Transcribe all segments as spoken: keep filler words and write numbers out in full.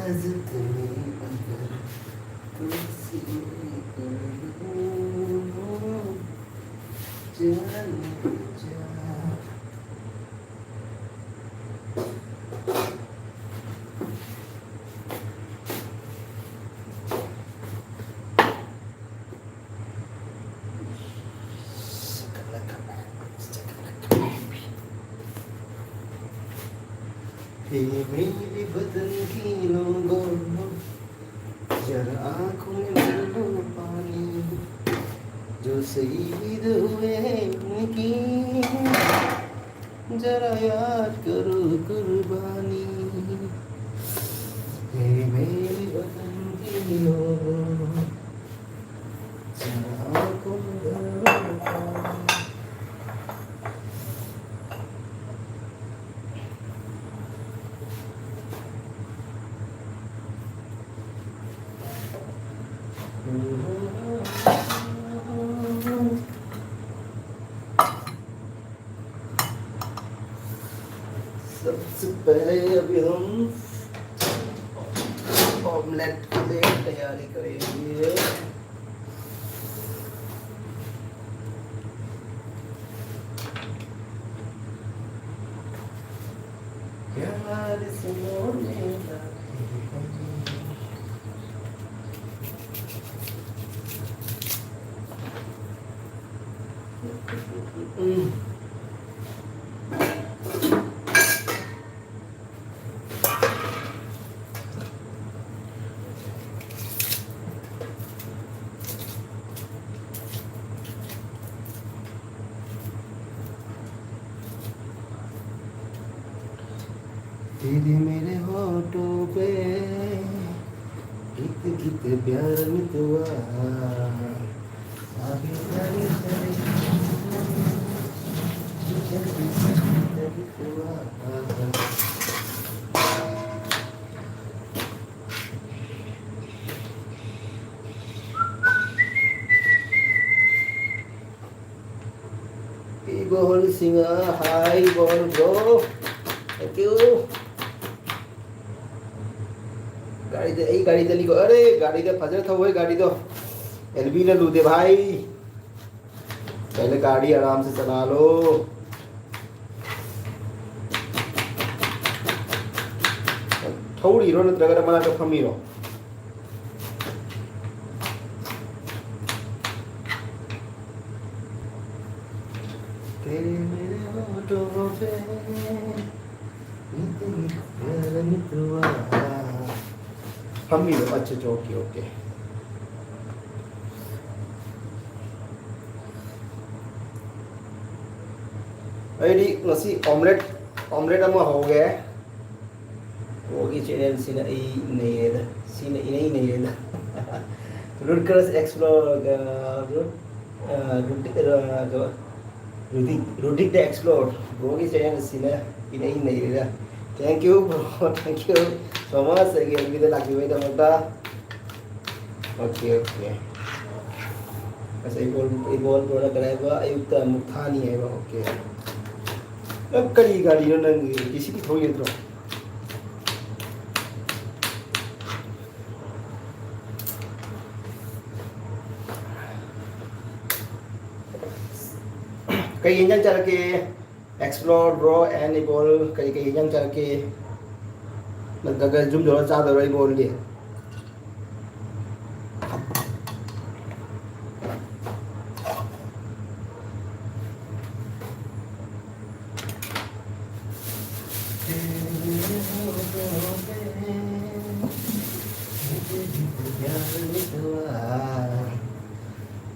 जख्मी अगर तुझसे करूँ, जान जा। ये मेरे बदन की लोगों, जरा आंखों में भर लो पानी, जो शहीद हुए उनकी जरा याद करो कुर्बानी। हे मेरे वतन के लोगों, जरा आंखों में भरो पानी। सबसे पहले अभी हम ऑमलेट के लिए तैयारी करेंगे। प्यार से मोड़ने लगे। तेरे मेरे होठों पे कित कित प्यार मितवा। आगे तेरी तेरी तेरी दुआ। Hey, Bohol singer, hi, Bohol bro. Thank you. ꯑꯩꯗꯤ ꯑꯩ ꯒꯥꯔꯤꯗꯅꯤꯀꯣ꯫ ꯑꯔꯦ, ꯒꯥꯔꯤꯗ ꯐꯖꯅ ꯊꯧꯋꯦ ꯒꯥꯔꯤꯗꯣ꯫ ꯑꯦꯜꯕꯤꯅ ꯂꯨꯗꯦ ꯚꯥꯏ꯫ ꯄꯍꯂꯦ ꯒꯥꯔꯤ ꯑꯔꯥꯝ ꯁꯦ ꯆꯂꯥ ꯂꯣ꯫ ꯊꯧꯔꯤꯔꯣ ꯅꯠꯇ꯭ꯔꯒꯅ ꯃꯅꯥꯛꯇ ꯐꯝꯃꯤꯔꯣ? तेरे मेरे होठों पे इतनी प्यार मितवा। ꯐꯝꯃꯤꯔꯣ? ꯑꯠꯆꯥ, ꯑꯠꯆꯥ, ꯑꯣꯀꯦ, ꯑꯣꯀꯦ꯫ ꯑꯩꯗꯤ ꯉꯁꯤ omelette, omelette ꯑꯃ ꯍꯧꯒꯦ꯫ ꯕ꯭ꯔꯣꯒꯤ ꯆꯦꯅꯦꯜꯁꯤꯅ ꯑꯩ ꯅꯩꯔꯦꯗ, ꯁꯤꯅ ꯏꯅꯩ ꯅꯩꯔꯦꯗ꯫ Root cause explore, ꯑ, root, ꯑ, root, ꯑ, ꯀꯩꯕ? Rudik, Rudik the Explore, ꯕ꯭ꯔꯣꯒꯤ ꯆꯦꯅꯦꯜꯁꯤꯅ ꯏꯅꯩ ꯅꯩꯔꯦꯗ꯫ Thank you bro, thank you so much ꯑꯩꯒꯤ ꯑꯦꯜꯕꯤꯗ ꯂꯥꯛꯄꯤꯕꯒꯤꯗꯃꯛꯇ꯫ Okay, okay. ꯉꯁꯥꯏ ꯏꯕꯣꯜ, ꯏꯕꯣꯜ ꯕ꯭ꯔꯣꯅ ꯀꯔꯤ ꯍꯥꯏꯕ? ꯑꯌꯨꯛꯇ ꯑꯃꯨꯛ ꯊꯥꯅꯤ ꯍꯥꯏꯕ꯫ ꯑꯣꯀꯦ꯫ ꯅꯪ ꯀꯔꯤ ꯒꯥꯔꯤꯅꯣ ꯅꯪꯒꯤ? ꯖꯦ ꯁꯤ ꯕꯤ ꯊꯧꯔꯤ ꯅꯠꯇ꯭ꯔꯣ? ꯀꯩ ꯌꯦꯟꯖꯥꯡ ꯆꯥꯔꯛꯀꯦ? Explore bro and ꯏꯕꯣꯜ, ꯀꯔꯤ ꯀꯔꯤ ꯌꯦꯟꯖꯥꯡ ꯆꯥꯔꯛꯀꯦ? ꯅꯠꯇ꯭ꯔꯒ ꯌꯨꯝ ꯌꯧꯔ ꯆꯥꯗꯧꯔꯣ ꯏꯕꯣꯜꯗꯤ?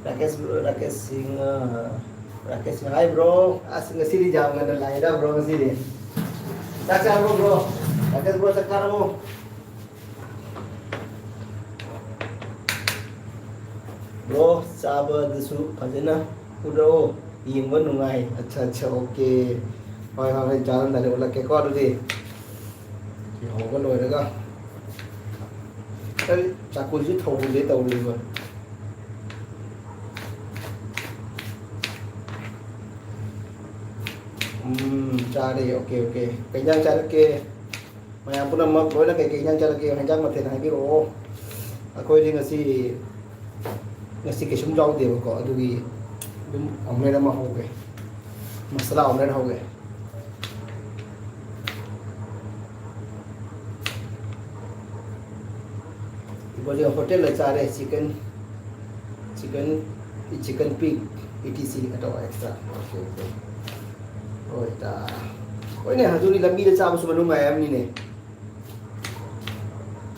ꯔꯥꯀꯦꯁ ꯕ꯭ꯔꯣ, ꯔꯥꯀꯦꯁ ꯁꯤꯡ, ꯑ, ꯔꯥꯀꯦꯁ ꯁꯤꯡ, ꯍꯥꯏ ꯕ꯭ꯔꯣ꯫ ꯑꯁ, ꯉꯁꯤꯗꯤ ꯌꯥꯝ ꯉꯟꯅ ꯂꯥꯛꯏꯗ ꯕ꯭ꯔꯣ ꯉꯁꯤꯗꯤ꯫ ꯆꯥꯛ ꯆꯥꯔꯕꯣ ꯕ꯭ꯔꯣ? ꯔꯥꯀꯦꯁ ꯕ꯭ꯔꯣ, ꯆꯥꯛ ꯆꯥꯔꯕꯣ? ꯕ꯭ꯔꯣ, ꯆꯥꯕꯗꯨꯁꯨ ꯐꯖꯅ ꯎꯠꯂꯛꯑꯣ, ꯌꯦꯡꯕ ꯅꯨꯡꯉꯥꯏ꯫ ꯑꯠꯆꯥ, ꯑꯠꯆꯥ, ꯑꯣꯀꯦ꯫ ꯍꯣꯏ, ꯍꯣꯏ, ꯍꯣꯏ, ꯆꯥꯔꯝꯗꯥꯏꯗ ꯎꯠꯂꯛꯀꯦꯀꯣ ꯑꯗꯨꯗꯤ꯫ ꯁꯤ ꯍꯧꯕ ꯂꯣꯏꯔꯒ꯫ ꯑꯩ ꯆꯥꯛꯈꯨꯝꯁꯤ ꯊꯧꯒꯨꯝꯁꯦ ꯇꯧꯔꯤꯕ꯫ ꯎꯝ, ꯆꯥꯔꯦ꯫ Okay, okay. ꯀꯩ ꯏꯟꯖꯥꯡ ꯆꯥꯔꯛꯀꯦ? ꯃꯌꯥꯝ ꯄꯨꯝꯅꯃꯛ ꯂꯣꯏꯅ ꯀꯩꯀꯩ ꯏꯟꯖꯥꯡ ꯆꯥꯔꯛꯀꯦ, ꯍꯦꯟꯖꯥꯡ ꯃꯊꯦꯜ ꯍꯥꯏꯕꯤꯔꯛꯑꯣ꯫ ꯑꯩꯈꯣꯏꯗꯤ ꯉꯁꯤ, ꯉꯁꯤ ꯀꯩꯁꯨꯝ ꯌꯥꯎꯗꯦꯕꯀꯣ, ꯑꯗꯨꯒꯤ ꯑꯗꯨꯝ omelette ꯑꯃ ꯍꯧꯒꯦ, ꯃꯁꯥꯂꯥ omelette ꯍꯧꯒꯦ꯫ ꯑꯩꯈꯣꯏꯁꯦ ꯍꯣꯇꯦꯜꯗ ꯆꯥꯔꯦ, chicken, chicken, chicken pig, et cetera ꯑꯇꯣꯞꯄ extra꯫ Okay, okay꯫ ꯍꯣꯏ ꯇꯥ꯫ ꯍꯣꯏꯅꯦ, ꯑꯗꯨꯅꯤ, ꯂꯝꯕꯤꯗ ꯆꯥꯕꯁꯨ ꯃꯅꯨꯡ ꯉꯥꯏ ꯍꯥꯏꯕꯅꯤꯅꯦ꯫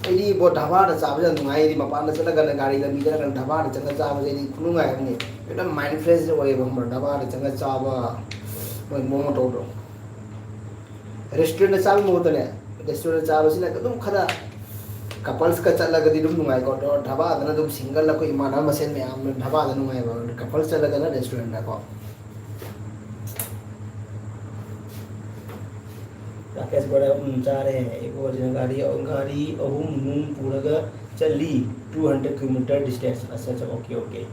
ꯑꯩꯗꯤ ꯏꯕꯣ, ꯙꯥꯕꯥꯗ ꯆꯥꯕꯁꯦ ꯌꯥꯝ ꯅꯨꯡꯉꯥꯏ꯫ ꯑꯩꯗꯤ ꯃꯄꯥꯟꯗ ꯆꯠꯂꯒꯅ, ꯒꯥꯔꯤ ꯂꯝꯕꯤꯗ ꯆꯠꯂꯒꯅ ꯙꯥꯕꯥꯗ ꯆꯪꯉ ꯆꯥꯕꯁꯦ ꯑꯩꯗꯤ ꯈꯨꯅꯨꯡꯉꯥꯏ ꯑꯃꯅꯤ꯫ ꯍꯦꯛꯇ mind fresh ꯑꯣꯏꯌꯦꯕ, ꯈꯪꯕ꯭ꯔꯥ? ꯙꯥꯕꯥꯗ ꯆꯪꯉ ꯆꯥꯕ, ꯃꯣꯏ ꯃꯑꯣꯡ ꯃꯇꯧꯗꯣ꯫ Restaurantꯗ ꯆꯥꯕꯒꯤ ꯃꯍꯨꯠꯇꯅꯦ, restaurantꯗ ꯆꯥꯕꯁꯤꯅ ꯑꯗꯨꯝ ꯈꯔ couples ꯀ ꯆꯠꯂꯒꯗꯤ ꯑꯗꯨꯝ ꯅꯨꯡꯉꯥꯏꯀꯣ꯫ ꯑꯗꯣ ꯙꯥꯕꯥꯗꯅ ꯑꯗꯨꯝ single, ꯑꯩꯈꯣꯏ ꯏꯃꯥꯟꯅꯕ ꯃꯁꯦꯟ ꯃꯌꯥꯝ ꯙꯥꯕꯥꯗ ꯅꯨꯡꯉꯥꯏꯕ, couples ꯆꯠꯂꯒꯅ restaurantꯗꯀꯣ꯫ ꯔꯥꯀꯦꯁ ꯕꯣꯔꯥ, ꯎꯝ, ꯆꯥꯔꯦ꯫ ꯑꯩꯈꯣꯏꯁꯤꯅ ꯒꯥꯔꯤ, ꯒꯥꯔꯤ ꯑꯍꯨꯝꯃꯨꯛ ꯄꯨꯔꯒ ꯆꯠꯂꯤ, two hundred kilometer distance꯫ ꯑꯠꯆꯥ, ꯑꯠꯆꯥ, okay, okay꯫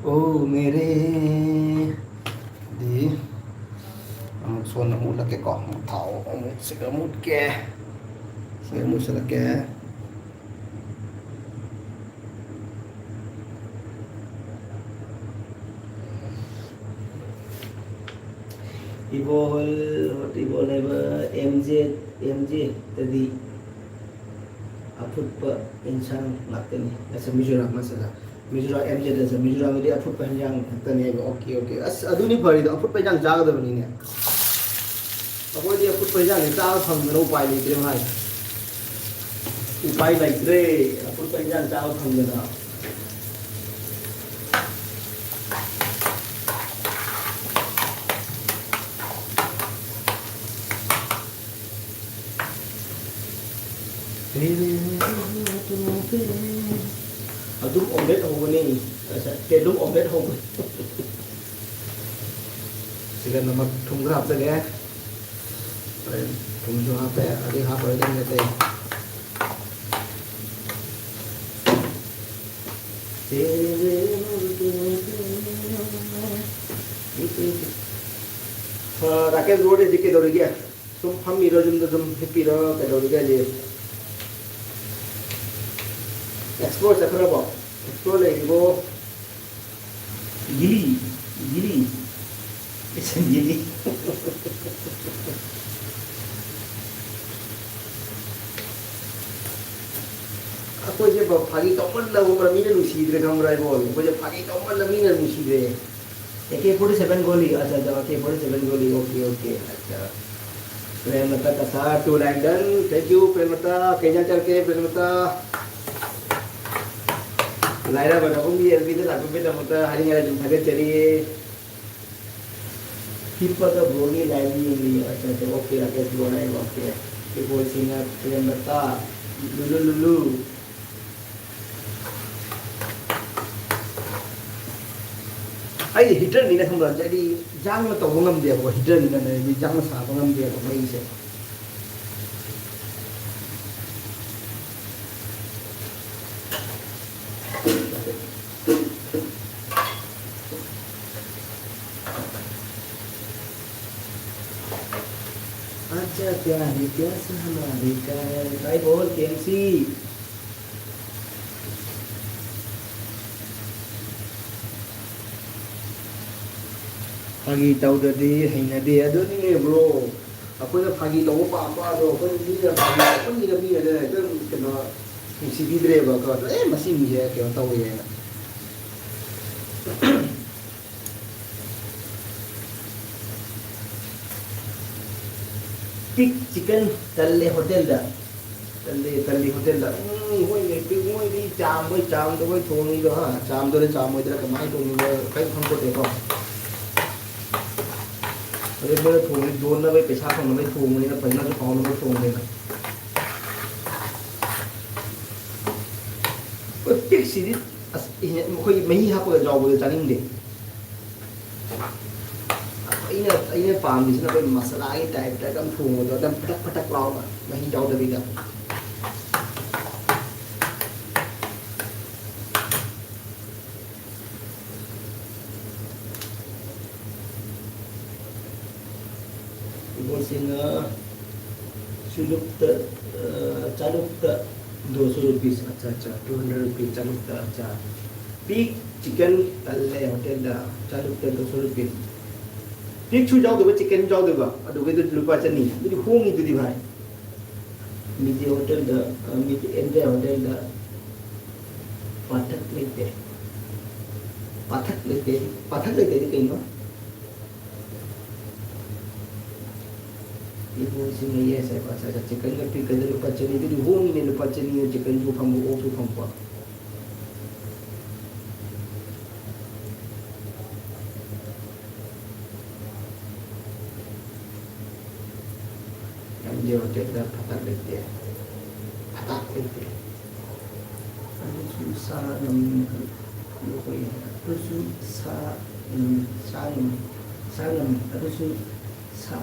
ꯑꯣ ꯃꯦꯔꯦ꯫ ꯗꯤ ꯑꯃꯨꯛ ꯁꯣꯟꯅ ꯃꯨꯠꯂꯛꯀꯦꯀꯣ꯫ ꯑꯃꯨꯛ ꯊꯥꯎ ꯑꯃꯨꯛ ꯁꯤꯒ ꯃꯨꯠꯀꯦ꯫ ꯁꯤꯒ ꯃꯨꯠꯁꯤꯜꯂꯛꯀꯦ꯫ ꯏꯕꯣꯜ, ꯏꯕꯣꯜ ꯍꯥꯏꯕ ꯑꯦꯝ ꯖꯦ, ꯑꯦꯝ ꯖꯦꯗꯗꯤ ꯑꯐꯨꯠꯄ ꯏꯟꯁꯥꯡ ꯉꯥꯛꯇꯅꯤ꯫ ꯑꯁ, ꯃꯤꯖꯣꯔꯥꯝ ꯃꯁꯥꯂꯥ꯫ ꯃꯤꯖꯣꯔꯥꯝ ꯑꯦꯝ ꯖꯦꯗ ꯆꯠ-, ꯃꯤꯖꯣꯔꯥꯝꯒꯤꯗꯤ ꯑꯐꯨꯠꯄ ꯍꯤꯟꯖꯥꯡ ꯉꯥꯛꯇꯅꯦꯕ꯫ Okay, okay꯫ ꯑꯁ, ꯑꯗꯨꯅꯤ ꯐꯔꯤꯗꯣ, ꯑꯐꯨꯠꯄ ꯍꯤꯟꯖꯥꯡ ꯆꯥꯒꯗꯕꯅꯤꯅꯦ꯫ ꯑꯩꯈꯣꯏꯗꯤ ꯑꯐꯨꯠꯄ ꯍꯤꯟꯖꯥꯡꯁꯦ ꯆꯥꯕ ꯐꯪꯗꯅ ꯎꯄꯥꯏ ꯂꯩꯇ꯭ꯔꯦ ꯚꯥꯏ꯫ ꯎꯄꯥꯏ ꯂꯩꯇ꯭ꯔꯦ, ꯑꯐꯨꯠꯄ ꯍꯤꯟꯖꯥꯡ ꯆꯥꯕ ꯐꯪꯗꯅ꯫ ꯑꯗꯨꯝ omelette ꯍꯧꯕꯅꯤ꯫ ꯑꯁ, ꯌꯦꯔꯨꯝ omelette ꯍꯧꯕꯅꯤ꯫ ꯁꯤꯒ ꯅꯃꯛ ꯊꯨꯝ ꯈꯔ ꯍꯥꯞꯆꯒꯦ꯫ ꯍꯣꯔꯦꯟ ꯊꯨꯝꯁꯨ ꯍꯥꯞꯄꯦ, ꯑꯗꯩ ꯍꯥꯞꯄꯔꯣꯏꯗꯕꯅꯦ ꯑꯇꯩ꯫ ꯑ, ꯔꯥꯀꯦꯁ ꯕ꯭ꯔꯣꯗꯤ ꯍꯧꯖꯤꯛ ꯀꯩꯗꯧꯔꯤꯒꯦ? ꯁꯨꯝ ꯐꯝꯃꯤꯔꯣ, ꯌꯨꯝꯗ ꯁꯨꯝ ꯍꯤꯞꯄꯤꯔꯣ, ꯀꯩꯗꯧꯔꯤꯒꯦ ꯍꯧꯖꯤꯛ? ꯑꯦꯛꯁꯄ꯭ꯂꯣꯔ ꯆꯠꯈ꯭ꯔꯕꯣ? ꯑꯦꯛꯁꯄ꯭ꯂꯣꯔ ꯂꯩꯔꯤꯕꯣ? ꯒꯤꯂꯤ, ꯒꯤꯂꯤ, ꯒꯤꯂꯤ꯫ ꯑꯩꯈꯣꯏꯁꯦ ꯕ-, ꯐꯥꯒꯤ ꯇꯧꯃꯟꯗꯅ ꯈꯪꯕ꯭ꯔꯥ, ꯃꯤꯅ ꯅꯨꯡꯁꯤꯗ꯭ꯔꯦ ꯈꯪꯕ꯭ꯔꯥ, ꯏꯕꯣ? ꯑꯩꯈꯣꯏꯁꯦ ꯐꯥꯒꯤ ꯇꯧꯃꯟꯗꯅ ꯃꯤꯅ ꯅꯨꯡꯁꯤꯗ꯭ꯔꯦ꯫ ꯑꯦ ꯀꯦ ꯐꯣꯔꯇꯤ ꯁꯚꯦꯟ ꯒꯣꯂꯤ, ꯑꯠꯆꯥ, ꯑꯠꯆꯥ, ꯑꯦ ꯀꯦ ꯐꯣꯔꯇꯤ ꯁꯚꯦꯟ ꯒꯣꯂꯤ, ꯑꯣꯀꯦ, ꯑꯣꯀꯦ, ꯑꯠꯆꯥ꯫ Premlata Cachar, two line done, thank you, ꯄ꯭ꯔꯦꯝꯂꯇꯥ, ꯀꯩ ꯏꯟꯖꯥꯡ ꯆꯥꯔꯛꯀꯦ, ꯄ꯭ꯔꯦꯝꯂꯇꯥ? ꯂꯥꯏꯔꯕꯅ ꯑꯍꯨꯝꯒꯤ ꯑꯦꯜ ꯄꯤꯗ ꯂꯥꯛꯄꯤꯕꯒꯤꯗꯃꯛꯇ ꯍꯥꯏꯅꯤꯡꯉꯥꯏ ꯂꯩꯇꯅ ꯊꯥꯒꯠꯆꯔꯤ꯫ ꯍꯤꯞꯄꯒ ꯕ꯭ꯔꯣꯒꯤ ꯂꯥꯏꯚ ꯌꯦꯡꯂꯤ꯫ ꯑꯠꯆꯥ, ꯑꯠꯆꯥ, ꯑꯣꯀꯦ, ꯔꯥꯀꯦꯁ ꯕ꯭ꯔꯣꯅ ꯍꯥꯏꯕ, ꯑꯣꯀꯦ꯫ ꯏꯕꯣꯜꯁꯤꯡꯅ ꯄ꯭ꯔꯦꯝꯂꯇꯥ, ꯂꯨꯂꯨ ꯂꯨꯂꯨ꯫ ꯑꯩꯗꯤ ꯍꯤꯇꯔꯅꯤꯅ ꯈꯪꯕ꯭ꯔꯥ? ꯑꯩꯗꯤ ꯌꯥꯡꯅ ꯇꯧꯕ ꯉꯝꯗꯦꯕꯀꯣ, ꯍꯤꯇꯔꯅꯤꯅꯅꯦ ꯑꯩꯗꯤ ꯌꯥꯡꯅ ꯁꯥꯕ ꯉꯝꯗꯦꯕ ꯃꯩꯁꯦ꯫ अच्छा क्या है, प्यास हमारी क्या है? भाई बोल, के एम सी। ꯐꯥꯒꯤ ꯇꯧꯗ꯭ꯔꯗꯤ ꯍꯩꯅꯗꯦ꯫ ꯑꯗꯨꯅꯤꯅꯦ ꯕ꯭ꯔꯣ, ꯑꯩꯈꯣꯏꯅ ꯐꯥꯒꯤ ꯇꯧꯕ ꯄꯥꯝꯕ ꯑꯗꯣ ꯑꯩꯈꯣꯏ ꯃꯤꯅ ꯐꯥꯒꯤ ꯇꯧꯃꯟꯒꯤꯗ ꯃꯤꯅꯅꯦ ꯍꯦꯛꯇ ꯀꯩꯅꯣ ꯅꯨꯡꯁꯤꯕꯤꯗ꯭ꯔꯦꯕꯀꯣ꯫ ꯑꯗꯣ ꯑꯦ ꯃꯁꯤ ꯃꯤꯁꯦ ꯀꯩꯅꯣ ꯇꯧꯋꯦꯅ꯫ ꯄꯤꯛ ꯆꯤꯀꯟ ꯇꯜꯂꯦ ꯍꯣꯇꯦꯜꯗ꯫ ꯇꯜꯂꯦ, ꯇꯜꯂꯤ ꯍꯣꯇꯦꯜꯗ꯫ ꯎꯝ, ꯃꯣꯏ ꯃꯦꯇ꯭ꯔꯤꯛ ꯃꯣꯏꯗꯤ ꯆꯥꯝꯕꯣꯏ ꯆꯥꯝꯗꯕꯣꯏ ꯊꯣꯡꯉꯤꯗꯣ, ꯍꯥ? ꯆꯥꯝꯗꯣꯏꯔ ꯆꯥꯝꯃꯣꯏꯗꯣꯏꯔ ꯀꯃꯥꯏꯅ ꯊꯣꯡꯉꯤꯅꯣ ꯀꯔꯤꯝ ꯈꯪꯄꯣꯠꯇꯦꯀꯣ꯫ ꯑꯗꯩ ꯃꯣꯏꯅ ꯊꯣꯡꯉꯤ ꯌꯣꯟꯅꯕꯩ, ꯄꯩꯁꯥ ꯐꯪꯅꯕꯩ ꯊꯣꯡꯕꯅꯤꯅ, ꯐꯖꯅꯁꯨ ꯍꯥꯎꯅꯕ ꯊꯣꯡꯕꯅꯤꯅ꯫ ꯑꯩꯈꯣꯏ ꯄꯤꯛꯁꯤꯗꯤ ꯑꯁ, ꯑꯩꯈꯣꯏ ꯃꯍꯤ ꯍꯥꯞꯄꯒ ꯌꯥꯎꯕꯗꯣ ꯆꯥꯅꯤꯡꯗꯦ꯫ ꯑꯩꯅ, ꯑꯩꯅ ꯄꯥꯝꯃꯤꯁꯤꯅ ꯑꯩꯈꯣꯏ ꯃꯁꯥꯂꯥꯒꯤ ꯇꯥꯏꯞꯇ ꯑꯗꯨꯝ ꯊꯣꯡꯕꯗꯣ, ꯑꯗꯨꯝ ꯄꯇꯛ ꯄꯇꯛ ꯂꯥꯎꯅ, ꯃꯍꯤ ꯌꯥꯎꯗꯕꯤꯗ꯫ ꯁꯤꯅ ꯆꯥꯂꯨꯛꯇ, ꯑ, ꯆꯥꯂꯨꯛꯇ ꯗꯣ ꯁꯣ ꯔꯨꯄꯤꯁ꯫ ꯑꯠꯆꯥ, ꯑꯠꯆꯥ, two hundred rupees ꯆꯥꯂꯨꯛꯇ꯫ ꯑꯠꯆꯥ, ꯄꯤꯛ ꯆꯤꯀꯟ ꯇꯜꯂꯦ ꯍꯣꯇꯦꯜꯗ꯫ ꯆꯥꯂꯨꯛꯇ ꯗꯣ ꯁꯣ ꯔꯨꯄꯤꯁ꯫ ꯄꯤꯛꯁꯨ ꯌꯥꯎꯗꯕ, ꯆꯤꯀꯟ ꯌꯥꯎꯗꯕ, ꯑꯗꯨꯒꯩꯗꯣ ꯂꯨꯄꯥ ꯆꯅꯤ꯫ ꯑꯗꯨꯗꯤ ꯍꯣꯡꯉꯤꯗꯨꯗꯤ ꯚꯥꯏ꯫ ꯃꯤꯗꯤ ꯍꯣꯇꯦꯜꯗ, ꯑ, ꯃꯤꯗꯤ ꯑꯦꯟꯗ꯭ꯔꯦ ꯍꯣꯇꯦꯜꯗ ꯄꯥꯊꯛ ꯂꯩꯇꯦ꯫ ꯄꯥꯊꯛ ꯂꯩꯇꯦ꯫ ꯄꯥꯊꯛ ꯂꯩꯇꯦꯗꯤ ꯀꯩꯅꯣ? ꯏꯕꯣ, ꯁꯤ ꯃꯌꯥꯏ ꯆꯠꯄ, ꯆꯠꯄ, ꯆꯤꯛꯀꯟꯒ ꯄꯤꯛꯀꯟꯗ ꯂꯨꯄꯥ ꯆꯅꯤꯗꯨꯗꯤ ꯍꯣꯡꯉꯤꯅꯦ, ꯂꯨꯄꯥ ꯆꯅꯤꯅ ꯆꯤꯛꯀꯟꯁꯨ ꯐꯪꯕ, ꯑꯣꯛꯁꯨ ꯐꯪꯕ꯫ ꯌꯥꯝ ꯌꯧꯔꯛꯇꯦꯗ, ꯐꯇꯥꯛ ꯂꯩꯇꯦ꯫ ꯐꯇꯥꯛ ꯂꯩꯇꯦ꯫ ꯑꯗꯨꯁꯨ ꯁꯥ ꯉꯝꯃꯤ, ꯑꯗꯨꯁꯨ ꯁꯥ ꯉꯝꯃꯤ, ꯁꯥ ꯉꯝꯃꯤ, ꯑꯗꯨꯁꯨ ꯁꯥ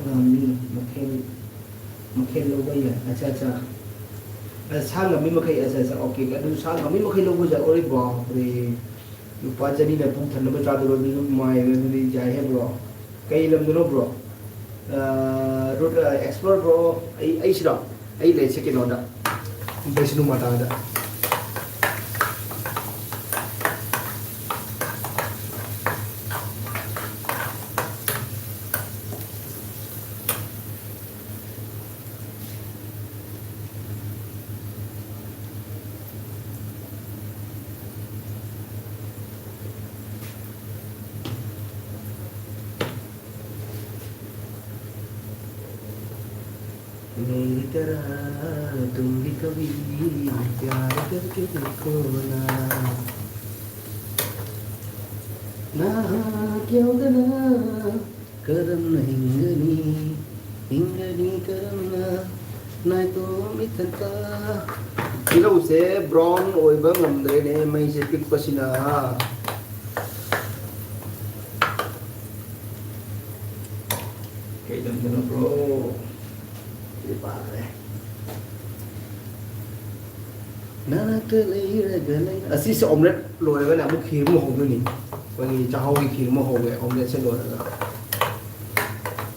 ꯉꯝꯃꯤ ꯃꯈꯩ, ꯃꯈꯩ ꯂꯧꯕ ꯌꯥꯏ꯫ ꯑꯠꯆꯥ, ꯑꯠꯆꯥ꯫ ꯑ, ꯁꯥ ꯉꯝꯃꯤ ꯃꯈꯩ, ꯑꯠꯆꯥ, ꯑꯠꯆꯥ, ꯑꯣꯀꯦ꯫ ꯑꯗꯨ ꯁꯥ ꯉꯝꯃꯤ ꯃꯈꯩ ꯂꯧꯕ ꯌꯥꯏ꯫ ꯑꯣꯔꯦ ꯕꯥꯞꯔꯦ꯫ ꯂꯨꯄꯥ ꯆꯅꯤꯅ ꯄꯨꯛ ꯊꯟꯅꯕ ꯆꯥꯗꯕ ꯑꯗꯨꯁꯨ ꯅꯨꯡꯉꯥꯏꯕ, ꯑꯗꯨꯗꯤ ꯌꯥꯏꯍꯦ, ꯕ꯭ꯔꯣ꯫ ꯀꯩ ꯂꯝꯗꯅꯣ, ꯕ꯭ꯔꯣ? ꯑ, ꯔꯨꯠ, ꯑ, ꯑꯦꯛꯁꯄ꯭ꯂꯣꯔ, ꯕ꯭ꯔꯣ? ꯑꯩ, ꯑꯩꯁꯤꯔꯣ? ꯑꯩ ꯂꯩꯁꯦ ꯀꯩꯅꯣꯗ, ꯕꯩꯁꯅꯨ ꯃꯇꯥꯗ꯫ मेरी तरह तुम भी कभी प्यार करके देखो ना। ꯅꯍꯥꯛ ꯌꯥꯎꯗꯅ ꯀꯔꯝꯅ ꯍꯤꯡꯒꯅꯤ? ꯍꯤꯡꯒꯅꯤ ꯀꯔꯝꯅ ꯅꯥꯏꯇꯣꯝ ꯏꯊꯟꯇ? ꯇꯤꯜꯍꯧꯁꯦ ꯕ꯭ꯔꯥꯎꯟ ꯑꯣꯏꯕ ꯉꯝꯗ꯭ꯔꯦꯅꯦ, ꯃꯩꯁꯦ ꯄꯤꯛꯄꯁꯤꯅ꯫ ꯀꯩ ꯂꯝꯗꯅꯣ, ꯕ꯭ꯔꯣ? ꯁꯤ ꯄꯥꯈ꯭ꯔꯦ꯫ ꯅꯅꯥꯛꯇ ꯂꯩꯔꯒ ꯂꯩ-, ꯑꯁꯤꯁꯦ ꯑꯣꯝꯂꯦꯠ ꯂꯣꯏꯔꯒꯅꯦ ꯑꯃꯨꯛ ꯈꯤꯔ ꯑꯃꯨꯛ ꯍꯧꯗꯣꯏꯅꯤ꯫ ꯑꯩꯈꯣꯏꯒꯤ ꯆꯥꯛꯍꯥꯎꯒꯤ ꯈꯤꯔ ꯑꯃ ꯍꯧꯋꯦ ꯑꯣꯝꯂꯦꯠꯁꯦ ꯂꯣꯏꯔꯒ꯫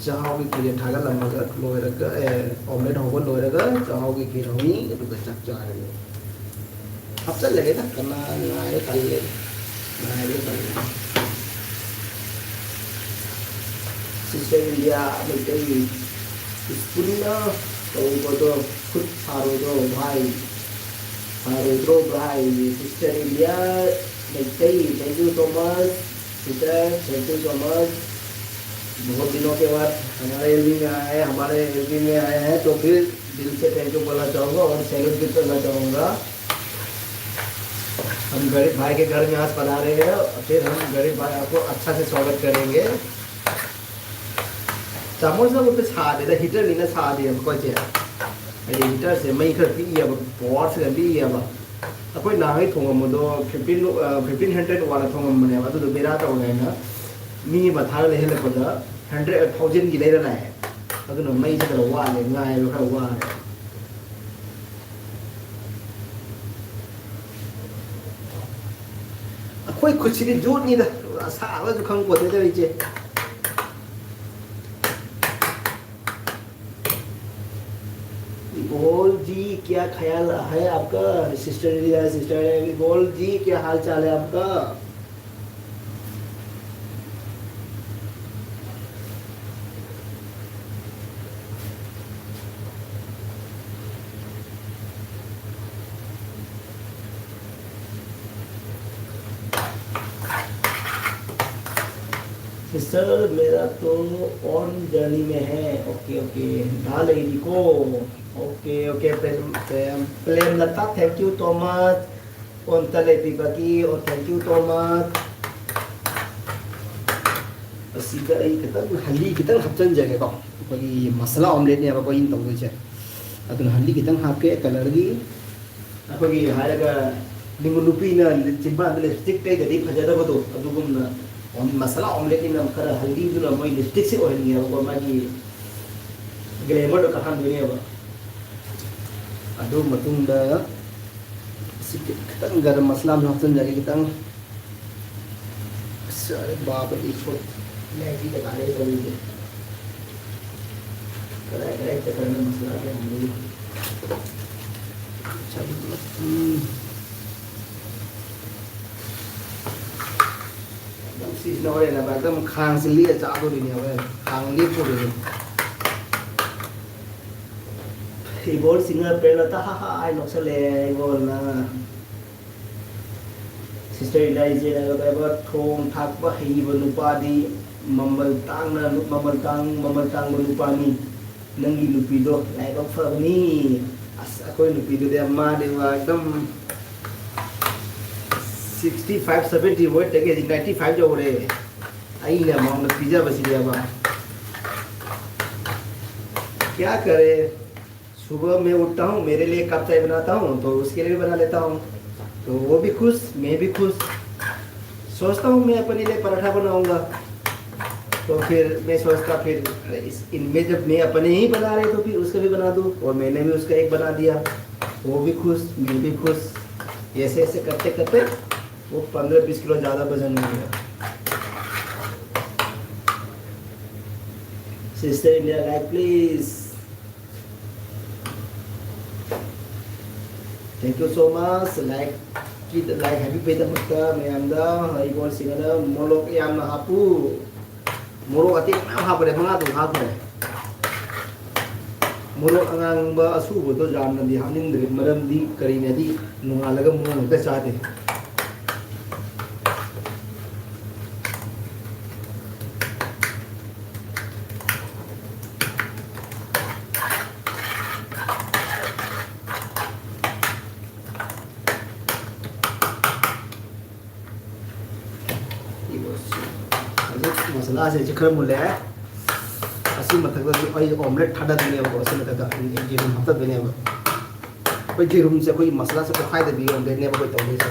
ꯆꯥꯛꯍꯥꯎꯒꯤ ꯈꯦꯔ ꯊꯥꯒꯠꯂꯝꯃꯒ ꯂꯣꯏꯔꯒ, ꯑꯦ, omelette ꯍꯧꯕ ꯂꯣꯏꯔꯒ ꯆꯥꯛꯍꯥꯎꯒꯤ ꯈꯦꯔ ꯍꯧꯅꯤ, ꯑꯗꯨꯒ ꯆꯥꯛ ꯆꯥꯔꯅꯤ꯫ ꯍꯥꯞꯆꯜꯂꯒꯦꯗ, ꯀꯅꯥ ꯉꯥꯏꯔꯦ ꯇꯜꯂꯦ꯫ ꯉꯥꯏꯔꯦ ꯇꯜꯂꯦ꯫ Sister India ꯃꯩꯇꯩ ꯁ꯭ꯀꯨꯜꯅ ꯇꯧꯕꯗꯣ ꯈꯨꯠ ꯁꯥꯔꯣꯏꯗ꯭ꯔꯣ ꯚꯥꯏ? ꯁꯥꯔꯣꯏꯗ꯭ꯔꯣ ꯚꯥꯏ? Sister India Meitei, thank you so much. Sister, thank you so much. बहुत दिनों के बाद हमारे एलबी में आए हैं, हमारे एलबी में आए हैं, तो फिर दिल से thank you बोलना चाहूँगा और salute भी करना चाहूँगा। हम गरीब भाई के घर में आज पधारे हैं, फिर हम गरीब भाई आपको अच्छा से स्वागत करेंगे। ꯆꯥꯃꯁꯅ ꯁꯥꯗꯦꯗ, heaterꯅꯤꯅ ꯁꯥꯗꯦꯕꯀꯣ, ꯏꯆꯦ꯫ ꯍꯥꯏꯗꯤ heaterꯁꯦ ꯃꯩ ꯈꯔ ꯄꯤꯛꯑꯦꯕ, powerꯁꯦ ꯈꯔ ꯄꯤꯛꯑꯦꯕ꯫ ꯑꯩꯈꯣꯏ ꯅꯍꯥꯟꯒꯩ ꯊꯣꯡꯉꯝꯕꯗꯣ fifteen, ꯑ, fifteen hundred wattꯇ ꯊꯣꯡꯉꯝꯕꯅꯦꯕ, ꯑꯗꯨꯗꯣ ꯕꯦꯔꯥ ꯇꯧꯔꯦꯅ ꯃꯤ ꯑꯃ ꯊꯥꯔ ꯂꯩꯍꯜꯂꯛꯄꯗ hundred, thousandꯒꯤ ꯂꯩꯔ ꯂꯥꯛꯑꯦ꯫ ꯑꯗꯨꯅ ꯃꯩꯁꯦ ꯈꯔ ꯋꯥꯠꯂꯦ, ꯉꯥꯏꯕ ꯈꯔ ꯋꯥꯔꯦ꯫ ꯑꯩꯈꯣꯏ ꯈꯨꯠꯁꯤꯗꯤ ꯌꯣꯠꯅꯤꯗ, ꯑꯁꯥꯕꯁꯨ ꯈꯪꯄꯣꯠꯇꯦꯗ ꯏꯆꯦ꯫ Bol ji, kya khayal hai aapka? Sister, sister, Bol ji, kya haal chaal hai aapka? Sister, मेरा तो on journey में है। OK, OK। ढाल है इनको। OK, OK, Prem, Prem, Prem Lata, thank you so much। ꯑꯣꯟꯇ ꯂꯩꯕꯤꯕꯒꯤ, ꯑꯣ, thank you so much꯫ ꯑꯁꯤꯗ ꯑꯩ ꯈꯤꯇꯪ ꯍꯜꯗꯤ ꯈꯤꯇꯪ ꯍꯥꯞꯆꯤꯟꯖꯒꯦꯀꯣ꯫ ꯑꯩꯈꯣꯏꯒꯤ ꯃꯁꯥꯂꯥ omelette ꯅꯦꯕꯀꯣ ꯑꯩꯅ ꯇꯧꯗꯣꯏꯁꯦ꯫ ꯑꯗꯨꯅ ꯍꯜꯗꯤ ꯈꯤꯇꯪ ꯍꯥꯞꯀꯦ colourꯒꯤ꯫ ꯑꯩꯈꯣꯏꯒꯤ ꯍꯥꯏꯔꯒ ꯅꯤꯡꯕ ꯅꯨꯄꯤꯅ ꯆꯤꯟꯕꯥꯟꯗ lipstick ꯇꯩꯗ꯭ꯔꯗꯤ ꯐꯖꯗꯕꯗꯣ, ꯑꯗꯨꯒꯨꯝꯅ ꯃꯁꯥꯂꯥ omeletteꯀꯤꯅ ꯈꯔ ꯍꯜꯗꯤꯗꯨꯅ ꯃꯣꯏ lipstickꯁꯦ ꯑꯣꯏꯍꯟꯒꯦꯕꯀꯣ, ꯃꯥꯒꯤ glamourꯗꯣ ꯀꯥꯍꯟꯗꯣꯏꯅꯦꯕ꯫ ꯑꯗꯨ ꯃꯇꯨꯡꯗ ꯁꯤ ꯈꯤꯇꯪ ꯒꯔꯝ ꯃꯁꯥꯂꯥ ꯑꯃ ꯍꯥꯞꯆꯤꯟꯖꯔꯤ, ꯈꯤꯇꯪ꯫ ꯑꯁ, ꯑꯔꯦ ꯕꯥꯞ ꯔꯦ, ꯏꯁꯣꯔ, ꯃꯦꯒꯤ ꯀꯅꯥꯅ ꯇꯧꯔꯤꯁꯦ? ꯀꯗꯥꯏ ꯀꯗꯥꯏ ꯆꯠꯈ꯭ꯔꯕꯅꯣ ꯃꯁꯂꯥ ꯀꯌꯥꯝ ꯂꯩ? ꯎꯝ꯫ ꯑꯗꯨꯝ ꯁꯤꯁꯤꯅ ꯍꯣꯔꯦꯟ ꯑꯃ ꯑꯗꯨꯝ ꯈꯥꯡꯁꯤ ꯂꯦꯛꯑ ꯆꯥꯗꯣꯔꯤꯅꯦ ꯍꯣꯔꯦꯟ꯫ ꯈꯥꯡ ꯂꯦꯞꯄꯨꯔꯤꯅꯦ꯫ ꯏꯕꯣꯜ ꯁꯤꯡꯒꯔ ꯄ꯭ꯔꯦꯝꯂꯇꯥ ꯍꯥ ꯍꯥ ꯍꯥꯏ ꯅꯣꯛꯁꯜꯂꯦ ꯏꯕꯣꯜꯅ꯫ ꯁꯤꯁꯇꯔ ꯏꯂꯥꯏꯖꯦꯅ ꯍꯥꯏꯕ ꯊꯣꯡ ꯊꯥꯛꯄ ꯍꯩꯕ ꯅꯨꯄꯥꯗꯤ ꯃꯃꯜ ꯇꯥꯡꯅ, ꯃꯃꯜ ꯇꯥꯡ-, ꯃꯃꯜ ꯇꯥꯡꯕ ꯅꯨꯄꯥꯅꯤ꯫ ꯅꯪꯒꯤ ꯅꯨꯄꯤꯗꯣ ꯂꯥꯏꯕꯛ ꯐꯕꯅꯤ꯫ ꯑꯁ, ꯑꯩꯈꯣꯏ ꯅꯨꯄꯤꯗꯨꯗꯤ ꯃꯥꯗꯤ ꯃꯥ ꯑꯦꯛꯗꯝ sixty five, seventy weight ꯇꯒꯤ ꯍꯧꯖꯤꯛ ninety five ꯌꯧꯔꯦ꯫ ꯑꯩꯅ ꯃꯉꯣꯟꯗ ꯄꯤꯖꯕꯁꯤꯗꯤ ꯑꯃ꯫ क्या करे? सुबह मैं उठता हूँ, मेरे लिए कप चाय बनाता हूँ, तो उसके लिए भी बना लेता हूँ। तो वो भी खुश, मैं भी खुश। सोचता हूँ मैं अपने लिए पराठा बनाऊंगा, तो फिर मैं सोचता, फिर अरे, इस, इनमें जब मैं अपने ही बना रहे, तो फिर उसका भी बना दूँ। और मैंने भी उसका एक बना दिया, वो भी खुश, मैं भी खुश। ऐसे ऐसे करते करते वो पन्द्रह बीस किलो ज़्यादा वजन हो गया। Sister India, like, please. Thank you so much. Like, ꯀꯤ ꯂꯥꯏꯛ ꯍꯥꯏꯕꯤꯕꯩꯗꯃꯛꯇ ꯃꯌꯥꯝꯗ꯫ ꯑꯩ ꯕꯣꯜ ꯁꯤꯡꯒꯅ ꯃꯣꯔꯣꯛ ꯌꯥꯝꯅ ꯍꯥꯞꯄꯨ꯫ ꯃꯣꯔꯣꯛ ꯑꯇꯦꯛꯄ ꯃꯌꯥꯝ ꯍꯥꯞꯄꯅꯦ, ꯃꯉꯥ ꯇꯔꯨꯛ ꯍꯥꯞꯄꯅꯦ꯫ ꯃꯣꯔꯣꯛ ꯑꯉꯥꯡꯕ ꯑꯁꯨꯕꯗꯣ ꯌꯥꯝꯅꯗꯤ ꯍꯥꯞꯅꯤꯡꯗ꯭ꯔꯦ, ꯃꯔꯝꯗꯤ ꯀꯔꯤꯅꯗꯤ ꯅꯣꯡꯉꯥꯜꯂꯒ ꯃꯣꯔꯣꯛ ꯍꯦꯛꯇ ꯆꯥꯗꯦ꯫ ꯍꯧꯖꯤꯛ ꯃꯁꯥꯂꯥꯁꯦ ꯍꯧꯖꯤꯛ ꯈꯔ ꯃꯨꯜꯂꯛꯑꯦ꯫ ꯑꯁꯤ ꯃꯊꯛꯇꯗꯤ ꯑꯩ ꯑꯣꯝꯂꯦꯠ ꯊꯥꯗꯗꯣꯏꯅꯦꯕꯀꯣ꯫ ꯑꯁꯤ ꯃꯊꯛꯇ ꯌꯦꯔꯨꯝ ꯍꯥꯞꯇꯗꯣꯏꯅꯦꯕ꯫ ꯑꯩꯈꯣꯏ ꯌꯦꯔꯨꯝꯁꯦ ꯑꯩꯈꯣꯏꯒꯤ ꯃꯁꯥꯂꯥꯁꯦ ꯄꯣꯛꯈꯥꯏꯗꯕꯤ ꯑꯣꯝꯂꯦꯠꯅꯦꯕ ꯑꯩꯈꯣꯏ ꯇꯧꯗꯣꯏꯁꯦ꯫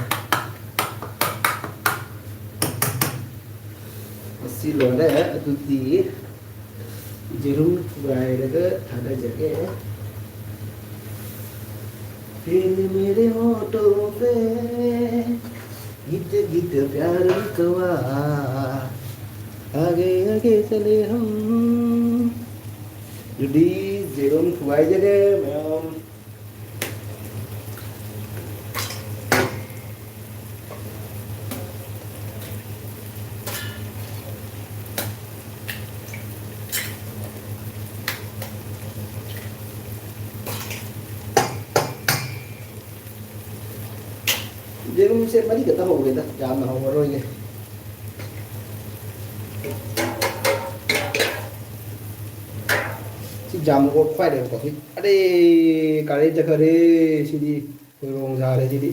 ꯑꯁꯤ ꯂꯣꯏꯔꯦ꯫ ꯑꯗꯨꯗꯤ ꯌꯦꯔꯨꯝ ꯊꯨꯒꯥꯏꯔꯒ ꯊꯥꯗꯖꯒꯦ꯫ तेरे मेरे होठों पे गिट गिट प्यार कवा, आगे आगे चले हम। ꯑꯗꯨꯗꯤ ꯌꯦꯔꯨꯝ ꯊꯨꯒꯥꯏꯖꯔꯦ ꯃꯌꯥꯝ꯫ ꯌꯦꯔꯨꯝꯁꯦ ꯃꯔꯤ ꯈꯛꯇ ꯍꯧꯒꯦꯗ, ꯌꯥꯝꯅ ꯍꯧꯔꯔꯣꯏꯒꯦ꯫ ꯁꯤ ꯖꯥꯝ ꯀꯣꯛ ꯈ꯭ꯋꯥꯏꯗꯒꯤ ꯀꯣꯐꯤ꯫ ꯑꯔꯦ, ꯀꯥꯔꯦꯟ ꯆꯠꯈꯔꯦ ꯁꯤꯗꯤ꯫ ꯍꯣꯏꯔꯣꯡ ꯁꯥꯔꯦ ꯁꯤꯗꯤ꯫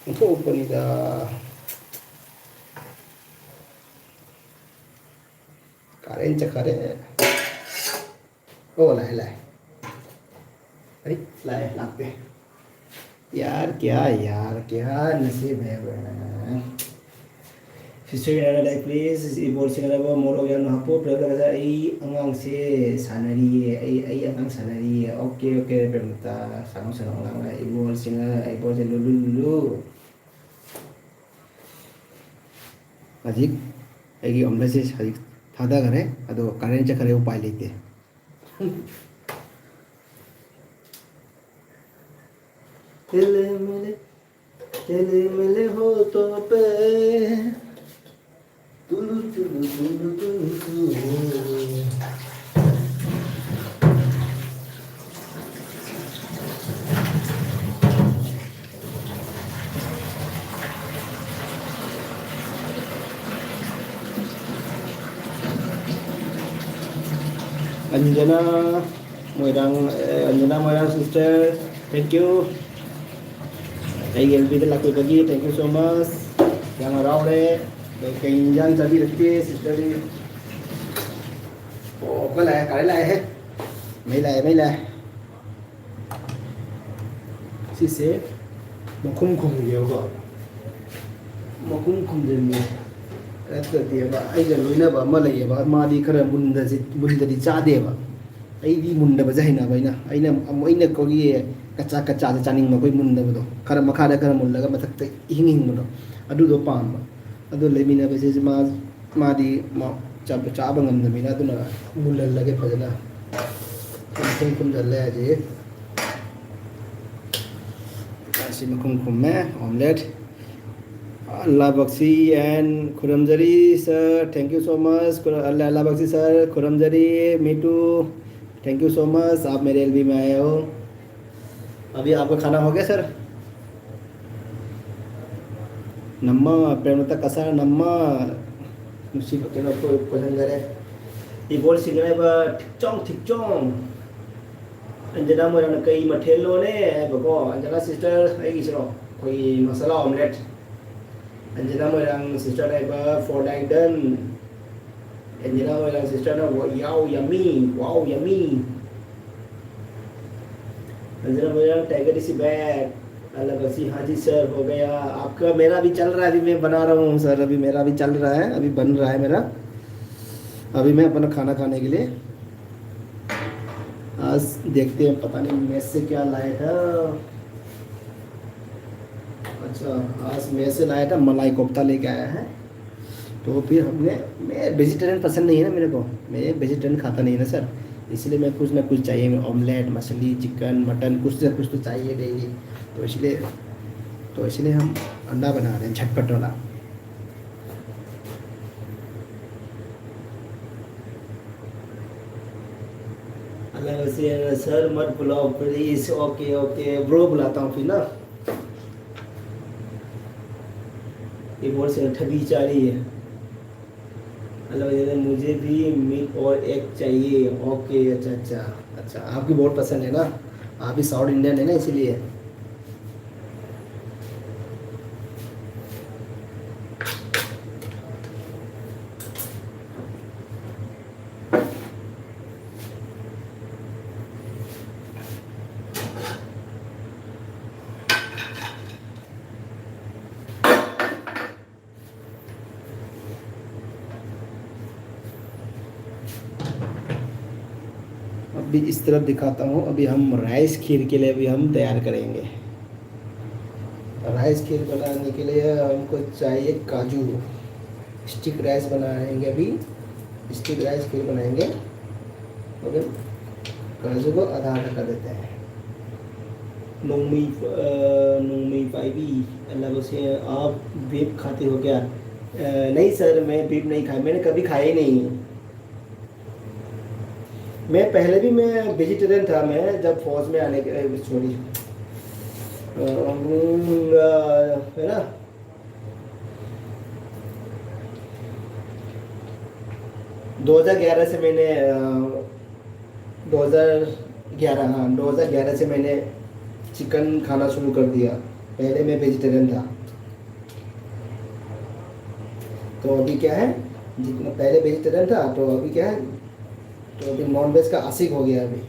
ꯑꯣꯟꯊꯣꯛꯄꯅꯤꯗ꯫ ꯀꯥꯔꯦꯟ ꯆꯠꯈꯔꯦ꯫ ꯑꯣ, ꯂꯥꯛꯑꯦ, ꯂꯥꯛꯑꯦ꯫ ꯑꯩ, ꯂꯥꯛꯑꯦ, ꯂꯥꯛꯇꯦ꯫ ꯌꯥꯔ ꯀꯌꯥ, ꯌꯥꯔ ꯀꯌꯥ ꯅꯁꯤꯕ ꯍꯦ ꯕꯦ꯫ Sister ꯌꯥꯔ ꯂꯥꯏꯛ, please꯫ ꯏꯕꯣꯜ ꯁꯤꯡꯅꯕ ꯃꯣꯔꯣꯛ ꯌꯥꯝꯅ ꯍꯥꯞꯄꯣ꯫ ꯄ꯭ꯔꯦꯝꯂꯥꯗ ꯑꯩ ꯑꯉꯥꯡꯁꯦ ꯁꯥꯟꯅꯔꯤꯌꯦ꯫ ꯑꯩ, ꯑꯩ ꯑꯉꯥꯡ ꯁꯥꯟꯅꯔꯤꯌꯦ꯫ Okay, okay, ꯄ꯭ꯔꯦꯝꯂꯥ꯫ ꯁꯥꯟꯅꯧ, ꯁꯥꯟꯅꯧ, ꯑꯉꯥꯡ꯫ ꯏꯕꯣꯜ ꯁꯤꯡꯅ, ꯏꯕꯣꯜꯁꯦ ꯂꯨꯂꯨ, ꯂꯨꯂꯨ꯫ ꯍꯧꯖꯤꯛ ꯑꯩꯒꯤ omelette ꯁꯦ ꯍꯧꯖꯤꯛ ꯊꯥꯗꯈꯔꯦ, ꯑꯗꯣ ꯀꯥꯔꯦꯟ ꯆꯠꯈꯔꯦ, ꯎꯄꯥꯏ ꯂꯩꯇꯦ꯫ ꯇꯦꯂꯦ ꯃꯦꯂꯦ, ꯇꯦꯂꯦ ꯃꯦꯂꯦ ꯍꯣ ꯇꯣ ꯄꯦ꯫ ꯇꯨꯂꯨ, ꯇꯨꯂꯨ, ꯇꯨꯂꯨ, ꯇꯨꯂꯨ, ꯇꯨꯂꯨ꯫ ꯑꯟꯖꯅꯥ ꯃꯣꯏꯔꯥꯡ, ꯑꯦ, ꯑꯟꯖꯅꯥ ꯃꯣꯏꯔꯥꯡ sister, thank you꯫ ꯑꯩꯒꯤ L B the ꯂꯥꯛꯄꯤꯕꯒꯤ thank you so much꯫ ꯌꯥꯝ ꯍꯔꯥꯎꯔꯦ꯫ ꯑꯗꯣ ꯀꯩ ꯏꯟꯖꯥꯡ ꯆꯥꯕꯤꯔꯛꯀꯦ sister ꯗꯤ? ꯑꯣ, ꯑꯩꯈꯣꯏ ꯂꯥꯛꯑꯦ, ꯀꯥꯔꯦꯟ ꯂꯥꯛꯑꯦꯍꯦ꯫ ꯃꯩ ꯂꯥꯛꯑꯦ, ꯃꯩ ꯂꯥꯛꯑꯦ꯫ ꯁꯤꯁꯦ ꯃꯈꯨꯝ ꯈꯨꯝꯒꯦꯕꯀꯣ꯫ ꯃꯈꯨꯝ ꯈꯨꯝꯖꯤꯟꯒꯦ꯫ ꯅꯠꯇ꯭ꯔꯗꯤꯕ, ꯑꯩꯒ ꯂꯣꯏꯅꯕ ꯑꯃ ꯂꯩꯌꯦꯕ, ꯃꯥꯗꯤ ꯈꯔ ꯃꯨꯟꯗꯁꯤ-, ꯃꯨꯟꯗꯗꯤ ꯆꯥꯗꯦꯕ꯫ ꯑꯩꯗꯤ ꯃꯨꯟꯗꯕꯁꯦ ꯍꯩꯅꯕ ꯑꯩꯅ꯫ ꯑꯩꯅ ꯑꯃꯨꯛ, ꯑꯩꯅ ꯑꯩꯈꯣꯏꯒꯤ ꯀꯆꯥ, ꯀꯆꯥꯁꯦ ꯆꯥꯅꯤꯡꯕ, ꯑꯩꯈꯣꯏ ꯃꯨꯟꯗꯕꯗꯣ꯫ ꯈꯔ ꯃꯈꯥꯗ ꯈꯔ ꯃꯨꯜꯂꯒ ꯃꯊꯛꯇ ꯏꯍꯤꯡ ꯍꯤꯡꯕꯗꯣ꯫ ꯑꯗꯨꯗꯣ ꯄꯥꯝꯕ꯫ ꯑꯗꯨ ꯂꯩꯃꯤꯟꯅꯕꯁꯦ ꯃꯥ, ꯃꯥꯗꯤ ꯃ-, ꯆꯥꯕ ꯆꯥꯕ ꯉꯝꯗꯕꯅꯤꯅ, ꯑꯗꯨꯅ ꯃꯨꯜꯍꯜꯂꯒꯦ ꯐꯖꯅ꯫ ꯃꯈꯨꯝ ꯈꯨꯝꯖꯤꯜꯂꯦ ꯍꯧꯖꯤꯛ꯫ ꯑꯁꯤ ꯃꯈꯨꯝ ꯈꯨꯝꯃꯦ꯫ Omelette. Allah Bakshi and खुरमजरी sir, thank you so much. खुर-, अल्लाह, अल्लाह Bakshi sir, खुरमजरी, me too, thank you so much, आप मेरे एलबी में आए हो। अभी आपका खाना हो गया सर? नम्मा, प्रेमलता कसार नम्मा, ꯅꯨꯡꯁꯤꯕ ꯀꯩꯅꯣ, ꯀꯣꯏ-, ꯀꯣꯏꯍꯟꯈꯔꯦ꯫ ꯏꯕꯣꯜ ꯁꯤꯡꯅꯕ ꯊꯤꯛꯆꯣꯡ ꯊꯤꯛꯆꯣꯡ꯫ ꯑꯟꯖꯅꯥ ꯃꯣꯏꯔꯥꯡꯅ ꯀꯩ ꯃꯊꯦꯜꯅꯣꯅꯦ ꯍꯥꯏꯕꯀꯣ, ꯑꯟꯖꯅꯥ sister ꯑꯩꯒꯤꯁꯤꯔꯣ? ꯑꯩꯈꯣꯏꯒꯤ masala omelette꯫ ꯑꯟꯖꯅꯥ ꯃꯣꯏꯔꯥꯡ sister ꯍꯥꯏꯕ for like done꯫ ꯑꯟꯖꯅꯥ Moirang sister ꯅ ꯋꯥ-, ꯌꯥꯎ ꯌꯝꯃꯤ, wow yummy꯫ Anjana Moirang, tiger इसी बैक। अल्लाह बख्शी, हाँ जी सर, हो गया। आपका, मेरा भी चल रहा है, अभी मैं बना रहा हूँ सर, अभी मेरा भी चल रहा है, अभी बन रहा है मेरा। अभी मैं अपना खाना खाने के लिए आज देखते हैं, पता नहीं मेस से क्या लाया था। अच्छा, आज मेस से लाया था, मलाई कोफ्ता लेके आया है। तो फिर हमने, मैं वेजिटेरियन पसंद नहीं है ना मेरे को, मैं वेजिटेरियन खाता नहीं ना सर, इसलिए मैं कुछ ना कुछ चाहिए, मैं ऑमलेट, मछली, चिकन, मटन, कुछ ना कुछ तो चाहिए डेली। तो इसलिए, तो इसलिए हम अंडा बना रहे हैं झटपट वाला। अलग से सर मत बुलाओ प्लीज। ओके ओके ब्रो, बुलाता हूँ फिर ना। ये बहुत से ठगी जा रही है। हेलो, ये मुझे भी मिल्क और एग चाहिए। ओके, अच्छा अच्छा। अच्छा, आपकी बहुत पसंद है ना, आप भी साउथ इंडियन है ना, इसीलिए। अभी इस तरफ दिखाता हूँ, अभी हम राइस खीर के लिए अभी हम तैयार करेंगे। राइस खीर बनाने के लिए हमको चाहिए काजू। स्टिक राइस बनाएंगे अभी। स्टीम राइस फिर बनाएंगे, मगर कर्ज को आधा आधा कर देते हैं। नोंगमी नोंगमी पाइबी अलग से आप बीफ खाते हो क्या? नहीं सर, मैं बीफ नहीं खाया, मैंने कभी खाया ही नहीं। मैं पहले भी मैं वेजिटेरियन था, मैं जब फौज में आने के, सॉरी, है ना, दो हज़ार ग्यारह से मैंने दो हज़ार ग्यारह, हाँ, दो हज़ार ग्यारह से मैंने चिकन खाना शुरू कर दिया। पहले मैं वेजिटेरियन था। तो अभी क्या है, जितना पहले वेजिटेरियन था, तो अभी क्या है, तो अभी नॉनवेज का आशिक हो गया अभी।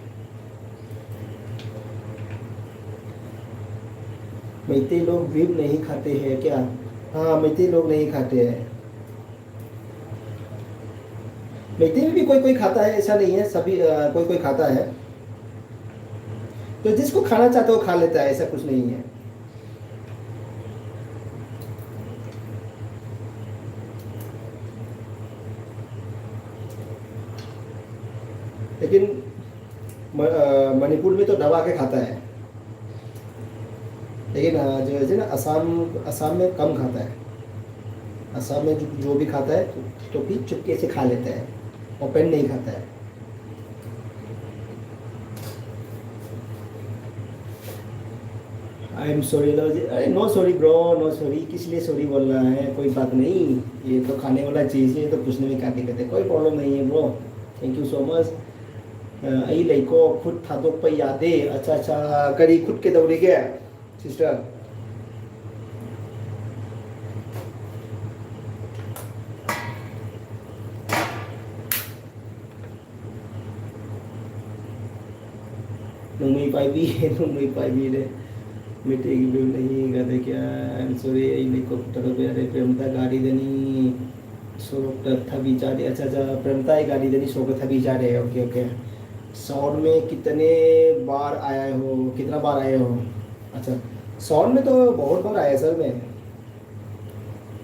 मैतेई लोग बीफ नहीं खाते हैं क्या? हाँ, मैतेई लोग नहीं खाते हैं। मैतेई में भी कोई कोई खाता है, ऐसा नहीं है, सभी कोई कोई खाता है। तो जिसको खाना चाहता हो खा लेता है, ऐसा कुछ नहीं है। लेकिन मणिपुर में तो दबा के खाता है। लेकिन जो है ना, असम असम में कम खाता है। असम में जो, जो भी खाता है तो, तो भी चुपके से खा लेता है, ओपन नहीं खाता है। आई एम सॉरी लव जी। अरे no sorry bro, no sorry. किस लिए सॉरी बोलना है? कोई बात नहीं, ये तो खाने वाला चीज़ है, तो पूछने में क्या दिक्कत है? कोई प्रॉब्लम नहीं है bro. Thank you so much. ꯑꯩ ꯂꯩꯀꯣ, ꯈꯨꯠ ꯊꯥꯗꯣꯛꯄ ꯌꯥꯗꯦ꯫ ꯑꯠꯆꯥ ꯑꯠꯆꯥ꯫ ꯀꯔꯤ ꯈꯨꯠ ꯀꯩꯗꯧꯔꯤꯒꯦ? ꯁꯤꯁꯇꯔ꯫ ꯅꯣꯡꯃꯩ ꯄꯥꯏꯕꯤ, ꯅꯣꯡꯃꯩ ꯄꯥꯏꯕꯤꯔꯦ꯫ ꯃꯩꯇꯩꯒꯤ ꯂꯣꯟ ꯑꯩ ꯍꯦꯟꯒꯗ ꯀꯌꯥ, I'm sorry, ꯑꯩ ꯂꯩꯀꯣ ꯇꯔꯨꯛ ꯌꯥꯔꯦ, ꯄ꯭ꯔꯦꯝꯇ ꯒꯥꯔꯤꯗꯅꯤ, ꯁꯣꯔꯣꯛꯇ ꯊꯕꯤ ꯆꯥꯔꯦ꯫ ꯑꯠꯆꯥ, ꯑꯠꯆꯥ, ꯄ꯭ꯔꯦꯝꯇꯥ ꯑꯩ ꯒꯥꯔꯤꯗꯅꯤ, ꯁꯣꯔꯣꯛꯇ ꯊꯕꯤ ꯆꯥꯔꯦ꯫ Okay, okay. साउंड में कितने बार आया हो, कितना बार आए हो? अच्छा, साउंड में तो बहुत बार आया सर मैं।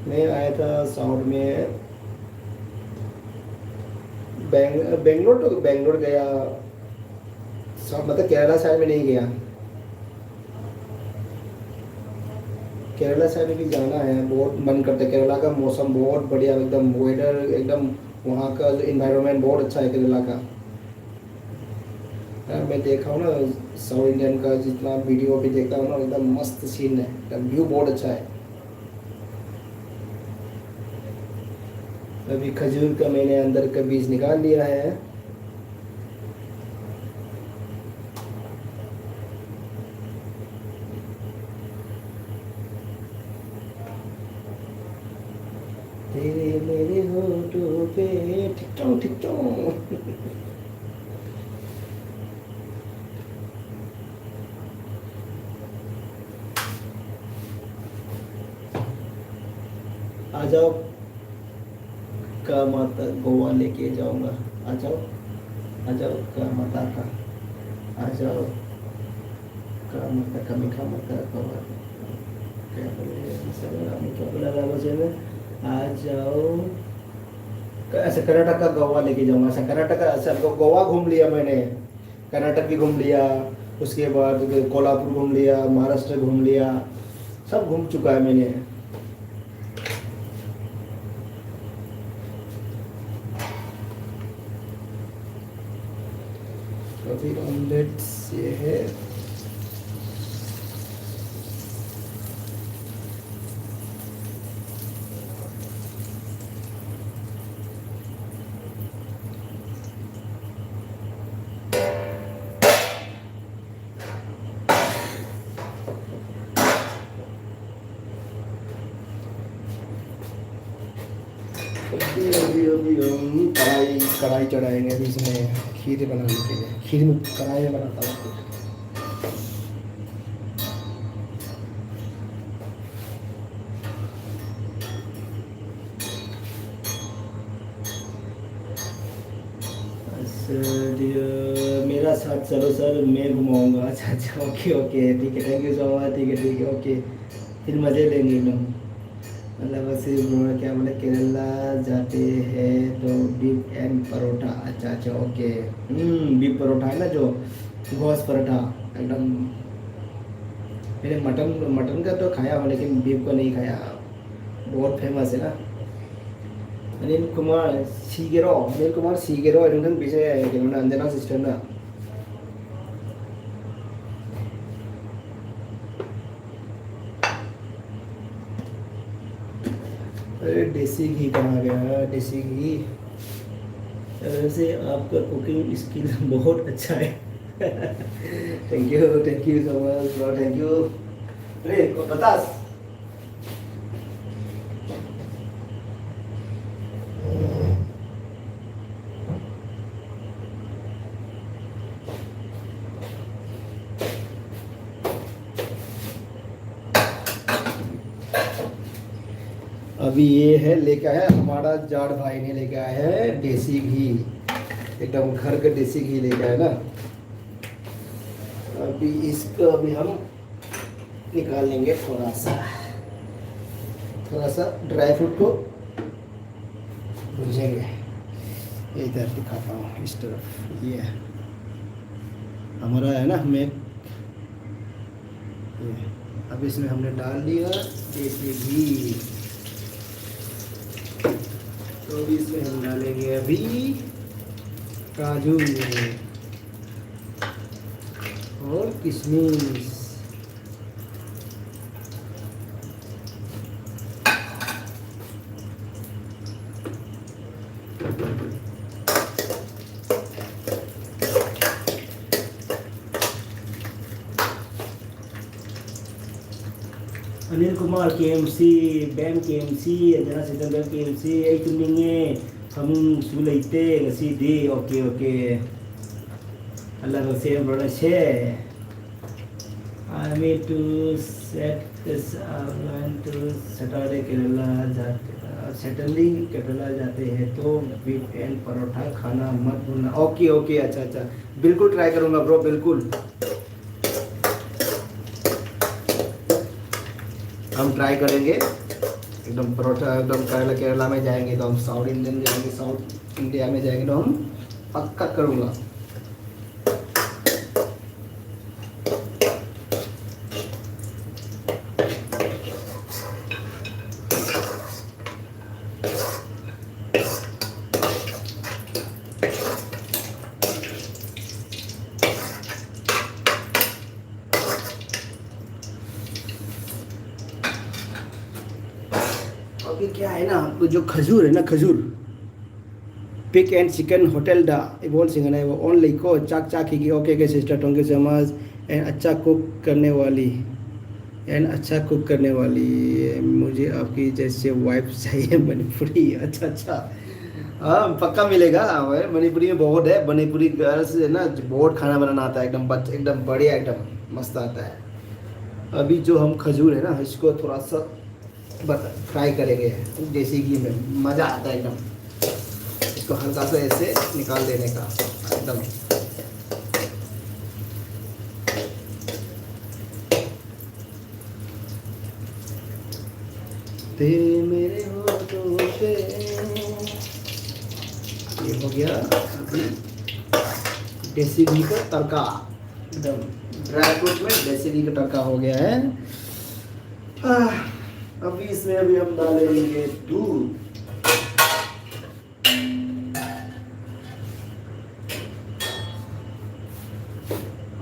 मैं आया था साउंड में, बेंगलोर तो, बेंगलोर गया, सब, मतलब, केरला साइड में नहीं गया। केरला साइड भी जाना है, बहुत मन करता है। केरला का मौसम बहुत बढ़िया, एकदम वेदर, एकदम वहाँ का जो इन्वायरमेंट बहुत अच्छा है केरला का। यार, मैं देखा हूँ ना, साउथ इंडियन का जितना वीडियो भी देखता हूँ ना, एकदम मस्त सीन है, एकदम व्यू बहुत अच्छा है। अभी खजूर का मैंने अंदर का बीज निकाल लिया है। तेरे मेरे होठों पे टिकटों टिकटों। आ जाओ, का माता गोवा लेके जाऊंगा। आ जाओ, आ जाओ, का माता का, आ जाओ, का माता का, मीठा माता का, क्या बोले, क्या बोला राघव जी ने? आ जाओ, ऐसे कर्नाटक का गोवा लेके जाऊंगा। ऐसा कर्नाटक का, ऐसा गो-, गोवा घूम लिया मैंने, कर्नाटक भी घूम लिया, उसके बाद कोल्हापुर घूम लिया, महाराष्ट्र घूम लिया, सब घूम चुका है मैंने। अभी ऑमलेट्स ये है। अभी अभी अभी हम कढ़ाई कढ़ाई चढ़ाएंगे अभी इसमें खीर बनाने के लिए। खीर में कढ़ाई में बनाता हूँ। सर, मेरा साथ चलो सर, मैं घुमाऊंगा। अच्छा अच्छा, ओके ओके, ठीक है, thank you so much। ठीक है ठीक है, ओके, फिर मजे लेंगे एकदम। मतलब, वैसे बोला, क्या बोले, केरला जाते हैं तो beef and परोठा। अच्छा, अच्छा, ओके। हम्म, beef परोठा है ना, जो गोश्त परोठा, एकदम। मैंने मटन, मटन का तो खाया हो, लेकिन beef का नहीं खाया। बहुत फेमस है ना। अनिल कुमार सीगेरो, अनिल कुमार सीगेरो, एकदम पीछे है, अंजना सिस्टर ना। अरे, देसी घी कहाँ गया? देसी घी। वैसे आपका कुकिंग स्किल बहुत अच्छा है। Thank you, thank you so much, bro, thank you। अरे, बतास। अभी ये है, लेके आया हमारा जाट भाई ने, लेके आया है देसी घी, एकदम घर का देसी घी लेके आया ना। अभी इसको अभी हम निकाल लेंगे थोड़ा सा, थोड़ा सा ड्राई फ्रूट को भूंजेंगे। इधर दिखाता हूँ, इस तरफ। ये हमारा है ना, हमें ये, अब इसमें हमने डाल दिया देसी घी। तो अभी इसमें हम डालेंगे अभी काजू और किशमिश। अनिल कुमार, के एम सी, ꯕꯦꯝ ꯀꯦ ꯑꯦꯝ ꯁꯤ, ꯑꯟꯖꯅꯥ ꯁꯤꯇꯟ, ꯕꯦꯝ ꯀꯦ ꯑꯦꯝ ꯁꯤ, ꯑꯩ ꯇꯨꯝꯅꯤꯡꯉꯦ, ꯐꯃꯨꯡꯁꯨ ꯂꯩꯇꯦ ꯉꯁꯤꯗꯤ꯫ Okay, okay. ꯑꯜꯂꯥꯍ ꯁꯦꯝ ꯕ꯭ꯔꯣꯅ ꯁꯦ꯫ I mean to set this, I want to Saturday Kerala जाते, certainly Kerala जाते हैं तो beef and परोठा खाना मत भूलना। ओके, ओके, अच्छा, अच्छा, बिल्कुल ट्राई करूँगा ब्रो, बिल्कुल। हम ट्राई करेंगे। एकदम परोठा, एकदम केरला, केरला में जाएंगे तो हम, साउथ इंडियन जाएंगे, साउथ इंडिया में जाएंगे तो हम पक्का करूँगा। अभी क्या है ना, आपको जो खजूर है ना, खजूर, पिक एंड चिकन होटल दा इबोल सिंह ने वो ओनली को चाक चाक ही की। ओके के sister, thank you so much. And अच्छा कुक करने वाली, एंड अच्छा कुक करने वाली, मुझे आपकी जैसे वाइफ चाहिए मणिपुरी। अच्छा, अच्छा। हाँ, पक्का मिलेगा। हमारे मणिपुरी में बहुत है, मणिपुरी गर्ल्स है ना, बहुत खाना बनाना आता है, एकदम बच-, एकदम बढ़िया, एकदम मस्त आता है। अभी जो हम खजूर है ना, इसको थोड़ा सा बस फ्राई करेंगे देसी घी में, मज़ा आता है एकदम। इसको हल्का सा ऐसे निकाल लेने का एकदम। तेरे मेरे होठों पे, ये हो गया अभी देसी घी का तड़का, एकदम ड्राई फ्रूट में देसी घी का तड़का हो गया है। आह, अभी इसमें अभी हम डालेंगे दूध।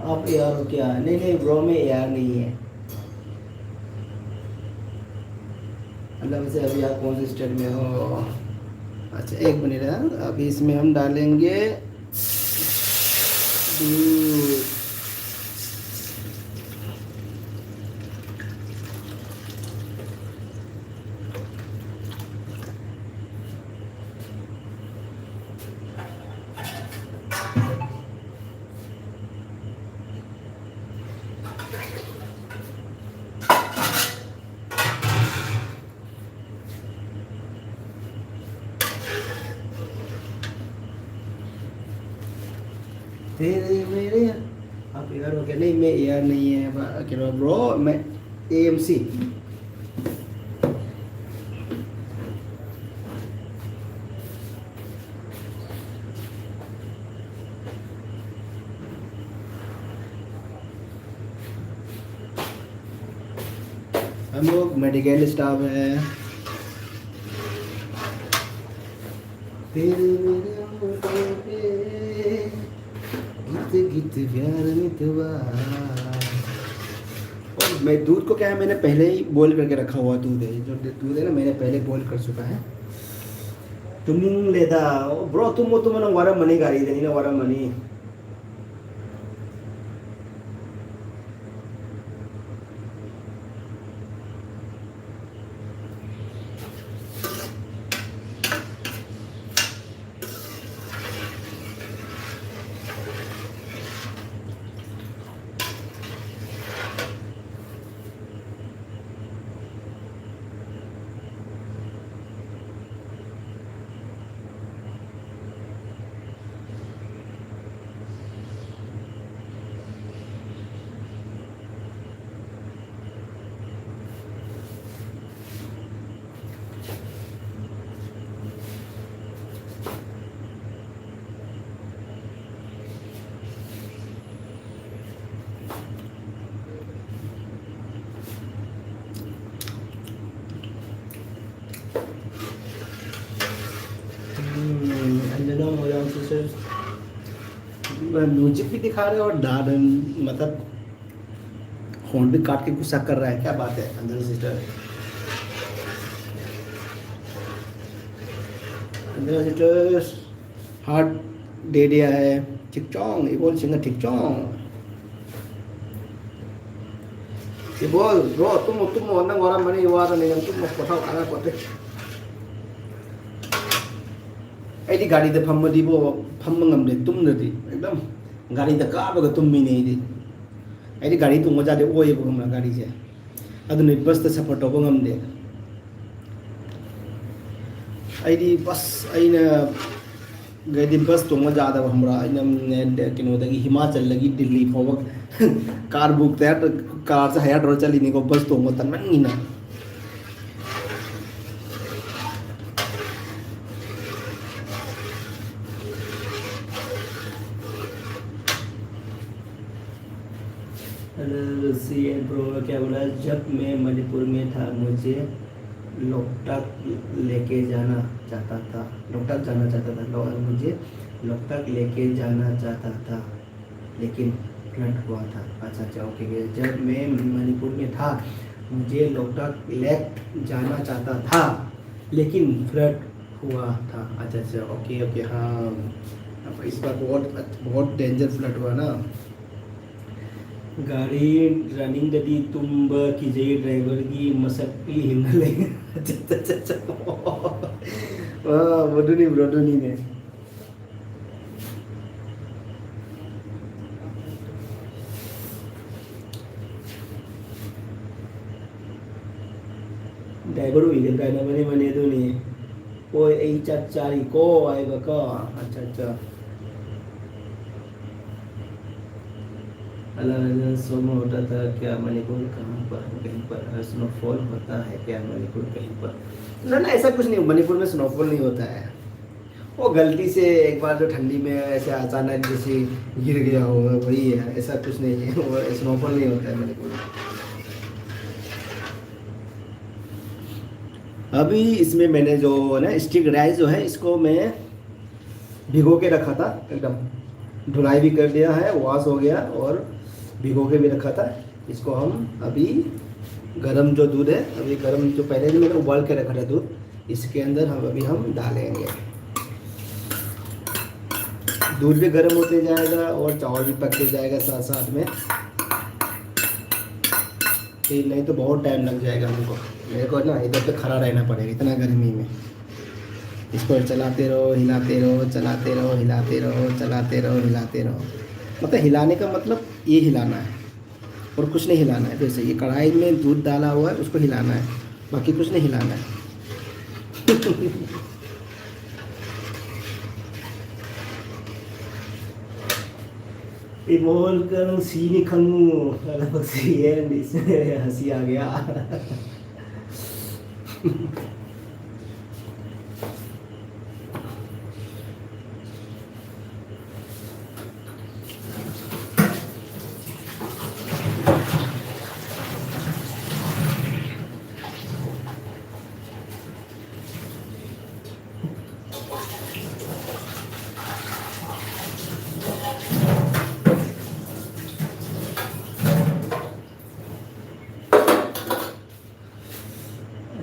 आप यार हो क्या? नहीं, नहीं ब्रो, मैं यार नहीं है। मतलब, वैसे अभी आप कौन से स्टेट में हो? अच्छा, एक मिनट है। अभी इसमें हम डालेंगे दूध। तेरे मेरे, आप यार हो क्या? नहीं, मैं यार नहीं है, बा-, क्या ब्रो, मैं एएमसी। हम लोग मेडिकल स्टाफ है। तेरे मेरे होठों पे गीत गीत प्यार मितवा। और मैं दूध को क्या है, मैंने पहले ही बॉईल करके रखा हुआ दूध है, जो दूध है ना, मैंने पहले बॉईल कर चुका है। ꯇꯨꯝꯅꯤꯡꯂꯦꯗ꯫ ꯕ꯭ꯔꯣ, ꯇꯨꯝꯃꯣ, ꯇꯨꯝꯃꯣ, ꯅꯪ ꯋꯥꯔꯝꯃꯅꯤ, ꯒꯥꯔꯤꯗꯅꯤꯅ ꯋꯥꯔꯝꯃꯅꯤ꯫ हम्म, अंजना मौर्य सिस्टर्स, म्यूजिक भी दिखा रहे हो और डांस, मतलब, होंठ भी काट के गुस्सा कर रहा है, क्या बात है Anjana sister. Anjana sisters, heart दे दिया है। ठीक चोंग, इबोल सिंह ठीक चोंग। ꯏꯕꯣꯜ, ꯕ꯭ꯔꯣ, ꯇꯨꯝꯃꯣ, ꯇꯨꯝꯃꯣ, ꯅꯪ ꯋꯥꯔꯝꯃꯅꯤ, ꯋꯥꯔꯅꯤ, ꯅꯪ ꯇꯨꯝꯃꯣ, ꯄꯣꯊꯥꯎ, ꯀꯥꯟꯅꯄꯣꯠꯇꯦ꯫ ꯑꯩꯗꯤ ꯒꯥꯔꯤꯗ ꯐꯝꯃꯗꯤꯕꯣ, ꯐꯝꯕ ꯉꯝꯗꯦ, ꯇꯨꯝꯗ꯭ꯔꯗꯤ ꯑꯦꯛꯗꯝ ꯒꯥꯔꯤꯗ ꯀꯥꯕꯒ ꯇꯨꯝꯃꯤꯅꯦ ꯑꯩꯗꯤ꯫ ꯑꯩꯗꯤ ꯒꯥꯔꯤ ꯇꯣꯡꯕ ꯌꯥꯗꯦ, ꯑꯣꯏꯌꯦꯕ, ꯈꯪꯕ꯭ꯔꯥ, ꯒꯥꯔꯤꯁꯦ꯫ ꯑꯗꯨꯅ ꯑꯩ ꯕꯁꯇ ꯁꯐꯔ ꯇꯧꯕ ꯉꯝꯗꯦ꯫ ꯑꯩꯗꯤ ꯕꯁ, ꯑꯩꯅ ꯒꯥꯔꯤꯗꯤ ꯕꯁ ꯇꯣꯡꯕ ꯌꯥꯗꯕ, ꯈꯪꯕ꯭ꯔꯥ? ꯑꯩꯅ, ꯅꯦ, ꯀꯩꯅꯣꯗꯒꯤ, ꯍꯤꯃꯥꯆꯜꯗꯒꯤ ꯗꯤꯜꯂꯤ ꯐꯥꯎꯕ ꯀꯥꯔ ꯕꯨꯛ ꯇꯌꯥꯔ, ꯀꯥꯔꯁꯦ ꯍꯥꯏꯌꯔ ꯇꯧꯔ ꯆꯠꯂꯤꯅꯤꯀꯣ, ꯕꯁ ꯇꯣꯡꯕ ꯇꯟꯃꯟꯒꯤꯅ꯫ सी एन प्रो क्या बोला, जब मैं मणिपुर में था, मुझे लोकटक लेके जाना चाहता था, लोकटक जाना चाहता था, लो, मुझे लोकटक लेके जाना चाहता था, लेकिन फ्लड हुआ था। अच्छा, अच्छा, ओके, ओके। जब मैं मणिपुर में था, मुझे लोकटक लेक जाना चाहता था, लेकिन फ्लड हुआ था। अच्छा, अच्छा, ओके, ओके, हाँ। अब इस बार बहुत, बहुत डेंजर फ्लड हुआ ना। गाड़ी रनिंग ददी तुम्ब कीजिए, ड्राइवर की मसक की हिंगले। अच्छा, अच्छा, अच्छा, अच्छा। हाँ, वो तो नहीं, ब्रो, तो नहीं ने। ड्राइवर हुई गया ना, मने, मने तो नहीं। वो यही चार, चार ही को आएगा का? अच्छा, अच्छा। अलाउंस सोमो होता था क्या मणिपुर? कहाँ पर, कहीं पर स्नोफॉल होता है क्या मणिपुर कहीं पर? ना, ना, ऐसा कुछ नहीं, मणिपुर में स्नोफॉल नहीं होता है। वो गलती से एक बार जो ठंडी में ऐसे अचानक जैसे गिर गया होगा, वही है, ऐसा कुछ नहीं है। वो स्नोफॉल नहीं होता है मणिपुर में। अभी इसमें मैंने जो है ना, स्टिक राइस जो है, इसको मैं भिगो के रखा था, एकदम धुलाई भी कर दिया है, वॉश हो गया, और भिगो के भी रखा था। इसको हम अभी गरम जो दूध है, अभी गरम जो पहले भी मैंने उबाल के रखा था दूध, इसके अंदर हम अभी हम डालेंगे। दूध भी गर्म होते जाएगा और चावल भी पकते जाएगा साथ साथ में। फिर नहीं तो बहुत टाइम लग जाएगा हमको, मेरे को ना इधर पे खड़ा रहना पड़ेगा इतना गर्मी में। इसको चलाते रहो, हिलाते रहो, चलाते रहो, हिलाते रहो, चलाते रहो, हिलाते रहो। मतलब हिलाने का मतलब ये हिलाना है और कुछ नहीं हिलाना है। जैसे ये कढ़ाई में दूध डाला हुआ है, उसको हिलाना है, बाकी कुछ नहीं हिलाना है। ये बोल कर सीने खंगू अलग से ये इसमें हंसी आ गया।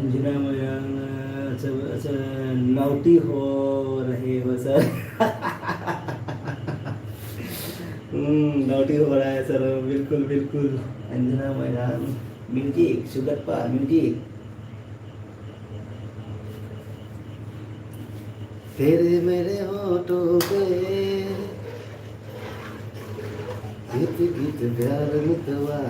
अंजना मोइरांग, अच्छा, अच्छा, naughty हो रहे हो सर। हम्म, naughty हो रहा है सर, बिल्कुल, बिल्कुल। अंजना मोइरांग, music, सुगत पाल, music। तेरे मेरे होठों पे गीत गीत प्यार मितवा।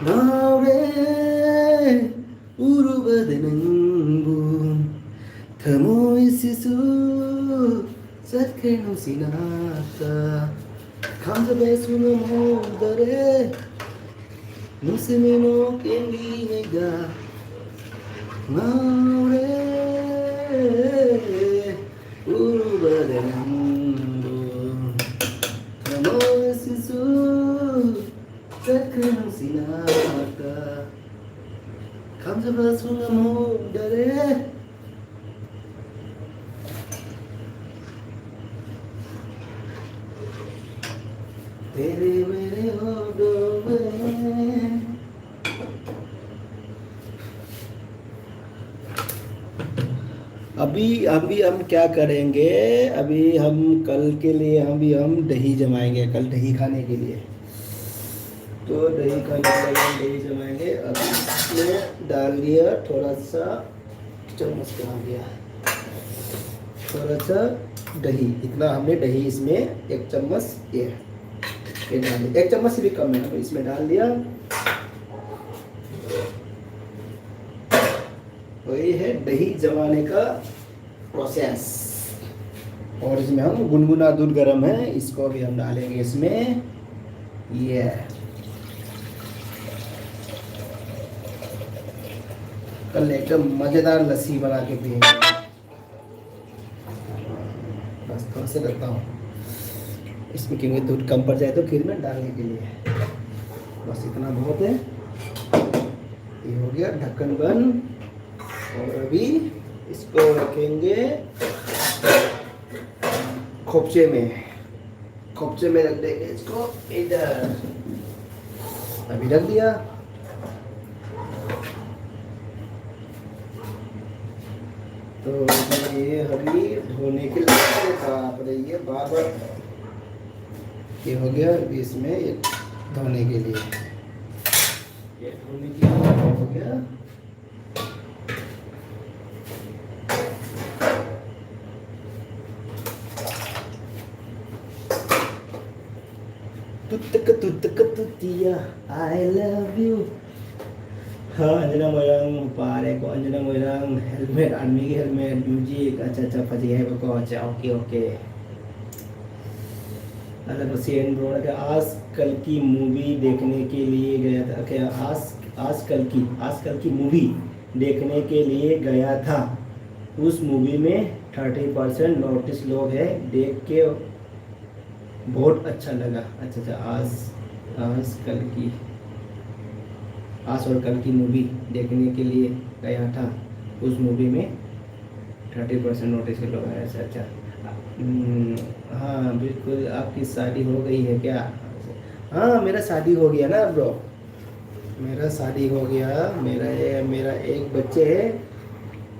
Ngaure, uruba de nangbu, thamoy sisu, sat khe nung sinata, khamsa be sunga mo dare, nung simino kendi nega, ngaure, uruba de nangbu, thamoy sisu, sat khe nung sinata, khamsa be sunga mo dare. तेरे मेरे होठों में। अभी, अभी हम क्या करेंगे, अभी हम कल के लिए, अभी हम दही जमाएंगे, कल दही खाने के लिए। तो दही खाने के लिए हम दही जमाएंगे। अभी इसमें डाल दिया थोड़ा सा, चम्मच कहाँ गया, थोड़ा सा दही, इतना हमने दही इसमें एक चम्मच, ये, ये डाल दिया। एक चम्मच से भी कम है, हम इसमें डाल दिया। वही है दही जमाने का प्रोसेस। और इसमें हम गुनगुना दूध गरम है, इसको भी हम डालेंगे इसमें। ये कल एकदम मज़ेदार लस्सी बना के पिएंगे। बस थोड़ा सा रखता हूँ इसमें, क्योंकि दूध कम पड़ जाए तो खीर में डालने के लिए। बस इतना बहुत है। ये हो गया ढक्कन बंद। और अभी इसको रखेंगे खोपचे में। खोपचे में रख देंगे इसको इधर। अभी रख दिया। तो ये अभी धोने के लिए, बाप रे, ये बार बार ये हो गया। अभी इसमें ये धोने के लिए, ये धोने के लिए हो गया। तुतक तुतक तुतिया, I love you। हाँ, अंजना मोइरांग, पारे को अंजना मोइरांग, helmet, army की helmet, music, अच्छा, अच्छा, फंस गए वो को, अच्छा, OK, OK। अलग हुसैन ब्रो ने कहा, आज कल्कि movie देखने के लिए गया था, क्या आज, आज कल्कि, आज कल्कि movie देखने के लिए गया था। उस movie में thirty percent notice लोग हैं, देख के बहुत अच्छा लगा। अच्छा, अच्छा, आज, आज कल्कि, आज और कल्कि movie देखने के लिए गया था। उस movie में thirty percent notice के लोग हैं। अच्छा, अच्छा। हम्म, हाँ, बिल्कुल। आपकी शादी हो गई है क्या? हाँ, मेरा शादी हो गया ना, bro। मेरा शादी हो गया। मेरा ये, मेरा एक बच्चे है,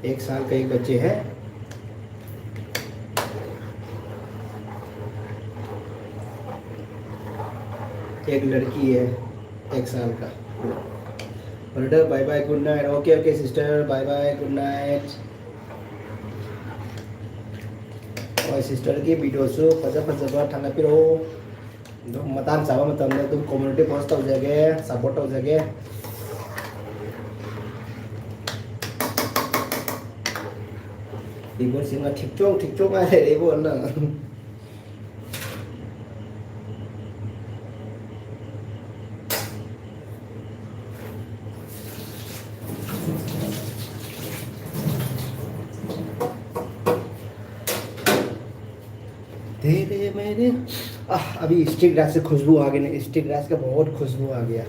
एक साल का एक बच्चे है, एक लड़की है एक साल का। Brother, bye bye, good night। OK, OK sister, bye bye, good night। ꯍꯣꯏ, sister ꯒꯤ video ꯁꯨ ꯐꯖ ꯐꯖꯕ ꯊꯥꯒꯠꯄꯤꯔꯛꯑꯣ꯫ ꯑꯗꯨꯝ ꯃꯇꯥꯡ ꯆꯥꯕ ꯃꯇꯝꯗ ꯑꯗꯨꯝ community post ꯇꯧꯖꯒꯦ, support ꯇꯧꯖꯒꯦ꯫ ꯏꯕꯣ, ꯁꯤꯃ ꯊꯤꯛꯆꯣꯡ ꯊꯤꯛꯆꯣꯡ ꯍꯥꯏ ꯂꯩꯔꯦ ꯏꯕꯣ ꯅꯪ꯫ तेरे मेरे, आह, अभी sticky rice से खुशबू आ गई ना, sticky rice का बहुत खुशबू आ गया,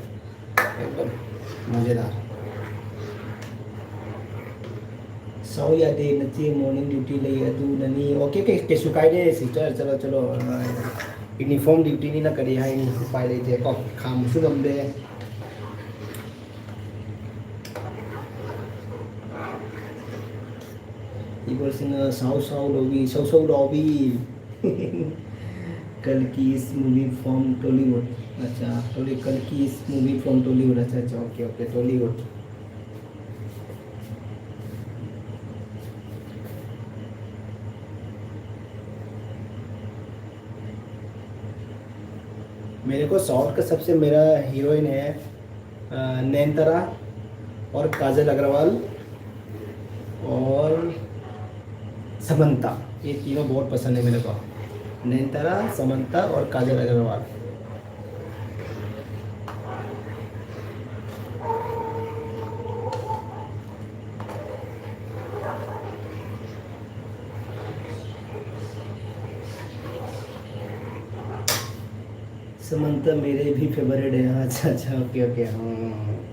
एकदम मज़ेदार। ꯁꯥꯎ ꯌꯥꯗꯦ, ꯅꯆꯦ morning duty ꯂꯩ ꯑꯗꯨꯅꯅꯤ꯫ OK, ꯀꯩ-, ꯀꯩꯁꯨ ꯀꯥꯏꯗꯦ sister, ꯆꯠꯂꯣ, ꯆꯠꯂꯣ꯫ Uniform duty ꯅꯤꯅ ꯀꯔꯤ ꯍꯥꯏꯅꯤ, ꯎꯄꯥꯏ ꯂꯩꯇꯦꯀꯣ, ꯈꯥꯝꯕꯁꯨ ꯉꯝꯗꯦ꯫ People sing, uh, "Sao Sao Lobi, Sao Sao Lobi." Kalki's movie from Tollywood. अच्छा, टोली, Kalki's movie from Tollywood. अच्छा, अच्छा, ओके, ओके, टॉलीवुड। मेरे को साउथ का सबसे, मेरा हीरोइन है, अ, नयनतारा और काजल अग्रवाल और समंता। ये तीनों बहुत पसंद है मेरे को, नयनतारा, समंता और काजल अग्रवाल। समंता मेरे भी फेवरेट है। अच्छा, अच्छा, ओके, ओके, हाँ।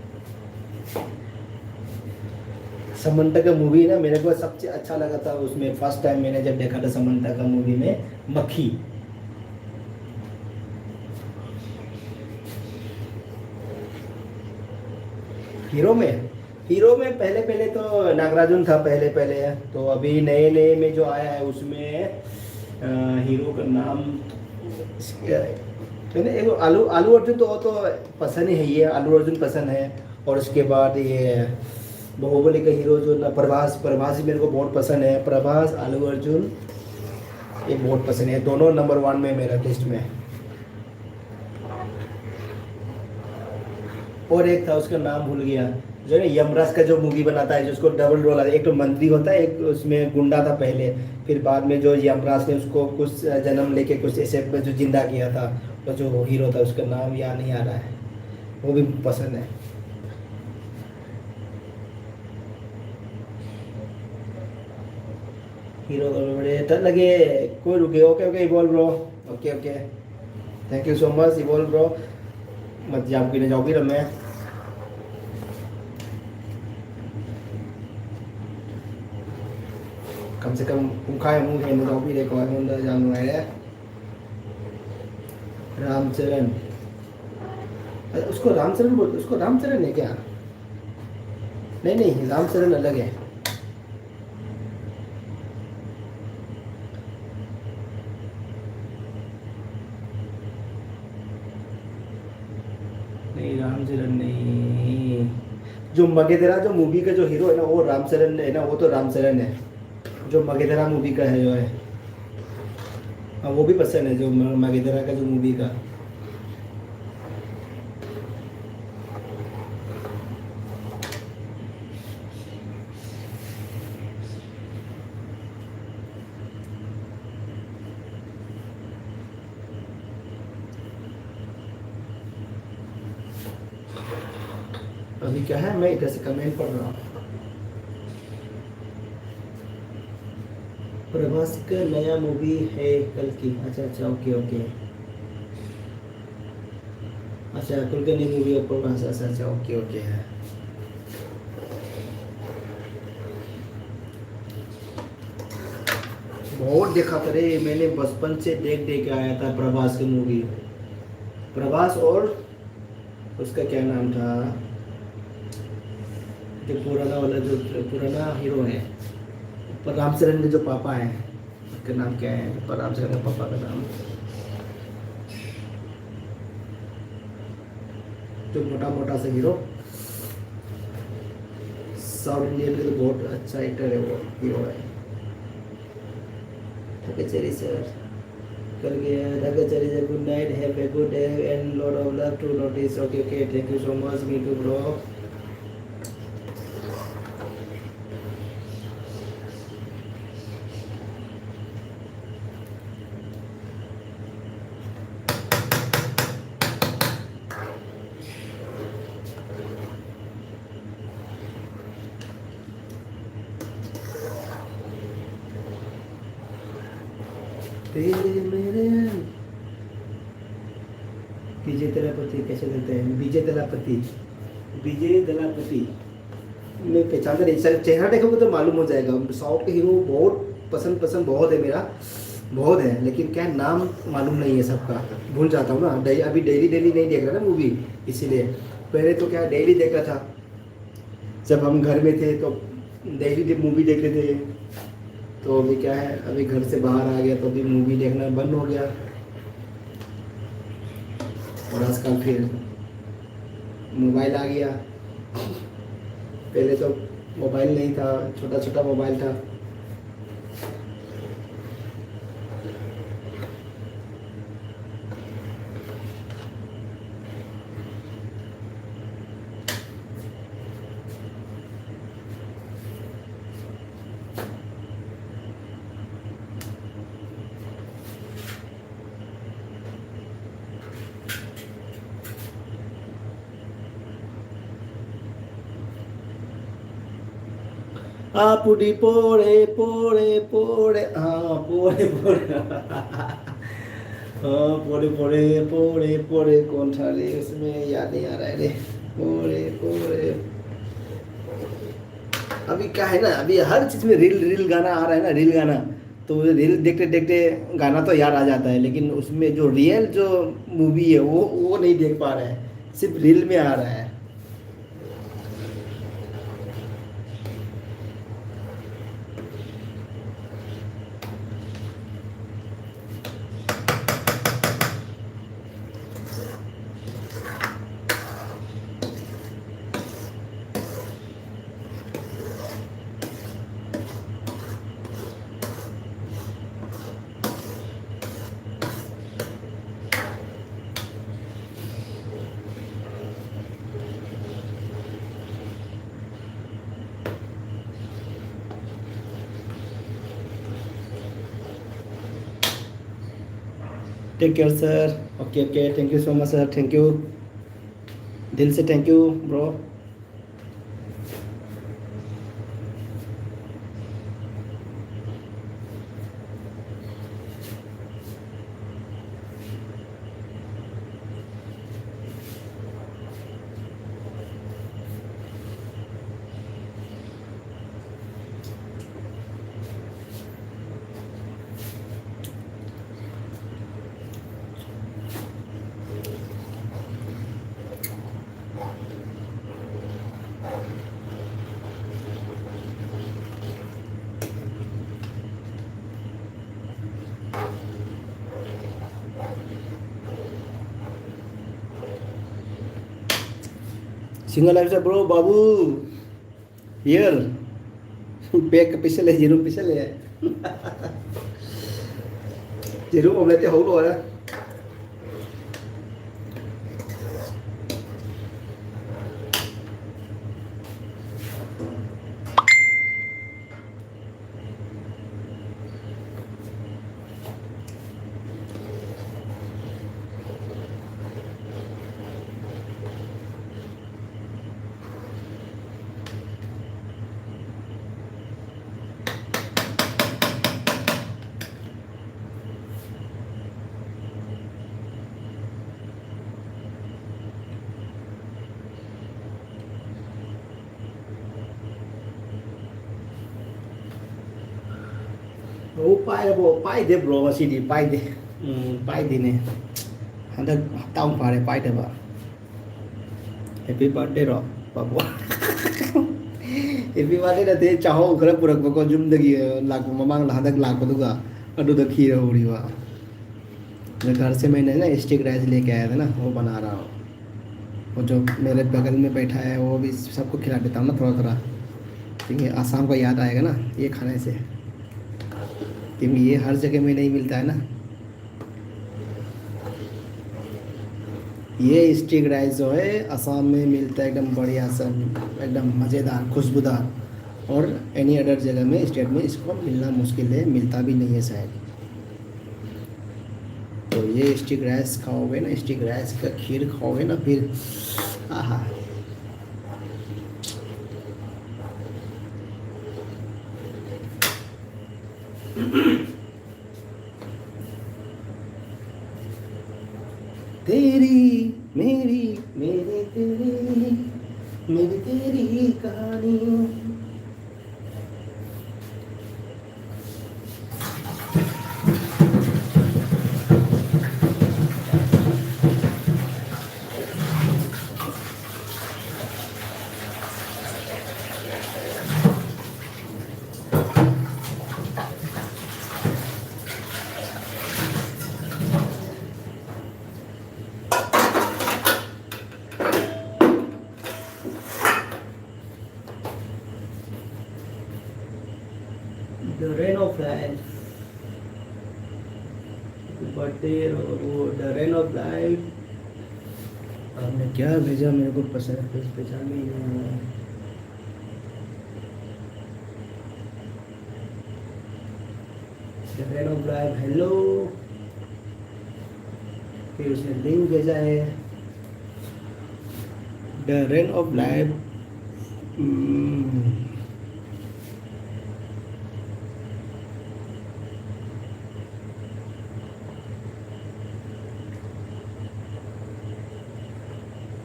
समंता का मूवी ना, मेरे को सबसे अच्छा लगा था उसमें, फर्स्ट टाइम मैंने जब देखा था समंता का मूवी में, मक्खी। हीरो में, हीरो में पहले पहले तो नागार्जुन था, पहले पहले। तो अभी नए नए में जो आया है उसमें, अ, हीरो का नाम, मैंने एक आलू, आलू अर्जुन तो, वो तो पसंद ही है, ये आलू अर्जुन पसंद है। और उसके बाद ये बाहुबली का हीरो जो ना, प्रभास, प्रभास भी मेरे को बहुत पसंद है। प्रभास, आलू अर्जुन, ये बहुत पसंद है, दोनों नंबर वन में मेरा लिस्ट में। और एक था, उसका नाम भूल गया, जो है ना, यमराज का जो मूवी बनाता है, जिसको डबल रोल आता है, एक तो मंत्री होता है, एक उसमें गुंडा था पहले, फिर बाद में जो यमराज ने उसको कुछ जन्म लेके कुछ ऐसे जो जिंदा किया था, वो जो हीरो था, उसका नाम याद नहीं आ रहा है, वो भी पसंद है। हीरो का बड़े डर लगे, कोई रुके, okay, okay, evolve bro, okay, okay, thank you so much, evolve bro. मत जाओ, पीने जाओ, फिर मैं कम से कम ꯄꯨꯡꯈꯥꯏꯃꯨꯛ ꯍꯦꯟꯅ ꯌꯥꯎꯕꯤꯔꯦꯀꯣ ꯑꯩꯉꯣꯟꯗ, ꯌꯥꯝ ꯅꯨꯡꯉꯥꯏꯔꯦ꯫ रामचरण, उसको रामचरण बोलते, उसको रामचरण है क्या? नहीं, नहीं, रामचरण अलग है। नहीं, रामचरण नहीं। जो मगेधरा जो मूवी का जो हीरो है ना, वो रामचरण है ना, वो तो रामचरण है। जो मगेधरा मूवी का है, जो है, हाँ, वो भी पसंद है, जो म-, मगेधरा का जो मूवी का। अभी क्या है, मैं इधर से कमेंट पढ़ रहा हूँ। प्रभास का नया मूवी है कल्कि। अच्छा, अच्छा, ओके, ओके। अच्छा, कल्कि नई मूवी है प्रभास। अच्छा, अच्छा, ओके, ओके है। बहुत देखा था रे, मैंने बचपन से देख देख के आया था प्रभास की मूवी। प्रभास और उसका क्या नाम था, जो पुराना वाला, जो पुराना हीरो है, पर रामचरण के जो पापा हैं, उसका नाम क्या है, पर रामचरण के पापा का नाम, जो मोटा मोटा सा हीरो, साउथ इंडियन के तो बहुत अच्छा एक्टर है वो, हीरो है। ओके, चलिए सर। कल के, okay, चलिए sir, good night, have a good day and lot of love to notice। Okay, okay, thank you so much, me too, bro। तेरे मेरे विजय तलापति कैसे लगते हैं? विजय तलापति, विजय तलापति। मैं पहचानता नहीं, चेह-, चेहरा देखोगे तो मालूम हो जाएगा। साउथ के हीरो बहुत पसंद, पसंद बहुत है मेरा, बहुत है, लेकिन क्या नाम मालूम नहीं है सबका, भूल जाता हूँ ना। डे-, अभी डेली डेली नहीं देख रहा ना मूवी, इसीलिए। पहले तो क्या डेली देखा था, जब हम घर में थे तो डेली डे मूवी देखते थे। तो अभी क्या है, अभी घर से बाहर आ गया तो अभी मूवी देखना बंद हो गया। और आजकल फिर मोबाइल आ गया। पहले तो मोबाइल नहीं था, छोटा छोटा मोबाइल था। आपुडी पोड़े पोड़े पोड़े, हाँ, पोड़े पोड़े। हाँ, पोड़े पोड़े पोड़े पोड़े कौन था रे, उसमें याद नहीं आ रहा है रे। पोड़े पोड़े। अभी क्या है ना, अभी हर चीज़ में रील, रील गाना आ रहा है ना, रील गाना। तो वो रील देखते देखते गाना तो याद आ जाता है, लेकिन उसमें जो रियल जो मूवी है, वो वो नहीं देख पा रहे हैं, सिर्फ रील में आ रहा है। Take care sir. Okay, okay, thank you so much sir, thank you, दिल से thank you bro. Single life ꯆꯠꯄ꯭ꯔꯣ ꯕꯥꯕꯨ? ꯌꯦꯔ꯫ ꯕꯦꯒꯀ ꯄꯤꯁꯜꯂꯦ, ꯌꯦꯔꯨꯝ ꯄꯤꯁꯜꯂꯦ꯫ ꯌꯦꯔꯨꯝ ꯑꯣꯝꯂꯦꯠꯇꯤ ꯍꯧ ꯂꯣꯏꯔꯦ꯫ ꯑꯣ, ꯄꯥꯏꯔꯕꯣ? ꯄꯥꯏꯗꯦ bro, ꯉꯁꯤꯗꯤ ꯄꯥꯏꯗꯦ꯫ ꯎꯝ, ꯄꯥꯏꯗꯦꯅꯦ꯫ ꯍꯟꯗꯛ ꯍꯞꯇꯥꯃꯨꯛ ꯐꯥꯔꯦ ꯄꯥꯏꯗꯕ꯫ Happy birthday ꯔꯣ, ꯕꯥꯕꯨ? Happy birthday ꯅꯠꯇꯦ, ꯆꯥꯍꯧ ꯈꯔ ꯄꯨꯔꯛꯄꯀꯣ, ꯌꯨꯝꯗꯒꯤ, ꯑ, ꯂꯥꯛꯄ ꯃꯃꯥꯡꯗ ꯍꯟꯗꯛ ꯂꯥꯛꯄꯗꯨꯒ ꯑꯗꯨꯗ ꯈꯤꯔ ꯍꯧꯔꯤꯕ꯫ मैं घर से मैंने ना sticky rice लेके आया था ना, वो बना रहा हूँ। वो जो मेरे बगल में बैठा है, वो भी सबको खिला देता हूँ ना थोड़ा थोड़ा, क्योंकि आसाम का याद आएगा ना ये खाने से, क्योंकि ये हर जगह में नहीं मिलता है ना। ये स्टिक राइस जो है, असम में मिलता है, एकदम बढ़िया सा, एकदम मज़ेदार, खुशबूदार। और एनी अदर जगह में, स्टेट में इसको मिलना मुश्किल है, मिलता भी नहीं है शायद। तो ये स्टिक राइस खाओगे ना, स्टिक राइस का खीर खाओगे ना, फिर आहा। तेरी मेरी, मेरी तेरी, मेरी तेरी कहानी। तेरे वो The Rain of Life। आपने क्या भेजा मेरे को पसंद, कुछ पहचान में ही नहीं आ रहा है। The Rain of Life, hello। फिर उसने लिंक भेजा है। The Rain of Life। Hmm।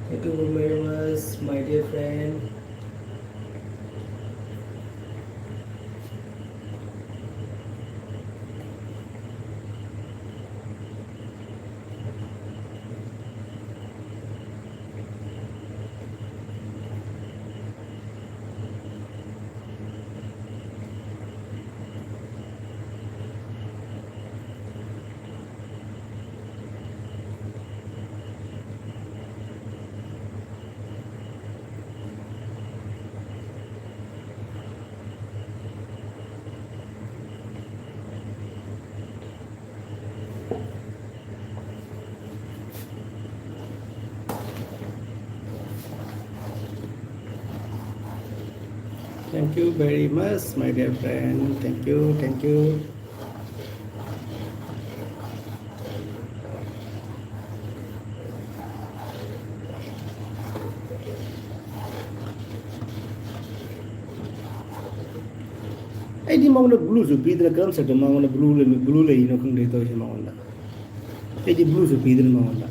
Thank you very much, my dear friend। Thank you very much, my dear friend. Thank you, thank you. ꯑꯩꯗꯤ ꯃꯉꯣꯟꯗ ꯕ꯭ꯂꯨꯁꯨ ꯄꯤꯗꯅ ꯀꯔꯝ ꯁꯛꯇ ꯃꯉꯣꯟꯗ ꯕ꯭ꯂꯨ ꯂꯩ-, ꯕ꯭ꯂꯨ ꯂꯩꯔꯤꯅꯣ ꯈꯪꯗꯦ ꯇꯧꯔꯤꯁꯦ ꯃꯉꯣꯟꯗ꯫ ꯑꯩꯗꯤ ꯕ꯭ꯂꯨꯁꯨ ꯄꯤꯗꯅ ꯃꯉꯣꯟꯗ꯫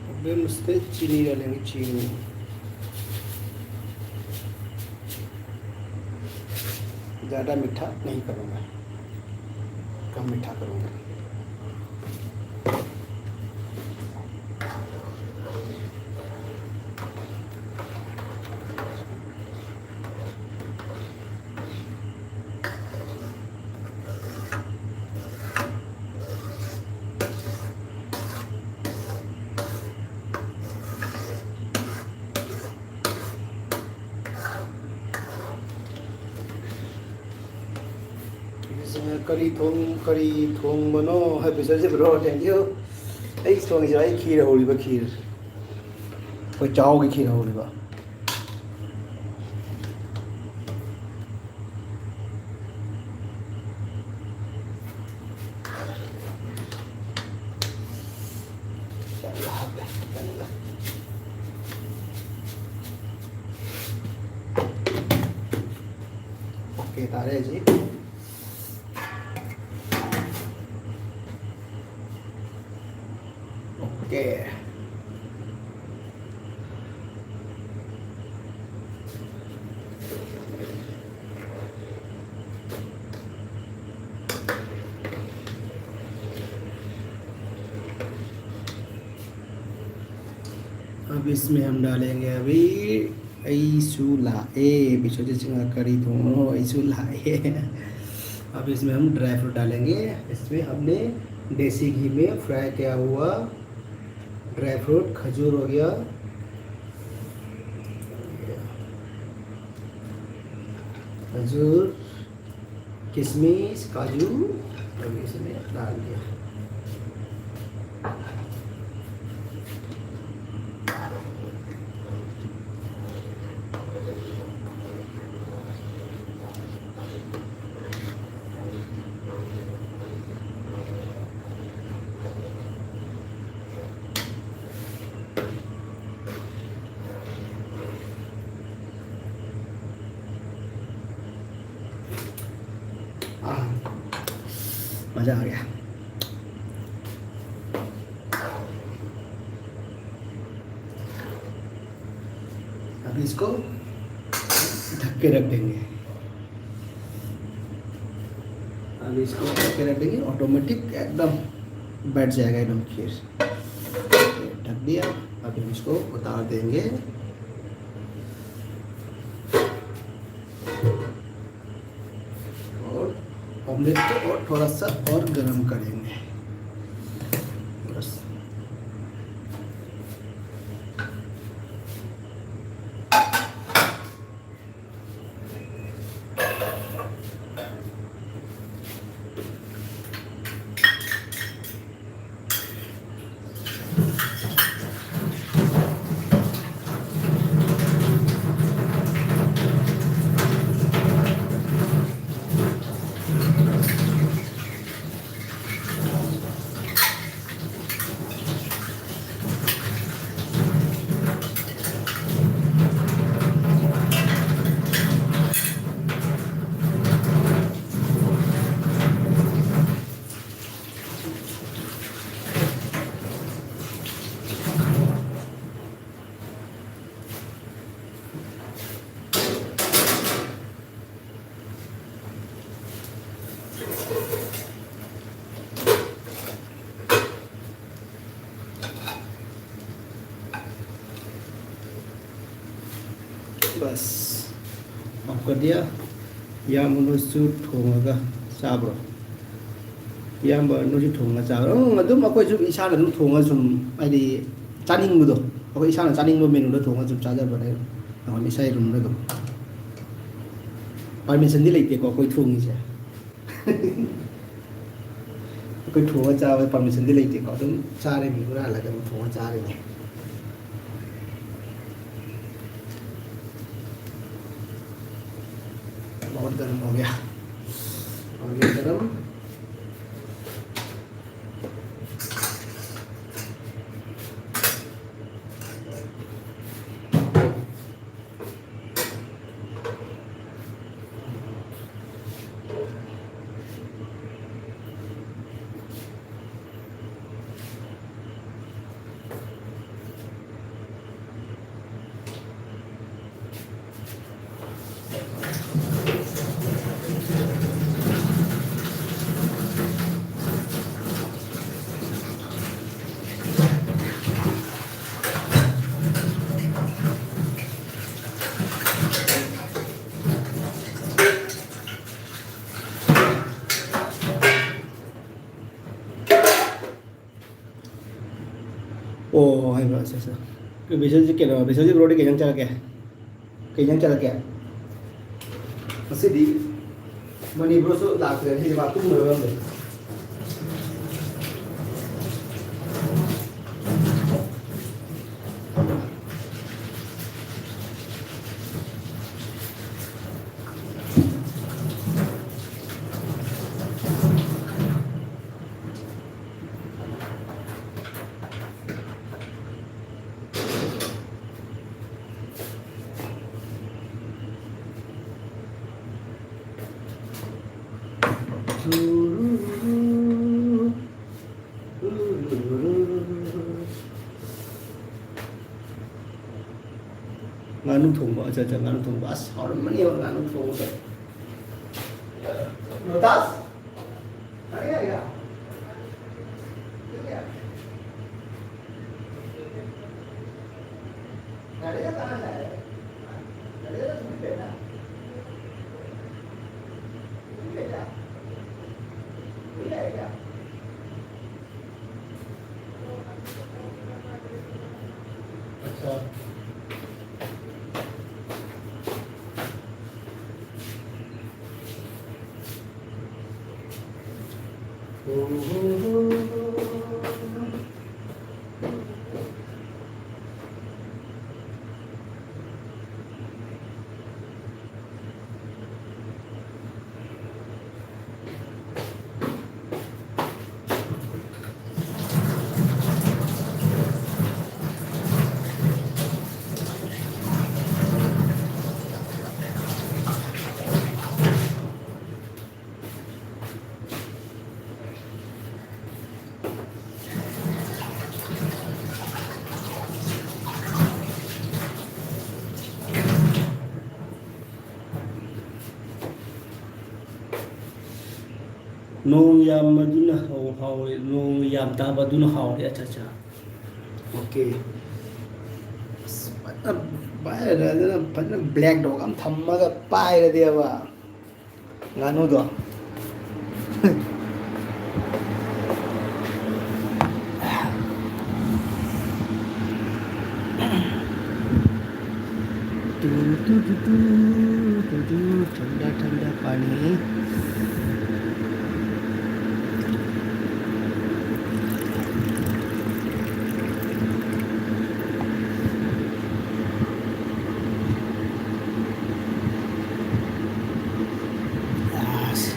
अब हम इस पे चीनी डालेंगे, चीनी। ज़्यादा मीठा नहीं करूँगा, कम मीठा करूँगा। ꯀꯔꯤ ꯊꯣꯡ-, ꯀꯔꯤ ꯊꯣꯡꯕꯅꯣ ꯍꯥꯏꯕ ꯆꯠꯁꯤꯕ꯭ꯔꯣ? Thank you. ꯑꯩ ꯊꯣꯡꯉꯤꯁꯦ ꯑꯩ ꯈꯤꯔ ꯍꯧꯔꯤꯕ, ꯈꯤꯔ꯫ ꯑꯩꯈꯣꯏ ꯆꯥꯛꯍꯥꯎꯒꯤ ꯈꯤꯔ ꯍꯧꯔꯤꯕ꯫ OK ꯇꯥꯔꯦ ꯍꯧꯖꯤꯛ꯫ OK꯫ अब इसमें हम डालेंगे अभी ꯑꯩꯁꯨ ꯂꯥꯛꯑꯦ꯫ ꯕꯤꯁ꯭ꯋꯖꯤꯠ ꯁꯤꯡꯍ ꯀꯔꯤ ꯊꯣꯡꯕꯅꯣ? ꯑꯩꯁꯨ ꯂꯥꯛꯑꯦ꯫ अब इसमें हम ड्राई फ्रूट डालेंगे। इसमें हमने देसी घी में फ्राई किया हुआ ड्राई फ्रूट, खजूर हो गया, खजूर, किशमिश, काजू, और इसमें डाल दिया। आह, मज़ा आ गया। अब इसको ढक के रख देंगे। अब इसको ढक के रख देंगे, ऑटोमेटिक एकदम बैठ जाएगा एकदम खीर। ढक दिया। अब हम इसको उतार देंगे और ऑमलेट को और थोड़ा सा और गर्म करेंगे बस। ꯕꯁ, ꯑꯣꯐ ꯀꯔ ꯗꯤꯌꯥ꯫ ꯏꯌꯥꯝꯕ ꯅꯣꯏꯁꯨ ꯊꯣꯡꯉꯒ ꯆꯥꯕ꯭ꯔꯣ? ꯏꯌꯥꯝꯕ ꯅꯣꯏꯁꯨ ꯊꯣꯡꯉꯒ ꯆꯥꯕ꯭ꯔꯣ? ꯎꯝ, ꯑꯗꯨꯝ ꯑꯩꯈꯣꯏꯁꯨ ꯏꯁꯥꯅ ꯑꯗꯨꯝ ꯊꯣꯡꯉꯒ ꯁꯨꯝ, ꯍꯥꯏꯗꯤ, ꯆꯥꯅꯤꯡꯕꯗꯣ, ꯑꯩꯈꯣꯏ ꯏꯁꯥꯅ ꯆꯥꯅꯤꯡꯕ ꯃꯦꯅꯨꯗ ꯊꯣꯡꯉꯒ ꯁꯨꯝ ꯆꯥꯖꯕꯅꯦ꯫ ꯑꯩꯈꯣꯏ ꯏꯁꯥꯒꯤ ꯔꯨꯝꯗ ꯑꯗꯨꯝ꯫ ꯄꯥꯔꯃꯤꯁꯟꯗꯤ ꯂꯩꯇꯦꯀꯣ ꯑꯩꯈꯣꯏ ꯊꯣꯡꯉꯤꯁꯦ꯫ ꯑꯩꯈꯣꯏ ꯊꯣꯡꯉ ꯆꯥꯕ ꯄꯥꯔꯃꯤꯁꯟꯗꯤ ꯂꯩꯇꯦꯀꯣ, ꯑꯗꯨꯝ ꯆꯥꯔꯤꯃꯤ, ꯍꯨꯔꯥꯜꯂꯒ ꯑꯗꯨꯝ ꯊꯣꯡꯉ ꯆꯥꯔꯤꯃꯤ꯫ बहुत गर्म हो गया, और ये गरम। ꯑꯣ, ꯍꯥꯏꯕ, ꯑꯠꯆꯥ, ꯑꯠꯆꯥ꯫ ꯕꯤꯁꯜꯁꯤ ꯀꯩꯅꯣ, ꯕꯤꯁꯜꯁꯤ ꯕ꯭ꯔꯣꯗꯤ ꯀꯩ ꯏꯟꯖꯥꯡ ꯆꯥꯔꯛꯀꯦ? ꯀꯩ ꯏꯟꯖꯥꯡ ꯆꯥꯔꯛꯀꯦ? ꯉꯁꯤꯗꯤ ꯃꯅꯤꯄꯨꯔꯁꯨ ꯂꯥꯛꯇ꯭ꯔꯦ, ꯉꯁꯤꯗꯤ ꯃꯥ ꯇꯨꯝꯈ꯭ꯔꯕ ꯈꯪꯗꯦ꯫ ꯉꯥꯅꯨ ꯊꯣꯡꯕ, ꯑꯠꯆꯥ, ꯑꯠꯆꯥ, ꯉꯥꯅꯨ ꯊꯣꯡꯕ꯫ ꯑꯁ, ꯍꯥꯎꯔꯝꯃꯅꯦꯕ ꯉꯥꯅꯨ ꯊꯣꯡꯕꯗꯣ꯫ ꯂꯣꯇꯥꯁ? ꯑꯔꯦ, ꯑꯔꯦ꯫ ꯅꯣꯡ ꯌꯥꯝꯕꯗꯨꯅ ꯍꯥꯎ-, ꯍꯥꯎꯔꯦ, ꯅꯣꯡ ꯌꯥꯝ ꯇꯥꯕꯗꯨꯅ ꯍꯥꯎꯔꯦ꯫ ꯑꯠꯆꯥ, ꯑꯠꯆꯥ꯫ ꯑꯣꯀꯦ꯫ ꯑꯁ, ꯐꯖꯅ ꯄꯥꯏꯔꯗꯅ ꯐꯖꯅ black dog ꯑꯃ ꯊꯝꯃꯒ ꯄꯥꯏꯔꯗꯤꯕ꯫ ꯉꯥꯅꯨꯗꯣ꯫ ꯇꯨ, ꯇꯨ, ꯇꯨ, ꯇꯨ, ꯇꯨ, ꯇꯨ, ꯊꯟꯗꯥ, ꯊꯟꯗꯥ ꯄꯥꯅꯤ꯫ ꯑꯁ꯫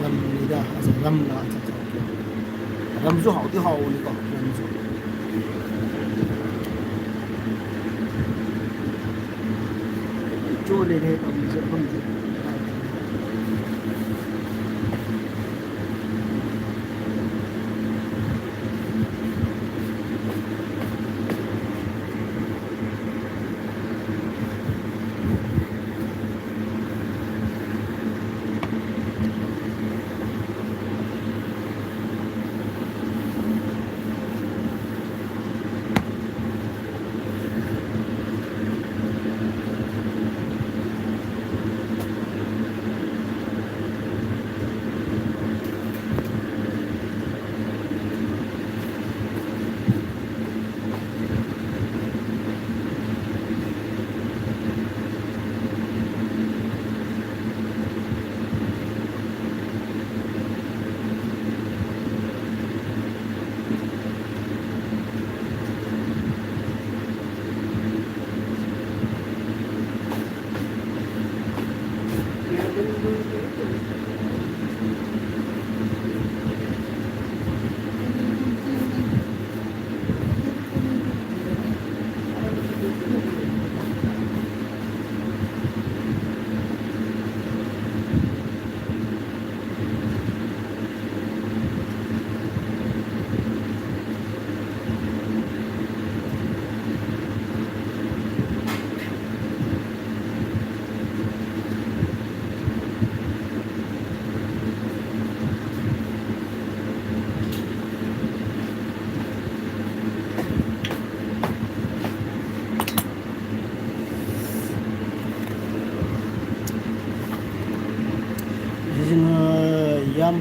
ꯔꯝꯅꯤꯗ, ꯑꯁ, ꯔꯝꯂ, ꯑꯠꯆꯥ, ꯑꯠꯆꯥ, ꯑꯣꯀꯦ꯫ ꯔꯝꯁꯨ ꯍꯥꯎꯗꯤ ꯍꯥꯎꯕꯅꯤꯀꯣ, ꯔꯝꯁꯨ꯫ ꯆꯣꯂꯦꯅꯦ ꯇꯧꯔꯤꯁꯦ ꯃꯐꯝꯁꯦ꯫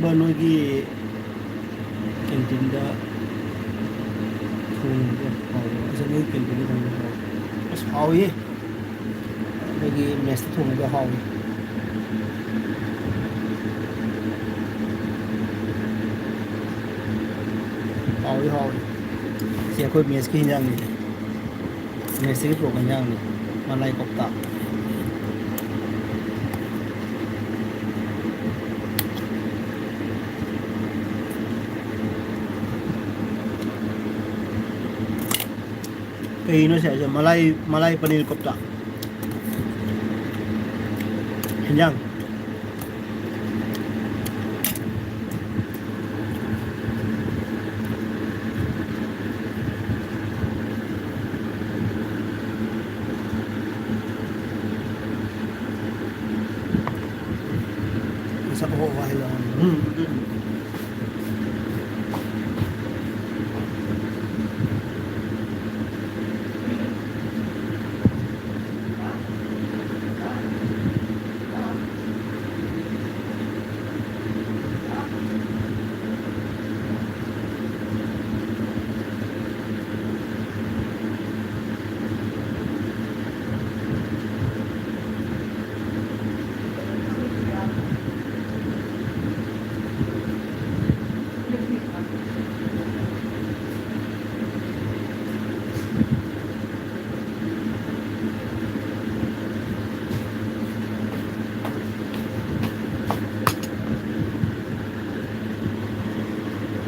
ꯅꯣꯏꯒꯤ ꯀꯦꯟꯇꯤꯟꯗ ꯊꯣꯡꯕꯗꯣ ꯍꯥꯎꯕ꯭ꯔꯣ? ꯑꯁ, ꯅꯣꯏꯒꯤ ꯀꯦꯟꯇꯤꯟꯗ ꯊꯣꯡꯕꯗꯣ ꯍꯥꯎꯕ꯭ꯔꯣ? ꯑꯁ, ꯍꯥꯎꯏ꯫ ꯑꯩꯈꯣꯏꯒꯤ ꯃꯦꯁꯇ ꯊꯣꯡꯕꯗꯣ ꯍꯥꯎꯏ꯫ ꯍꯥꯎꯏ, ꯍꯥꯎꯏ꯫ ꯁꯤ ꯑꯩꯈꯣꯏ ꯃꯦꯁꯀꯤ ꯍꯤꯟꯖꯥꯡꯅꯤꯅꯦ꯫ ꯃꯦꯁꯇꯒꯤ ꯄꯨꯔꯛꯄ ꯍꯤꯟꯖꯥꯡꯅꯤ꯫ ꯃꯂꯥꯏ ꯀꯣꯐꯇꯥ꯫ ꯀꯩꯅꯣ ꯁꯤ ꯍꯥꯏꯁꯦ? ꯃꯂꯥꯏ, ꯃꯂꯥꯏ ꯄꯅꯤꯔ ꯀꯣꯐꯇꯥ꯫ ꯍꯤꯟꯖꯥꯡ꯫ ꯃꯁꯛ ꯍꯣ ꯋꯥ ꯍꯦ ꯂꯥꯎ꯫ ꯎꯝ, ꯑꯗꯨꯅꯤ꯫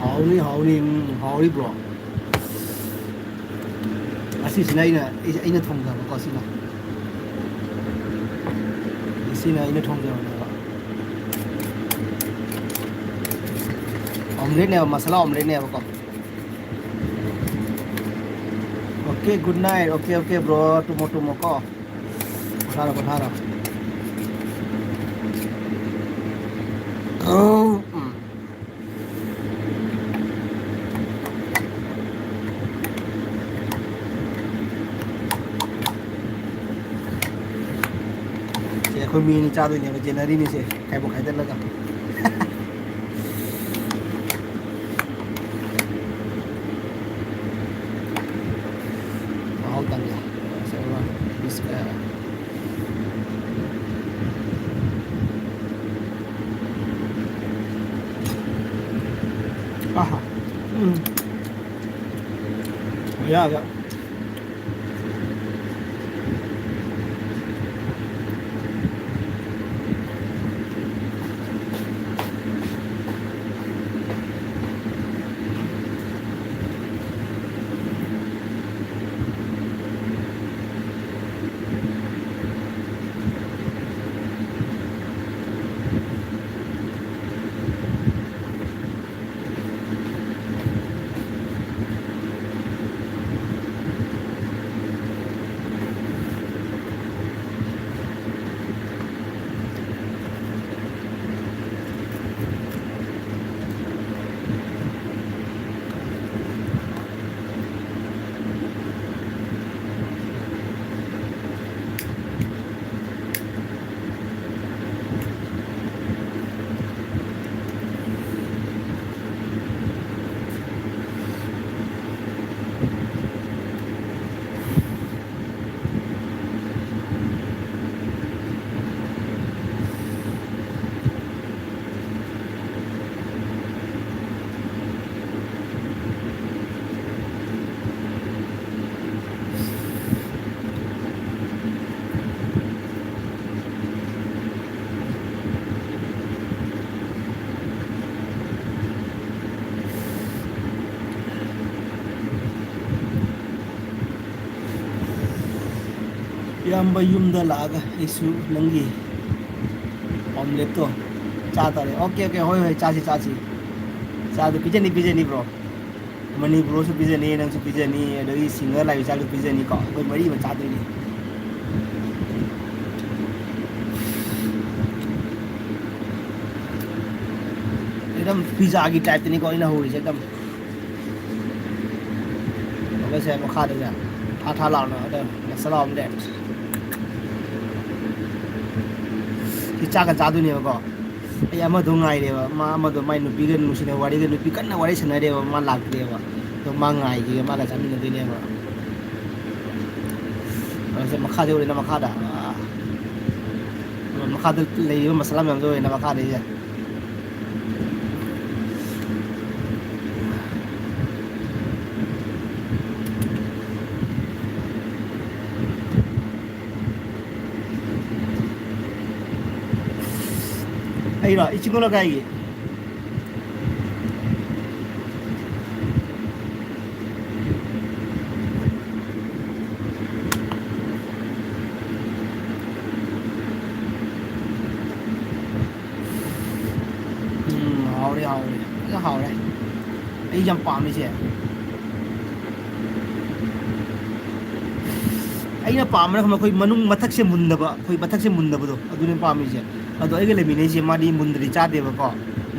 ꯍꯥꯎꯅꯤ, ꯍꯥꯎꯅꯤ, ꯎꯝ, ꯍꯥꯎꯔꯤ, bro꯫ ꯑꯁꯤꯁꯤꯅ ꯑꯩꯅ, ꯑꯩ-, ꯑꯩꯅ ꯊꯣꯡꯖꯕꯀꯣ, ꯁꯤꯅ꯫ ꯁꯤꯅ ꯑꯩꯅ ꯊꯣꯡꯖꯕꯅꯦꯕ꯫ Omelette ꯅꯦꯕ, ꯃꯁꯥꯂꯥ omelette ꯅꯦꯕꯀꯣ꯫ Okay, good night꯫ Okay, okay, bro꯫ ꯇꯨꯝꯃꯣ, ꯇꯨꯝꯃꯣ ꯀꯣ꯫ ꯄꯣꯊꯥꯔꯣ, ꯄꯣꯊꯥꯔꯣ꯫ ꯎꯝ꯫ ꯁꯦ, ꯑꯩꯈꯣꯏ ꯃꯤ ꯑꯅꯤ ꯆꯥꯗꯣꯏꯅꯦꯕ, ꯌꯦꯟꯅꯔꯤꯅꯤꯁꯦ, ꯈꯥꯏꯕꯣꯛ ꯈꯥꯏꯗꯠꯂꯒ꯫ ꯑꯍꯥ꯫ ꯎꯝ꯫ ꯌꯥꯒ꯫ ꯏꯌꯥꯝꯕ ꯌꯨꯝꯗ ꯂꯥꯛꯑꯒ ꯑꯩꯁꯨ ꯅꯪꯒꯤ omelette ꯇꯣ ꯆꯥ ꯇꯥꯔꯦ꯫ ꯑꯣꯀꯦ, ꯑꯣꯀꯦ, ꯍꯣꯏ, ꯍꯣꯏ, ꯆꯥꯁꯤ, ꯆꯥꯁꯤ꯫ ꯆꯥꯗꯨ ꯄꯤꯖꯅꯤ, ꯄꯤꯖꯅꯤ, bro꯫ ꯃꯅꯤꯄꯨꯔꯁꯨ ꯄꯤꯖꯅꯤ, ꯅꯪꯁꯨ ꯄꯤꯖꯅꯤ, ꯑꯗꯒꯤ singer ꯂꯥꯏꯕꯤꯆꯥꯁꯨ ꯄꯤꯖꯅꯤꯀꯣ, ꯑꯩꯈꯣꯏ ꯃꯔꯤ ꯑꯃ ꯆꯥꯗꯣꯏꯅꯤ꯫ ꯑꯦꯛꯗꯝ pizza ꯒꯤ type ꯇꯅꯤꯀꯣ ꯑꯩꯅ ꯍꯧꯔꯤꯁꯦ, ꯑꯦꯛꯗꯝ꯫ ꯑꯗꯨꯒ ꯁꯦ ꯃꯈꯥꯗꯁꯦ ꯊꯥ ꯊꯥ ꯂꯥꯎꯅ ꯑꯗ masala omelette꯫ ꯁꯤ ꯆꯥꯛꯀ ꯆꯥꯗꯣꯏꯅꯦꯕꯀꯣ꯫ ꯑꯩ ꯑꯃꯗꯣ ꯉꯥꯏꯔꯦꯕ, ꯃꯥ ꯑꯃꯗꯣ ꯃꯥꯏ ꯅꯨꯄꯤꯒ ꯅꯨꯡꯁꯤꯅ ꯋꯥꯔꯤꯒ, ꯅꯨꯄꯤ ꯀꯟꯅ ꯋꯥꯔꯤ ꯁꯥꯟꯅꯔꯦꯕ, ꯃꯥ ꯂꯥꯛꯇ꯭ꯔꯦꯕ꯫ ꯑꯗꯣ ꯃꯥ ꯉꯥꯏꯈꯤꯒꯦ, ꯃꯥꯒ ꯆꯥꯃꯤꯟꯅꯗꯣꯏꯅꯦꯕ꯫ ꯑꯗꯣ ꯁꯦ ꯃꯈꯥꯗ ꯎꯔꯦꯅ ꯃꯈꯥꯗ꯫ ꯑꯥ꯫ ꯃꯈꯥꯗ ꯂꯩꯔꯤꯕ masala ꯃꯌꯥꯝꯗꯣ ꯎꯔꯦꯅ ꯃꯈꯥꯗꯩꯁꯦ꯫ ꯑꯩꯔꯣ? ꯏꯆꯤꯟ ꯀꯣꯂꯀꯥꯏꯒꯤ꯫ ꯎꯝ, ꯍꯥꯎꯔꯦ, ꯍꯥꯎꯔꯦ꯫ ꯐꯖꯅ ꯍꯥꯎꯔꯦ꯫ ꯑꯩ ꯌꯥꯝ ꯄꯥꯝꯃꯤꯁꯦ꯫ ꯑꯩꯅ ꯄꯥꯝꯕꯅ ꯈꯪꯕ, ꯑꯩꯈꯣꯏ ꯃꯅꯨꯡ ꯃꯊꯛꯁꯦ ꯃꯨꯟꯗꯕ, ꯑꯩꯈꯣꯏ ꯃꯊꯛꯁꯦ ꯃꯨꯟꯗꯕꯗꯣ, ꯑꯗꯨꯅꯦ ꯄꯥꯝꯃꯤꯁꯦ꯫ ꯑꯗꯣ ꯑꯩꯒ ꯂꯩꯃꯤꯟꯅꯩꯁꯦ, ꯃꯥꯗꯤ ꯃꯨꯟꯗ꯭ꯔꯗꯤ ꯆꯥꯗꯦꯕꯀꯣ꯫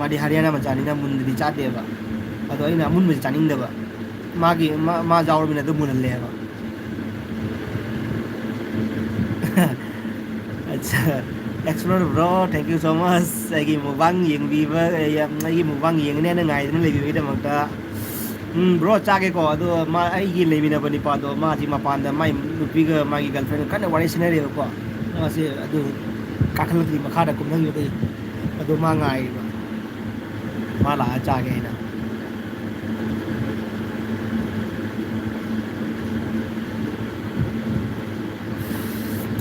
ꯃꯥꯗꯤ ꯍꯔꯤꯌꯥꯅꯥ ꯃꯆꯥꯅꯤꯅ ꯃꯨꯟꯗ꯭ꯔꯗꯤ ꯆꯥꯗꯦꯕ꯫ ꯑꯗꯣ ꯑꯩꯅ ꯑꯃꯨꯟꯕꯁꯦ ꯆꯥꯅꯤꯡꯗꯕ꯫ ꯃꯥꯒꯤ, ꯃꯥ, ꯃꯥ ꯌꯥꯎꯔꯕꯅꯤꯅ ꯑꯗꯨꯝ ꯃꯨꯜꯍꯜꯂꯦ ꯍꯥꯏꯕ꯫ ꯑꯠꯆꯥ꯫ Explore bro, thank you so much꯫ ꯑꯩꯒꯤ mukbang ꯌꯦꯡꯕꯤꯕ, ꯑꯩꯒꯤ mukbang ꯌꯦꯡꯒꯅꯤ ꯍꯥꯏꯅ ꯉꯥꯏꯗꯨꯅ ꯂꯩꯕꯤꯕꯒꯤꯗꯃꯛꯇ꯫ ꯎꯝ, bro, ꯆꯥꯒꯦꯀꯣ꯫ ꯑꯗꯣ ꯃꯥ, ꯑꯩꯒꯤ ꯂꯩꯃꯤꯟꯅꯕ ꯅꯤꯄꯥꯗꯣ, ꯃꯥꯁꯤ ꯃꯄꯥꯟꯗ ꯃꯥꯏ ꯅꯨꯄꯤꯒ ꯃꯥꯒꯤ girlfriend ꯀꯟꯅ ꯋꯥꯔꯤ ꯁꯥꯟꯅꯔꯤꯕꯀꯣ꯫ ꯃꯥꯁꯦ ꯑꯗꯨ ꯀꯥꯈꯠꯂꯛꯇ꯭ꯔꯤ, ꯃꯈꯥꯗ ꯀꯨꯝꯊꯈꯤꯕꯗꯒꯤ꯫ ꯑꯗꯣ ꯃꯥ ꯉꯥꯏꯔꯤꯕ꯫ ꯃꯥ ꯂꯥꯛꯑ ꯆꯥꯒꯦ ꯍꯥꯏꯅ꯫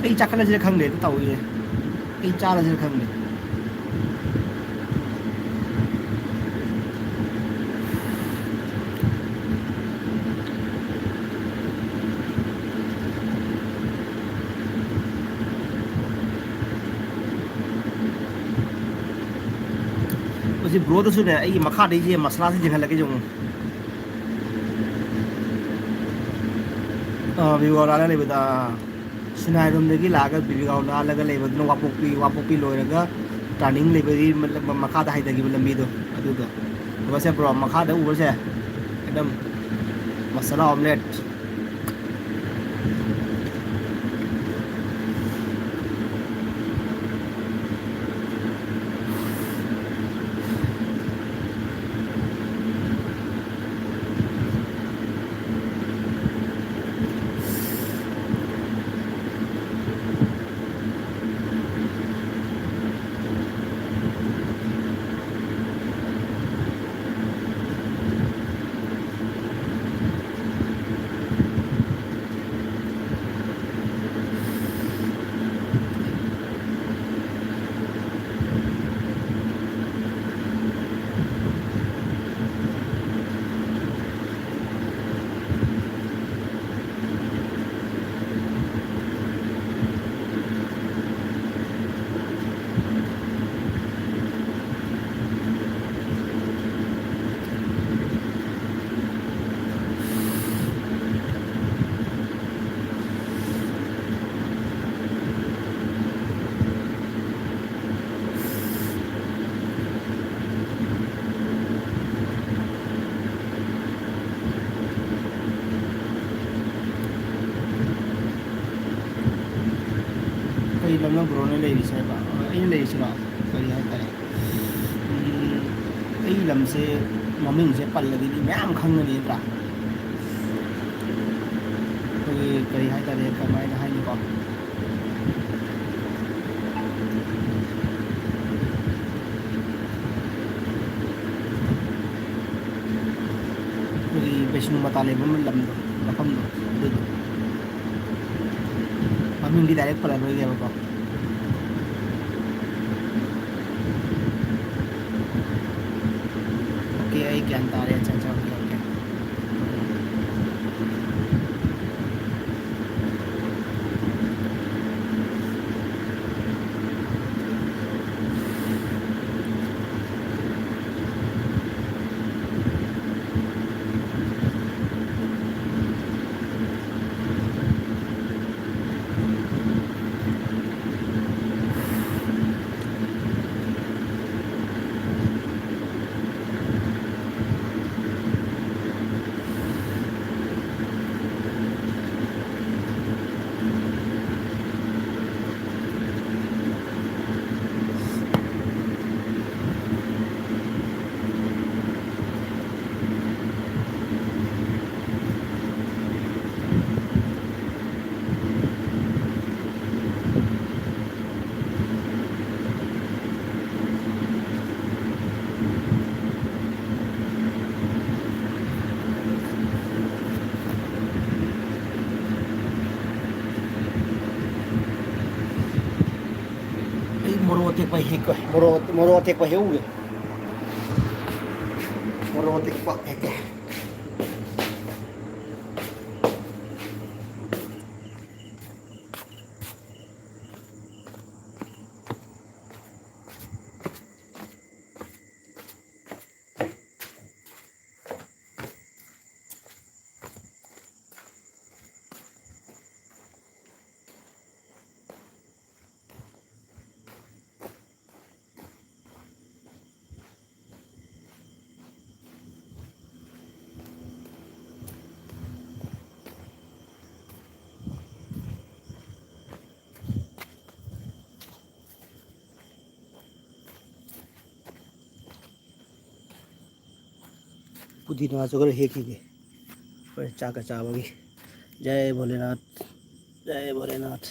ꯑꯩ ꯆꯥꯈꯠꯂꯁꯤꯔ ꯈꯪꯗꯦ, ꯑꯗꯨ ꯇꯧꯔꯤꯁꯦ꯫ ꯑꯩ ꯆꯥꯔꯁꯤꯔ ꯈꯪꯗꯦ꯫ ꯍꯧꯖꯤꯛ broꯗꯁꯨꯅꯦ, ꯑꯩꯒꯤ ꯃꯈꯥꯗꯩꯁꯦ ꯃꯁꯂꯥꯁꯦ ꯌꯦꯡꯍꯜꯂꯛꯀꯦ ꯌꯦꯡꯉꯨ꯫ ꯑꯥ, ꯕꯤꯕꯤ ꯒꯧꯔꯥꯗ ꯂꯩꯕꯗ, ꯁꯤꯅꯥꯏꯔꯣꯝꯗꯒꯤ ꯂꯥꯛꯑꯒ ꯕꯤꯕꯤ ꯒꯧꯔꯥ ꯂꯥꯜꯂꯒ ꯂꯩꯕꯗꯨꯅ ꯋꯥꯡꯄꯣꯛꯄꯤ, ꯋꯥꯡꯄꯣꯛꯄꯤ ꯂꯣꯏꯔꯒ turning ꯂꯩꯕꯒꯤ ꯃꯈꯥꯗ ꯍꯥꯏꯊꯈꯤꯕ ꯂꯝꯕꯤꯗꯣ, ꯑꯗꯨꯗꯣ꯫ ꯎꯕꯁꯦ bro, ꯃꯈꯥꯗ ꯎꯕꯁꯦ, ꯑꯦꯛꯗꯝ ꯃꯁꯥꯂꯥ omelette꯫ ꯂꯝꯅꯣ ꯕ꯭ꯔꯣꯅ ꯂꯩꯔꯤꯁꯦ ꯍꯥꯏꯕ? ꯑꯩꯅ ꯂꯩꯔꯤꯁꯤꯔꯣ? ꯀꯔꯤ ꯍꯥꯏꯇꯥꯔꯦ? ꯎꯝ, ꯑꯩ ꯂꯝꯁꯦ ꯃꯃꯤꯡꯁꯦ ꯄꯜꯂꯗꯤ ꯃꯤ ꯃꯌꯥꯝ ꯈꯪꯒꯅꯤ ꯅꯠꯇ꯭ꯔꯥ? ꯑꯩꯈꯣꯏꯒꯤ ꯀꯔꯤ ꯍꯥꯏꯇꯥꯔꯦ, ꯀꯃꯥꯏꯅ ꯍꯥꯏꯅꯤꯀꯣ? ꯑꯩꯈꯣꯏꯒꯤ ꯕꯩꯁꯅꯨ ꯃꯇꯥ ꯂꯩꯕ ꯂꯝꯗꯣ, ꯃꯐꯝꯗꯣ, ꯑꯗꯨꯗꯣ꯫ ꯃꯃꯤꯡꯗꯤ ꯗꯥꯏꯔꯦꯛ ꯄꯜꯂꯔꯣꯏꯒꯦꯕꯀꯣ꯫ ꯑꯣꯀꯦ, ꯑꯩ ꯒ꯭ꯌꯥꯟ ꯇꯥꯔꯦ꯫ ꯑꯠꯆꯥ, ꯑꯠꯆꯥ, ꯑꯣꯀꯦ, ꯑꯣꯀꯦ꯫ ꯑꯩ ꯃꯣꯔꯣꯛ ꯑꯇꯦꯛꯄ ꯍꯦꯛꯀꯦ꯫ ꯃꯣꯔꯣꯛ, ꯃꯣꯔꯣꯛ ꯑꯇꯦꯛꯄ ꯍꯦꯛꯎꯒꯦ꯫ ꯃꯣꯔꯣꯛ ꯑꯇꯦꯛꯄ ꯍꯦꯛꯀꯦ꯫ ꯄꯨꯗꯤꯅꯥꯁꯨ ꯈꯔ ꯍꯦꯛꯈꯤꯒꯦ꯫ ꯍꯣꯏ, ꯆꯥꯛꯀ ꯆꯥꯕꯒꯤ꯫ ꯖꯥꯏ ꯚꯣꯂꯦꯅꯥꯊ꯫ ꯖꯥꯏ ꯚꯣꯂꯦꯅꯥꯊ꯫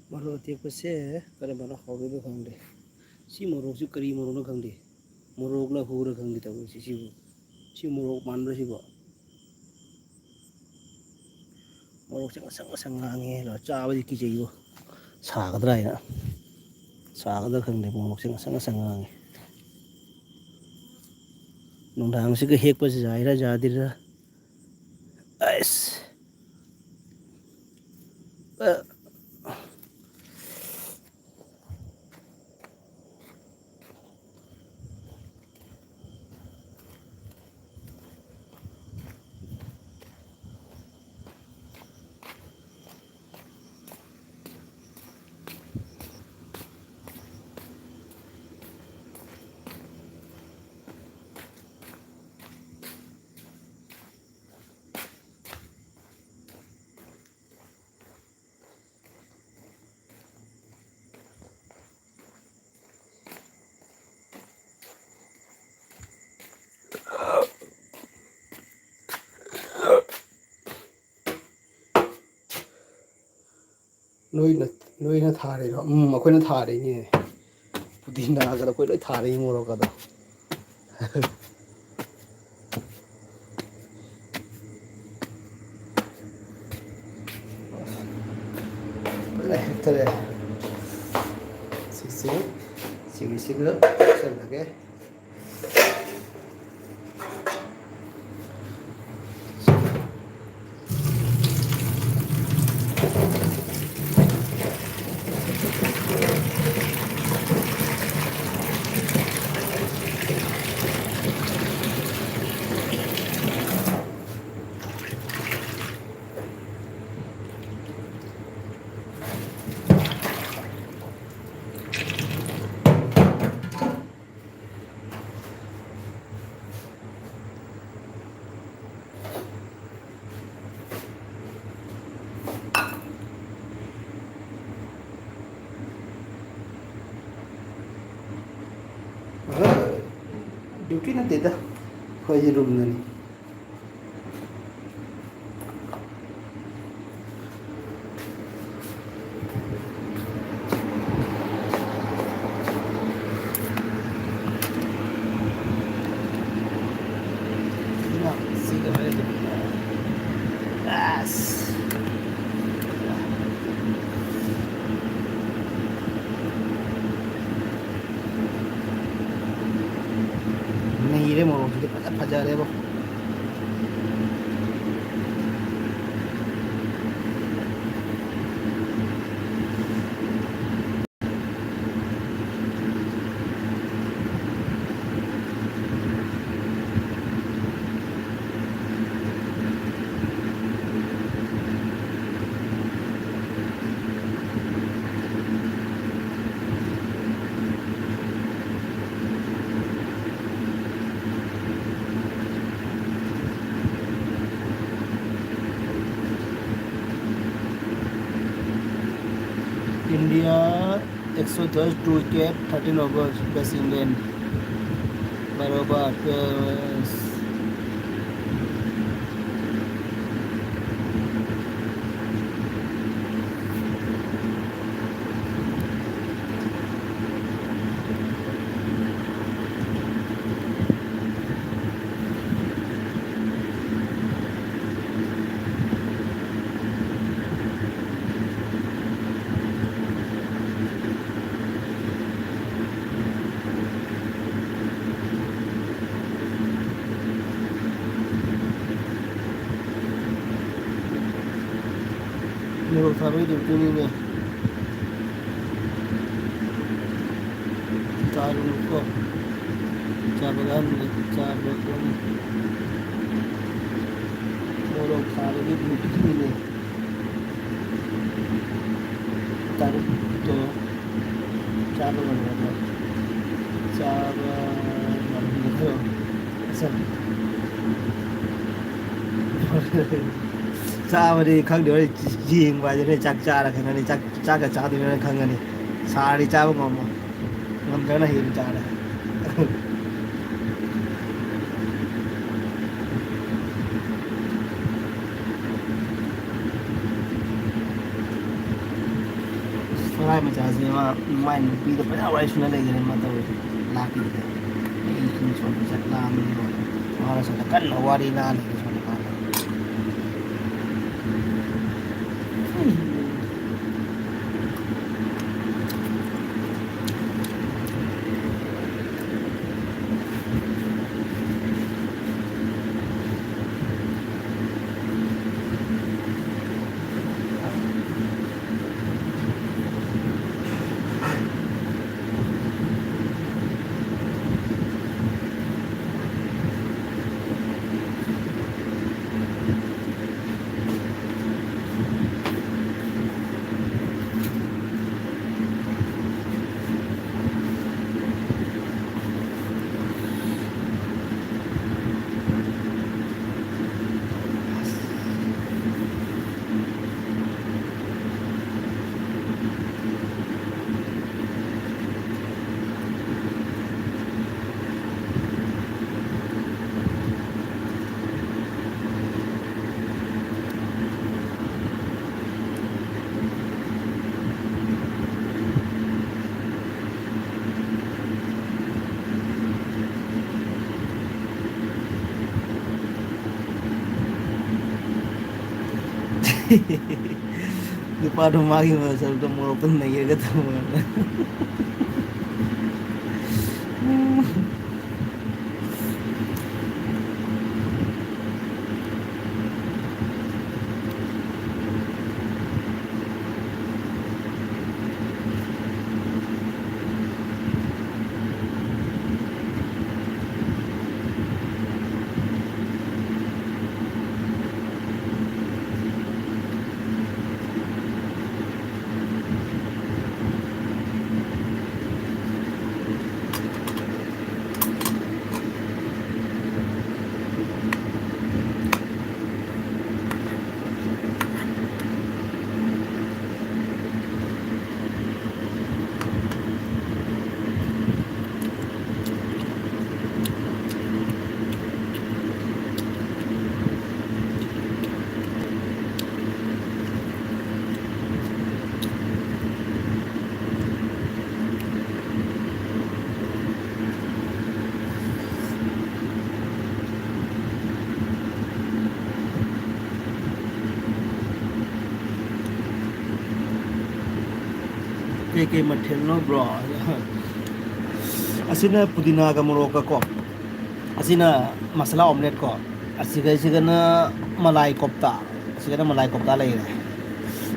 ꯃꯔꯣꯛ ꯑꯇꯦꯛꯄꯁꯦ ꯀꯔꯝꯕꯅ ꯍꯥꯎꯗꯣꯏꯅꯣ ꯈꯪꯗꯦ꯫ ꯁꯤ ꯃꯣꯔꯣꯛꯁꯤ ꯀꯔꯤ ꯃꯣꯔꯣꯛꯅꯣ ꯈꯪꯗꯦ꯫ ꯃꯣꯔꯣꯛꯂ ꯍꯨꯔ ꯈꯪꯗꯦ ꯇꯧꯔꯤꯁꯤ ꯁꯤꯕꯨ꯫ ꯁꯤ ꯃꯣꯔꯣꯛ ꯃꯥꯟꯕ꯭ꯔꯥ ꯁꯤꯕꯣ? ꯃꯣꯔꯣꯛꯁꯦ ꯉꯁꯪ ꯉꯁꯪ ꯉꯥꯡꯉꯦ ꯑꯗꯣ ꯆꯥꯕꯗꯤ ꯀꯤꯖꯩꯕꯣ꯫ ꯁꯥꯒꯗ꯭ꯔꯥ ꯍꯥꯏꯅ꯫ ꯁꯥꯒꯗ꯭ꯔꯥ ꯈꯪꯗꯦ, ꯃꯣꯔꯣꯛꯁꯦ ꯉꯁꯪ ꯉꯁꯪ ꯉꯥꯡꯉꯦ꯫ ꯅꯨꯡꯗꯥꯡꯁꯤꯒ ꯍꯦꯛꯄꯁꯤ ꯌꯥꯏꯔꯥ ꯌꯥꯗꯤꯔꯥ? ꯑꯩꯁ꯫ ꯑ꯫ ꯅꯣꯏꯅ, ꯅꯣꯏꯅ ꯊꯥꯔꯤꯔꯣ? ꯎꯝ, ꯑꯩꯈꯣꯏꯅ ꯊꯥꯔꯤꯅꯦ꯫ ꯄꯨꯗꯤꯅꯥꯒꯗꯣ ꯑꯩꯈꯣꯏ ꯂꯣꯏ ꯊꯥꯔꯤ, ꯃꯣꯔꯣꯛꯀꯗꯣ꯫ ꯐꯖꯅ ꯍꯦꯛꯊꯔꯦ꯫ ꯁꯤꯁꯦ, ꯁꯤꯒꯤꯁꯤꯒ ꯍꯥꯞꯆꯜꯂꯒꯦ꯫ ꯗ꯭ꯌꯨꯇꯤ ꯅꯠꯇꯦꯗ, ꯑꯩꯈꯣꯏꯁꯦ ꯔꯨꯝꯗꯅꯤ꯫ ꯑꯁ꯫ ꯅꯩꯔꯦ, ꯃꯣꯔꯣꯛꯁꯤꯗꯤ ꯐꯖ ꯐꯖꯔꯦꯕꯣ꯫ India एक सौ दस two wicket, thirteen over, West Indies. बराबर, यस। ꯃꯣꯔꯣꯛ ꯊꯥꯕꯒꯤ ꯗ꯭ꯌꯨꯇꯤꯅꯤꯅꯦ꯫ ꯆꯥꯔꯨꯅꯨꯀꯣ꯫ ꯆꯥꯕ ꯀꯥꯟꯗ ꯆꯥꯕ ꯀꯣꯟꯅ꯫ ꯃꯣꯔꯣꯛ ꯊꯥꯕꯒꯤ ꯗ꯭ꯌꯨꯇꯤꯅꯤꯅꯦ꯫ ꯇꯔꯨꯛꯇꯣ ꯆꯥꯕ ꯉꯝꯒꯗ꯭ꯔꯣ? ꯆꯥꯕ ꯉꯝꯒꯗ꯭ꯔꯣ? ꯑꯁ꯫ ꯆꯥꯕꯗꯤ ꯈꯪꯗꯦ, ꯍꯣꯔꯦꯟ ꯌꯦꯡꯕ ꯍꯥꯏꯗꯨꯅꯦ꯫ ꯆꯥꯛ ꯆꯥꯔ ꯈꯪꯒꯅꯤ, ꯆꯥꯛ, ꯆꯥꯛꯀ ꯆꯥꯗꯣꯏꯅꯣꯅ ꯈꯪꯒꯅꯤ꯫ ꯁꯥꯔꯗꯤ ꯆꯥꯕ ꯉꯝꯃꯣ, ꯉꯝꯗ꯭ꯔꯒꯅ ꯍꯌꯦꯡ ꯆꯥꯔꯦ꯫ ꯊꯣꯔꯥꯏ ꯃꯆꯥꯁꯦ ꯃꯥ ꯃꯥꯏ ꯅꯨꯄꯤꯗ ꯐꯖꯅ ꯋꯥꯔꯤ ꯁꯨꯅ ꯂꯩꯈꯔꯦ ꯃꯥ ꯇꯧꯔꯤꯁꯦ꯫ ꯂꯥꯛꯈꯤꯗ꯭ꯔꯦ꯫ ꯑꯩ ꯁꯨꯝ ꯁꯣꯝꯗ ꯆꯠ ꯂꯥꯛꯑꯝꯕꯅꯤ ꯂꯣꯏꯔꯦ꯫ ꯃꯥꯅ ꯁꯣꯝꯗ ꯀꯟꯅ ꯋꯥꯔꯤ ꯂꯥꯜꯂꯤꯅꯦ ꯁꯣꯝꯗ ꯃꯥꯅ꯫ ꯅꯨꯄꯥꯗꯣ ꯃꯥꯒꯤ ꯃꯁꯛꯇꯣ ꯃꯣꯔꯣꯛꯇ ꯅꯩꯔꯒ ꯊꯝꯃꯒ꯫ ꯀꯩꯀꯩ ꯃꯊꯦꯜꯅꯣ, ꯕ꯭ꯔꯣ? ꯑꯁꯤꯅ ꯄꯨꯗꯤꯅꯥꯒ ꯃꯣꯔꯣꯛꯀ ꯀꯣ, ꯑꯁꯤꯅ ꯃꯁꯥꯂꯥ ꯑꯣꯝꯂꯦꯠ ꯀꯣ, ꯑꯁꯤꯒꯩꯁꯤꯒꯅ ꯃꯂꯥꯏ ꯀꯣꯞꯇꯥ, ꯑꯁꯤꯒꯅ ꯃꯂꯥꯏ ꯀꯣꯞꯇꯥ ꯂꯩꯔꯦ꯫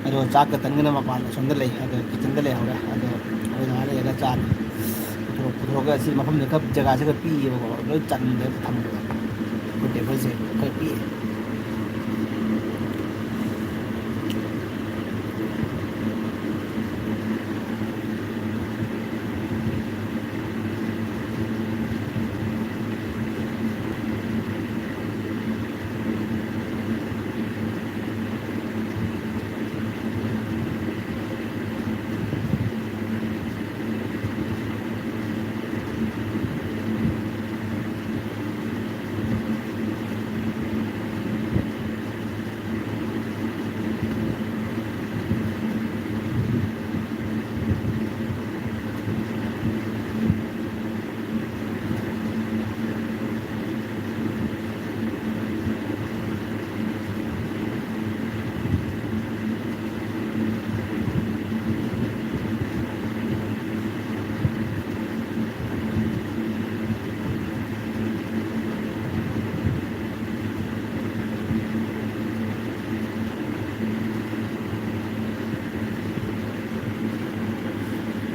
ꯑꯗꯣ ꯆꯥꯛ ꯀꯇꯟꯒꯅ ꯃꯄꯥꯟ ꯑꯁꯣꯝꯗ ꯂꯩ, ꯑꯗꯣ ꯀꯤꯆꯟꯗ ꯂꯩꯍꯧꯔꯦ꯫ ꯑꯗꯣ ꯑꯩꯈꯣꯏ ꯉꯥꯏꯍꯥꯛ ꯂꯩꯔꯒ ꯆꯥꯅꯤ꯫ ꯄꯨꯊꯣꯔꯛ-, ꯄꯨꯊꯣꯔꯛꯑꯒ ꯑꯁꯤ ꯃꯐꯝꯁꯦ ꯈꯔ, ꯖꯒꯥꯁꯦ ꯈꯔ ꯄꯤꯛꯑꯦꯕꯀꯣ, ꯂꯣꯏ ꯆꯟꯗ꯭ꯔꯦ ꯊꯝꯕꯗꯣ꯫ ꯑꯩꯈꯣꯏ ꯇꯦꯕꯜꯁꯦ ꯈꯔ ꯄꯤꯛꯑꯦ꯫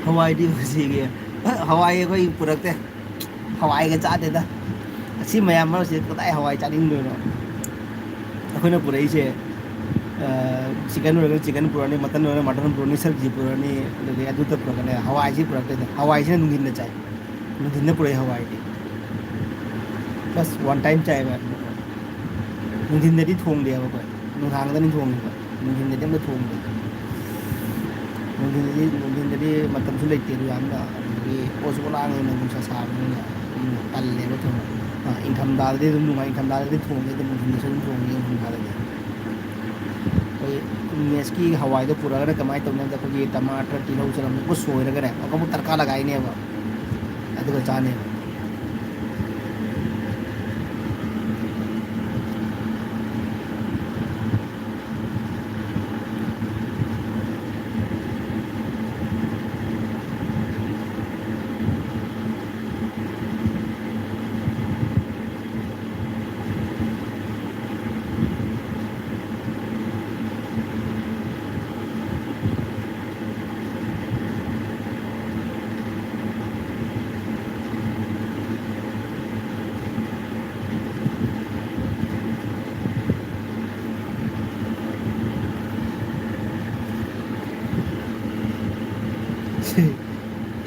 ꯍꯋꯥꯏꯗꯤ ꯃꯁꯤꯒꯤ, ꯍꯋꯥꯏ ꯑꯩꯈꯣꯏ ꯄꯨꯔꯛꯇꯦ꯫ ꯍꯋꯥꯏꯒ ꯆꯥꯗꯦꯗ꯫ ꯑꯁꯤ ꯃꯌꯥꯝ ꯃꯔꯛꯁꯤꯗ ꯀꯗꯥꯏ ꯍꯋꯥꯏ ꯆꯥꯅꯤꯡꯗꯣꯏꯅꯣ? ꯑꯩꯈꯣꯏꯅ ꯄꯨꯔꯛꯏꯁꯦ, ꯑ, ꯆꯤꯀꯟ ꯑꯣꯏꯔꯒꯅ ꯆꯤꯀꯟ ꯄꯨꯔꯛꯑꯅꯤ, ꯃꯇꯟ ꯑꯣꯏꯔꯒꯅ ꯃꯇꯟ ꯄꯨꯔꯛꯑꯅꯤ, ꯁꯕꯖꯤ ꯄꯨꯔꯛꯑꯅꯤ, ꯑꯗꯨꯗꯒꯤ ꯑꯗꯨꯇ ꯄꯨꯔꯛꯀꯅꯤ꯫ ꯍꯋꯥꯏꯁꯤ ꯄꯨꯔꯛꯇꯣꯏꯅꯦ꯫ ꯍꯋꯥꯏꯁꯤꯅ ꯅꯨꯡꯊꯤꯟꯗ ꯆꯥꯏ꯫ ꯅꯨꯡꯊꯤꯟꯗ ꯄꯨꯔꯛꯏ ꯍꯋꯥꯏꯗꯤ꯫ Just one time ꯆꯥꯏꯕ꯫ ꯅꯨꯡꯊꯤꯟꯗꯗꯤ ꯊꯣꯡꯗꯦꯕ ꯑꯩꯈꯣꯏ꯫ ꯅꯨꯡꯗꯥꯡꯗꯅꯤ ꯊꯣꯡꯉꯤꯕ꯫ ꯅꯨꯡꯊꯤꯟꯗꯗꯤ ꯑꯝꯇ ꯊꯣꯡꯗꯦ꯫ ꯅꯨꯡꯊꯤꯟꯗꯗꯤ, ꯅꯨꯡꯊꯤꯟꯗꯗꯤ ꯃꯇꯝꯁꯨ ꯂꯩꯇꯦ ꯑꯗꯨ ꯌꯥꯝꯅ, ꯑꯗꯒꯤ ꯄꯣꯠꯁꯨ ꯂꯥꯡꯉꯦꯅ ꯅꯨꯡꯁꯥ ꯁꯥꯕꯅꯤꯅ ꯑꯗꯨꯝ ꯇꯜꯂꯦꯕ ꯊꯣꯡꯕ꯫ ꯑ, ꯏꯪꯊꯝꯊꯥꯗꯗꯤ ꯑꯗꯨꯝ ꯅꯨꯡꯉꯥꯏ, ꯏꯪꯊꯝꯊꯥꯗꯗꯤ ꯊꯣꯡꯉꯦ ꯑꯗꯨꯝ, ꯅꯨꯡꯊꯤꯟꯗꯁꯨ ꯑꯗꯨꯝ ꯊꯣꯡꯉꯦ ꯏꯪꯊꯝꯊꯥꯗꯗꯤ꯫ ꯑꯩꯈꯣꯏ ꯃꯦꯁꯀꯤ ꯍꯋꯥꯏꯗꯣ ꯄꯨꯔꯛꯑꯒꯅ ꯀꯃꯥꯏꯅ ꯇꯧꯅꯤ ꯍꯥꯏꯕꯗ, ꯑꯩꯈꯣꯏꯒꯤ ꯇꯃꯥꯇꯔ, ꯇꯤꯜꯍꯧ, ꯆꯅꯝ ꯂꯣꯏ ꯁꯣꯏꯔꯒꯅꯦ, ꯑꯃꯨꯛ ꯇꯔꯀꯥ ꯂꯒꯥꯏꯅꯦꯕ, ꯑꯗꯨꯒ ꯆꯥꯅꯦꯕ꯫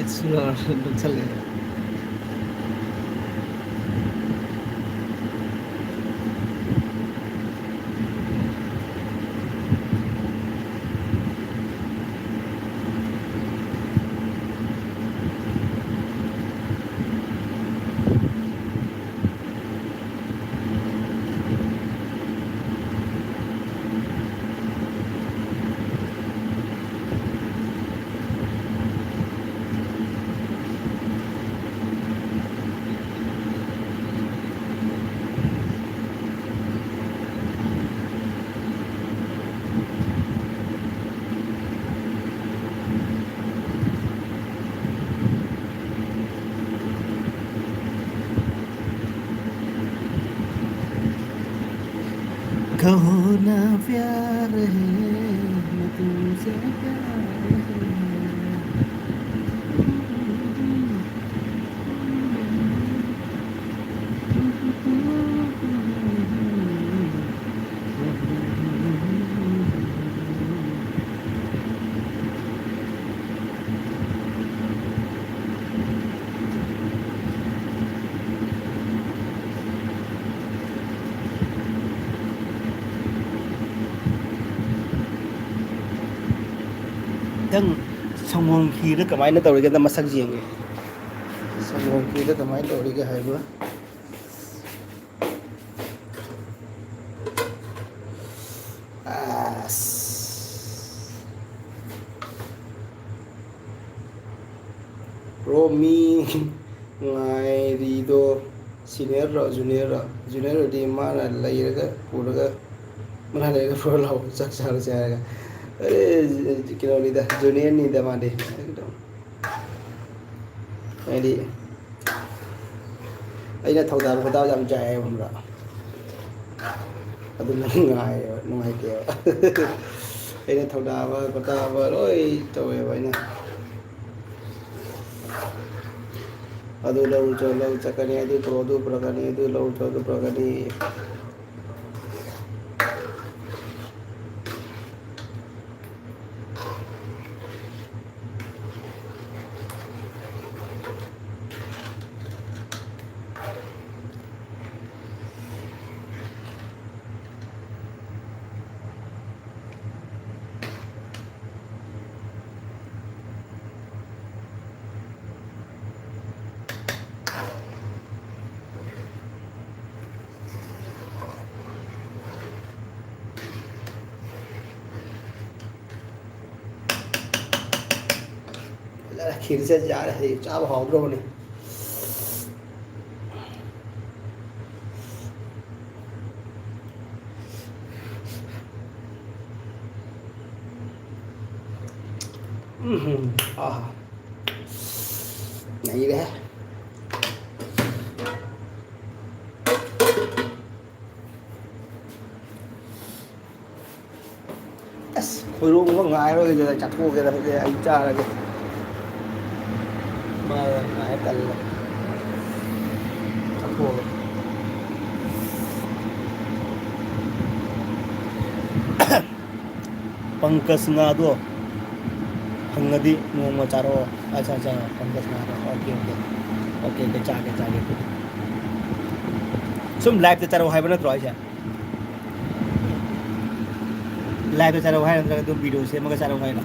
ꯂꯧꯁꯜꯂꯛꯑꯦ꯫ कहो ना प्यार है, मैं तुमसे प्यार है। ꯅꯪ ꯁꯪꯒꯣꯝ ꯈꯤꯔꯗ ꯀꯃꯥꯏꯅ ꯇꯧꯔꯤꯒꯦ? ꯑꯝꯇ ꯃꯁꯛ ꯌꯦꯡꯒꯦ꯫ ꯁꯪꯒꯣꯝ ꯈꯤꯔꯗ ꯀꯃꯥꯏꯅ ꯇꯧꯔꯤꯒꯦ ꯍꯥꯏꯕ? ꯑꯁ꯫ ꯕ꯭ꯔꯣ, ꯃꯤ ꯉꯥꯏꯔꯤꯗꯣ ꯁꯤꯅꯤꯌꯔꯔꯣ ꯖꯨꯅꯤꯌꯔꯔꯣ? ꯖꯨꯅꯤꯌꯔ ꯑꯣꯏꯔꯗꯤ ꯃꯥꯅ ꯂꯩꯔꯒ ꯄꯨꯔꯒ, ꯃꯥꯅ ꯂꯩꯔꯒ ꯄꯨꯔ ꯂꯥꯛꯑꯣ, ꯆꯥꯛ ꯆꯥꯔꯁꯦ ꯍꯥꯏꯔꯒ꯫ ꯑꯦ, ꯀꯩꯅꯣꯅꯤꯗ, ꯖꯨꯅꯤꯌꯔꯅꯤꯗ ꯃꯥꯗꯤ꯫ ꯍꯥꯏꯗꯤ ꯑꯩꯅ ꯊꯧꯗꯥꯕ ꯈꯣꯠꯇꯥꯕ ꯌꯥꯝ ꯆꯥꯏꯌꯦꯕ, ꯈꯪꯕ꯭ꯔꯥ? ꯑꯗꯨꯅ ꯅꯨꯡꯉꯥꯏꯌꯦꯕ, ꯅꯨꯡꯉꯥꯏꯇꯦꯕ꯫ ꯑꯩꯅ ꯊꯧꯗꯥꯕ ꯈꯣꯠꯇꯥꯕ ꯂꯣꯏ ꯇꯧꯋꯦꯕ ꯑꯩꯅ꯫ ꯑꯗꯨ ꯂꯧ ꯆꯠ-, ꯂꯧ ꯆꯠꯀꯅꯤ, ꯑꯗꯨ ꯇꯧ, ꯑꯗꯨ ꯄꯨꯔꯛꯀꯅꯤ, ꯑꯗꯨ ꯂꯧ ꯆꯠ-, ꯑꯗꯨ ꯄꯨꯔꯛꯀꯅꯤ꯫ ꯈꯤꯔꯁꯦ ꯌꯥꯔꯦ, ꯍꯧꯖꯤꯛ ꯆꯥꯕ ꯍꯥꯎꯗ꯭ꯔꯕꯅꯤ꯫ ꯎꯝ, ꯑꯥ, ꯅꯩꯔꯦ꯫ ꯑꯁ, ꯈꯣꯏꯔꯣꯡꯕ ꯉꯥꯏꯔꯣꯏꯗꯅ ꯆꯥꯊꯣꯛꯑꯒꯦꯗ, ꯍꯧꯖꯤꯛ ꯑꯩ ꯆꯥꯔꯒꯦ꯫ ꯃꯥ ꯉꯥꯏ ꯇꯜꯂꯦ꯫ ꯆꯥꯊꯣꯛꯑꯒꯦ꯫ ꯄꯪꯀꯖ ꯉꯥꯗꯣ ꯐꯪꯉꯗꯤ ꯅꯣꯡꯃ ꯆꯥꯔꯛꯑꯣ꯫ ꯑꯠꯆꯥ, ꯑꯠꯆꯥ, ꯄꯪꯀꯖ ꯉꯥꯗꯣ꯫ Okay, okay. ꯑꯣꯀꯦ, ꯑꯣꯀꯦ, ꯆꯥꯒꯦ, ꯆꯥꯒꯦ꯫ ꯁꯨꯝ live ꯇ ꯆꯥꯔꯛꯑꯣ ꯍꯥꯏꯕ ꯅꯠꯇ꯭ꯔꯣ ꯑꯩꯁꯦ? Live ꯇ ꯆꯥꯔꯛꯑꯣ ꯍꯥꯏꯔꯣ, ꯅꯠꯇ꯭ꯔꯒ ꯑꯗꯨꯝ video ꯁꯦꯝꯃꯒ ꯆꯥꯔꯛꯑꯣ ꯍꯥꯏꯔꯣ?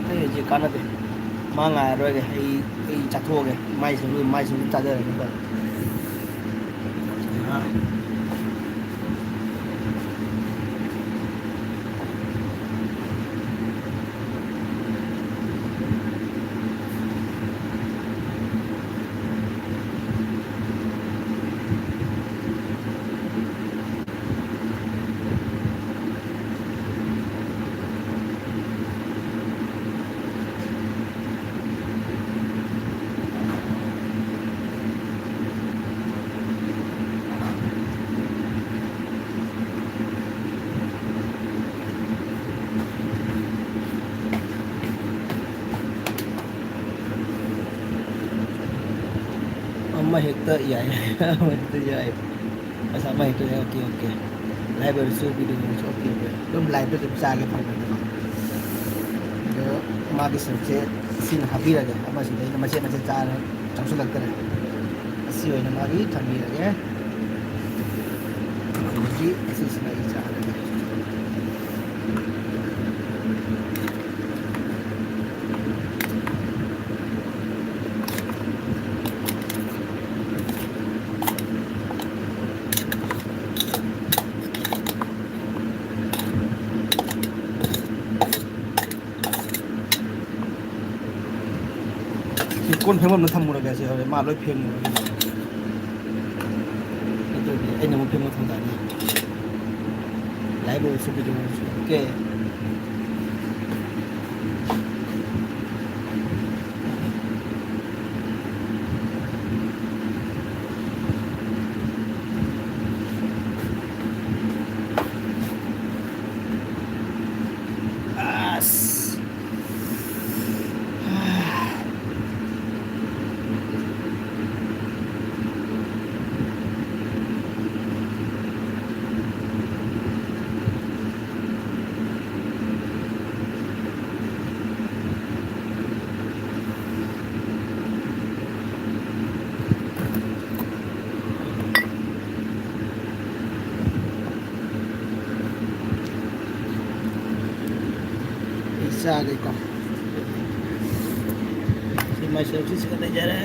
ꯑꯩ ꯍꯧꯖꯤꯛ ꯀꯥꯟꯅꯗꯦ꯫ ꯃꯥ ꯉꯥꯏꯔꯔꯣꯏꯒꯦ꯫ ꯑꯩ, ꯑꯩ ꯆꯥꯊꯣꯛꯑꯒꯦ꯫ ꯃꯥꯏꯁꯨ, ꯃꯥꯏꯁꯨ ꯆꯥꯖꯔꯒꯦ꯫ ꯑꯃ ꯍꯦꯛꯇ ꯌꯥꯏ꯫ ꯑꯃ ꯍꯦꯛꯇ ꯌꯥꯏ꯫ ꯑꯁ, ꯑꯃ ꯍꯦꯛꯇ ꯌꯥꯏ꯫ Okay, okay. Live ꯑꯣꯏꯔꯁꯨ, video ꯑꯣꯏꯔꯁꯨ, ꯑꯣꯀꯦ, ꯑꯣꯀꯦ꯫ ꯑꯗꯨꯝ live ꯇ ꯑꯗꯨꯝ ꯆꯥꯒꯦ ꯐꯪꯉꯦ꯫ ꯑꯗꯣ ꯃꯥꯒꯤ ꯁꯔꯨꯛꯁꯦ ꯁꯤꯅ ꯍꯥꯞꯄꯤꯔꯒꯦ꯫ ꯑꯃꯁꯤꯗ ꯑꯩꯅ ꯃꯆꯦꯠ ꯃꯆꯦꯠ ꯆꯥꯔ ꯆꯪꯁꯤꯜꯂꯛꯇꯔꯦ꯫ ꯑꯁꯤ ꯑꯣꯏꯅ ꯃꯥꯒꯤ ꯊꯝꯕꯤꯔꯒꯦ꯫ ꯍꯧꯖꯤꯛ ꯑꯁꯤꯁꯤꯅ ꯑꯩ ꯆꯥꯔꯒꯦ꯫ ꯀꯣꯟ ꯐꯦꯡꯐꯝꯗ ꯊꯝꯃꯨꯔꯒꯦ ꯁꯤ ꯍꯧꯖꯤꯛ ꯃꯥ ꯂꯣꯏ ꯐꯦꯡꯉꯨꯔꯒꯦ꯫ ꯅꯠꯇ꯭ꯔꯗꯤ ꯑꯩꯅ ꯑꯃꯨꯛ ꯐꯦꯡꯕ ꯊꯨꯡ ꯇꯥꯅꯤ꯫ ꯂꯥꯏꯕ ꯑꯣꯏꯔꯁꯨ ꯚꯤꯗꯤꯑꯣ ꯑꯣꯏꯔꯁꯨ꯫ ꯑꯣꯀꯦ꯫ ꯑꯁ꯫ ꯑꯩ ꯆꯥꯒꯦꯀꯣ꯫ ꯁꯤ ꯃꯥꯏꯁꯦꯜꯁꯤ ꯁꯤꯒ ꯂꯩꯖꯔꯦ꯫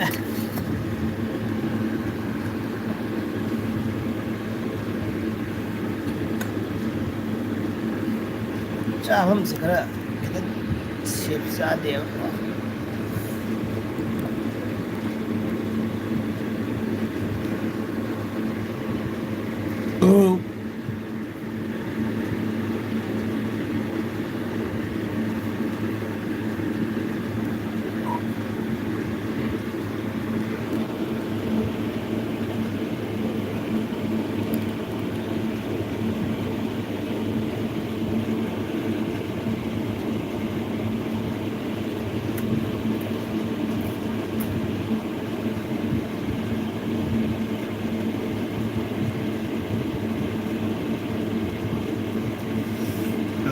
ꯆꯥꯐꯝꯁꯦ ꯈꯔ ꯈꯤꯇꯪ ꯁꯦꯞ ꯆꯥꯗꯦꯕꯀꯣ꯫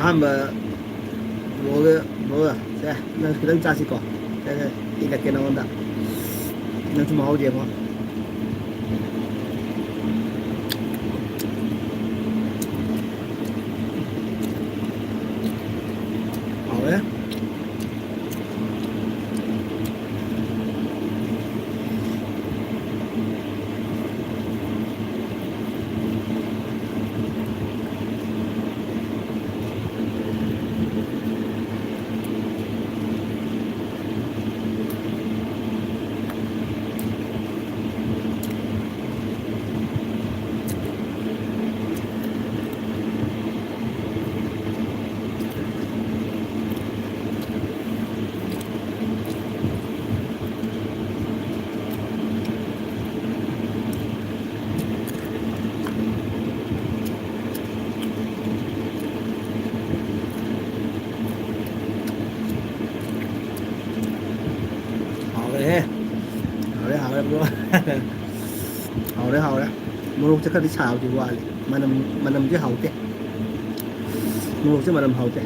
ꯑꯍꯥꯟꯕ ꯕ꯭ꯔꯣꯒ, ꯕ꯭ꯔꯣꯒ, ꯁꯦ, ꯅꯪꯁꯨ ꯈꯤꯇꯪ ꯆꯥꯁꯤꯀꯣ꯫ ꯁꯦ, ꯁꯦ, ꯏꯜꯂꯛꯀꯦ ꯅꯉꯣꯟꯗ꯫ ꯅꯪꯁꯨ ꯃꯍꯥꯎ ꯌꯦꯡꯉꯣ꯫ ꯍꯥꯎꯋꯦ꯫ ꯍꯥꯎꯔꯦ, ꯍꯥꯎꯔꯦ꯫ ꯃꯣꯔꯣꯛꯁꯦ ꯈꯔꯗꯤ ꯁꯥꯕꯗꯤ ꯋꯥꯠꯂꯤ꯫ ꯃꯅꯝ, ꯃꯅꯝꯗꯤ ꯍꯥꯎꯇꯦ꯫ ꯃꯣꯔꯣꯛꯁꯦ ꯃꯅꯝ ꯍꯥꯎꯇꯦ꯫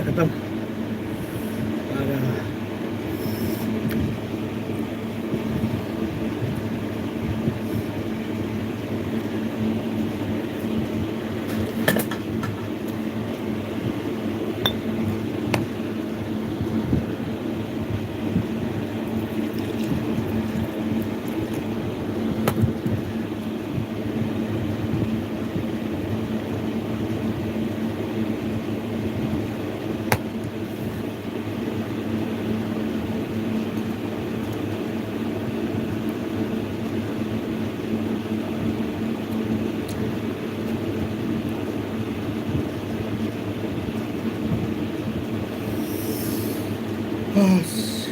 खत्म। ꯑꯁ꯫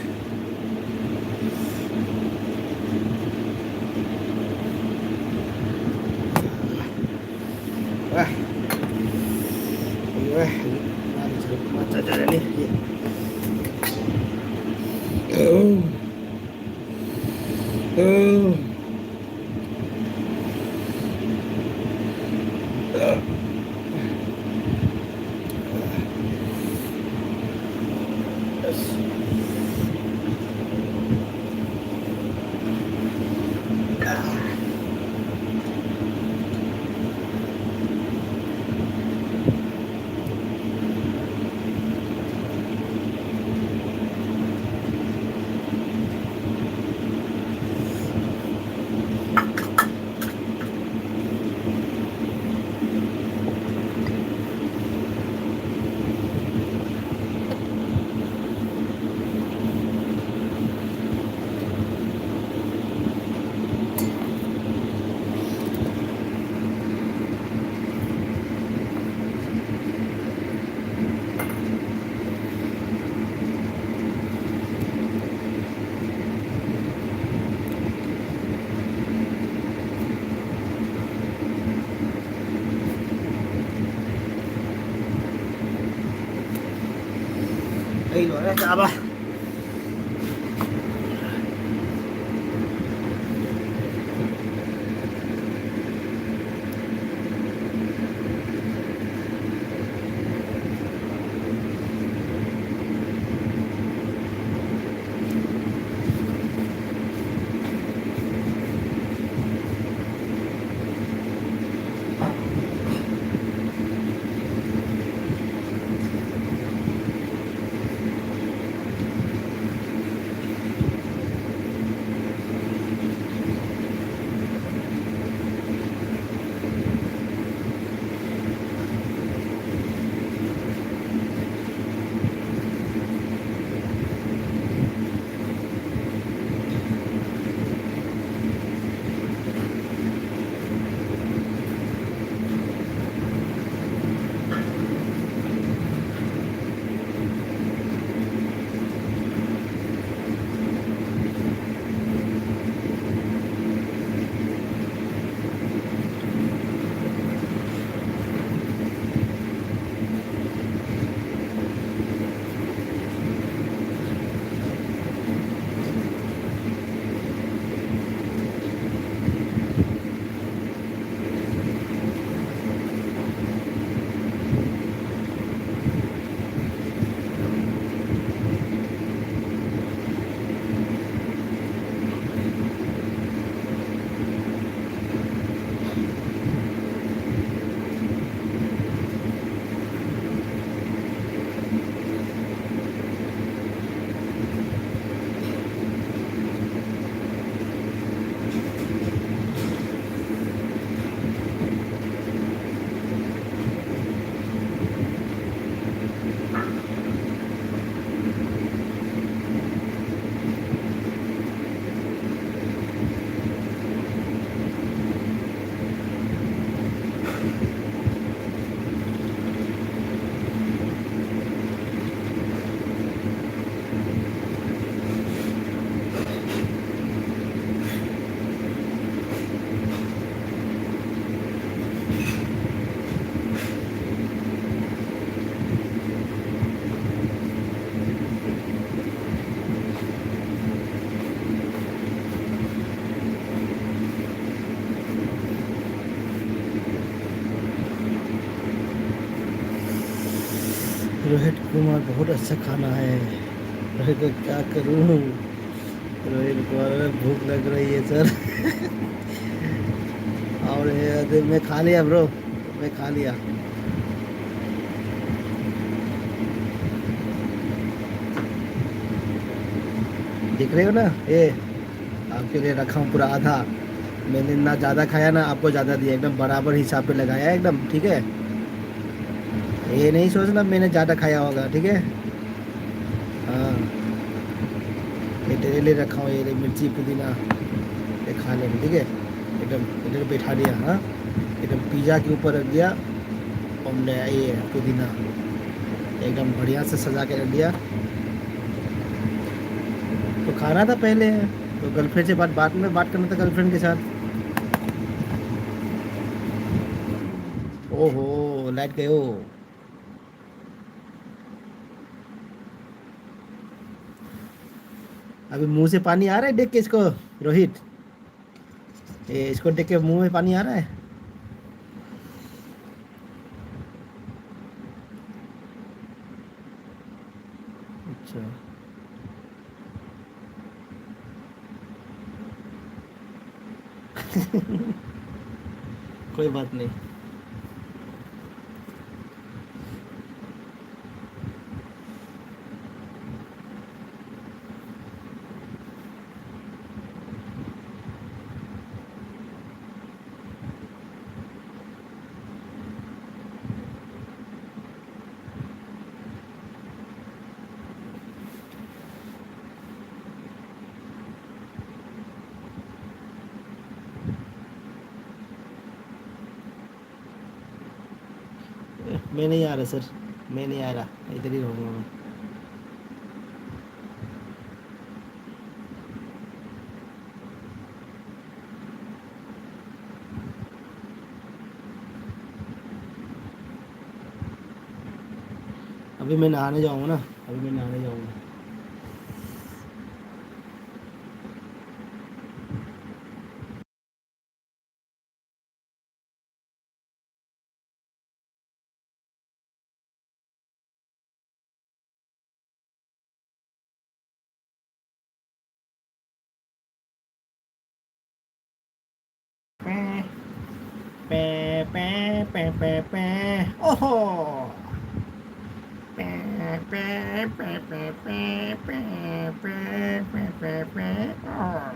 ꯑꯦ꯫ ꯀꯨꯏꯔꯦ꯫ ꯃꯥꯒꯤ ꯁꯔꯨꯛ ꯑꯃ ꯆꯠꯆꯔꯅꯤ꯫ ꯑꯧ꯫ ꯑꯧ꯫ ꯑꯩ ꯂꯣꯏꯔꯦ ꯆꯥꯕ꯫ रोहित कुमार, बहुत अच्छा खाना है। रोहित, क्या करूँ? रोहित कुमार, भूख लग रही है सर। और ये, मैं खा लिया ब्रो, मैं खा लिया। दिख रहे हो ना, ये आपके लिए रखा हूँ पूरा आधा। मैंने ना ज़्यादा खाया ना आपको ज़्यादा दिया, एकदम बराबर हिसाब पे लगाया है एकदम, ठीक है। ये नहीं सोचना मैंने ज़्यादा खाया होगा, ठीक है। हाँ, ये तेरे लिए रखा हूँ, ये ले मिर्ची पुदीना, ये खा ले, ठीक है। एकदम इधर बैठा दिया, हाँ, एकदम पिज़्ज़ा के ऊपर रख दिया। और ले ये पुदीना एकदम बढ़िया से सजा के रख दिया। तो खाना था पहले, तो गर्लफ्रेंड से बात, बाद में बात करना था गर्लफ्रेंड के साथ। ओहो, लाइट गयो। अभी मुंह से पानी आ रहा है देख के इसको, रोहित। ये इसको देख के मुंह में पानी आ रहा है। अच्छा। कोई बात नहीं। मैं नहीं आ रहा सर, मैं नहीं आ रहा, इधर ही रहूँगा मैं। अभी मैं नहाने जाऊँगा ना, अभी मैं नहाने जाऊँगा। ꯄꯦ, ꯄꯦ, ꯄꯦ, ꯄꯦ, ꯄꯦ꯫ ꯑꯣꯍꯣ! ꯄꯦ, ꯄꯦ, ꯄꯦ, ꯄꯦ꯫ ꯑꯣ꯫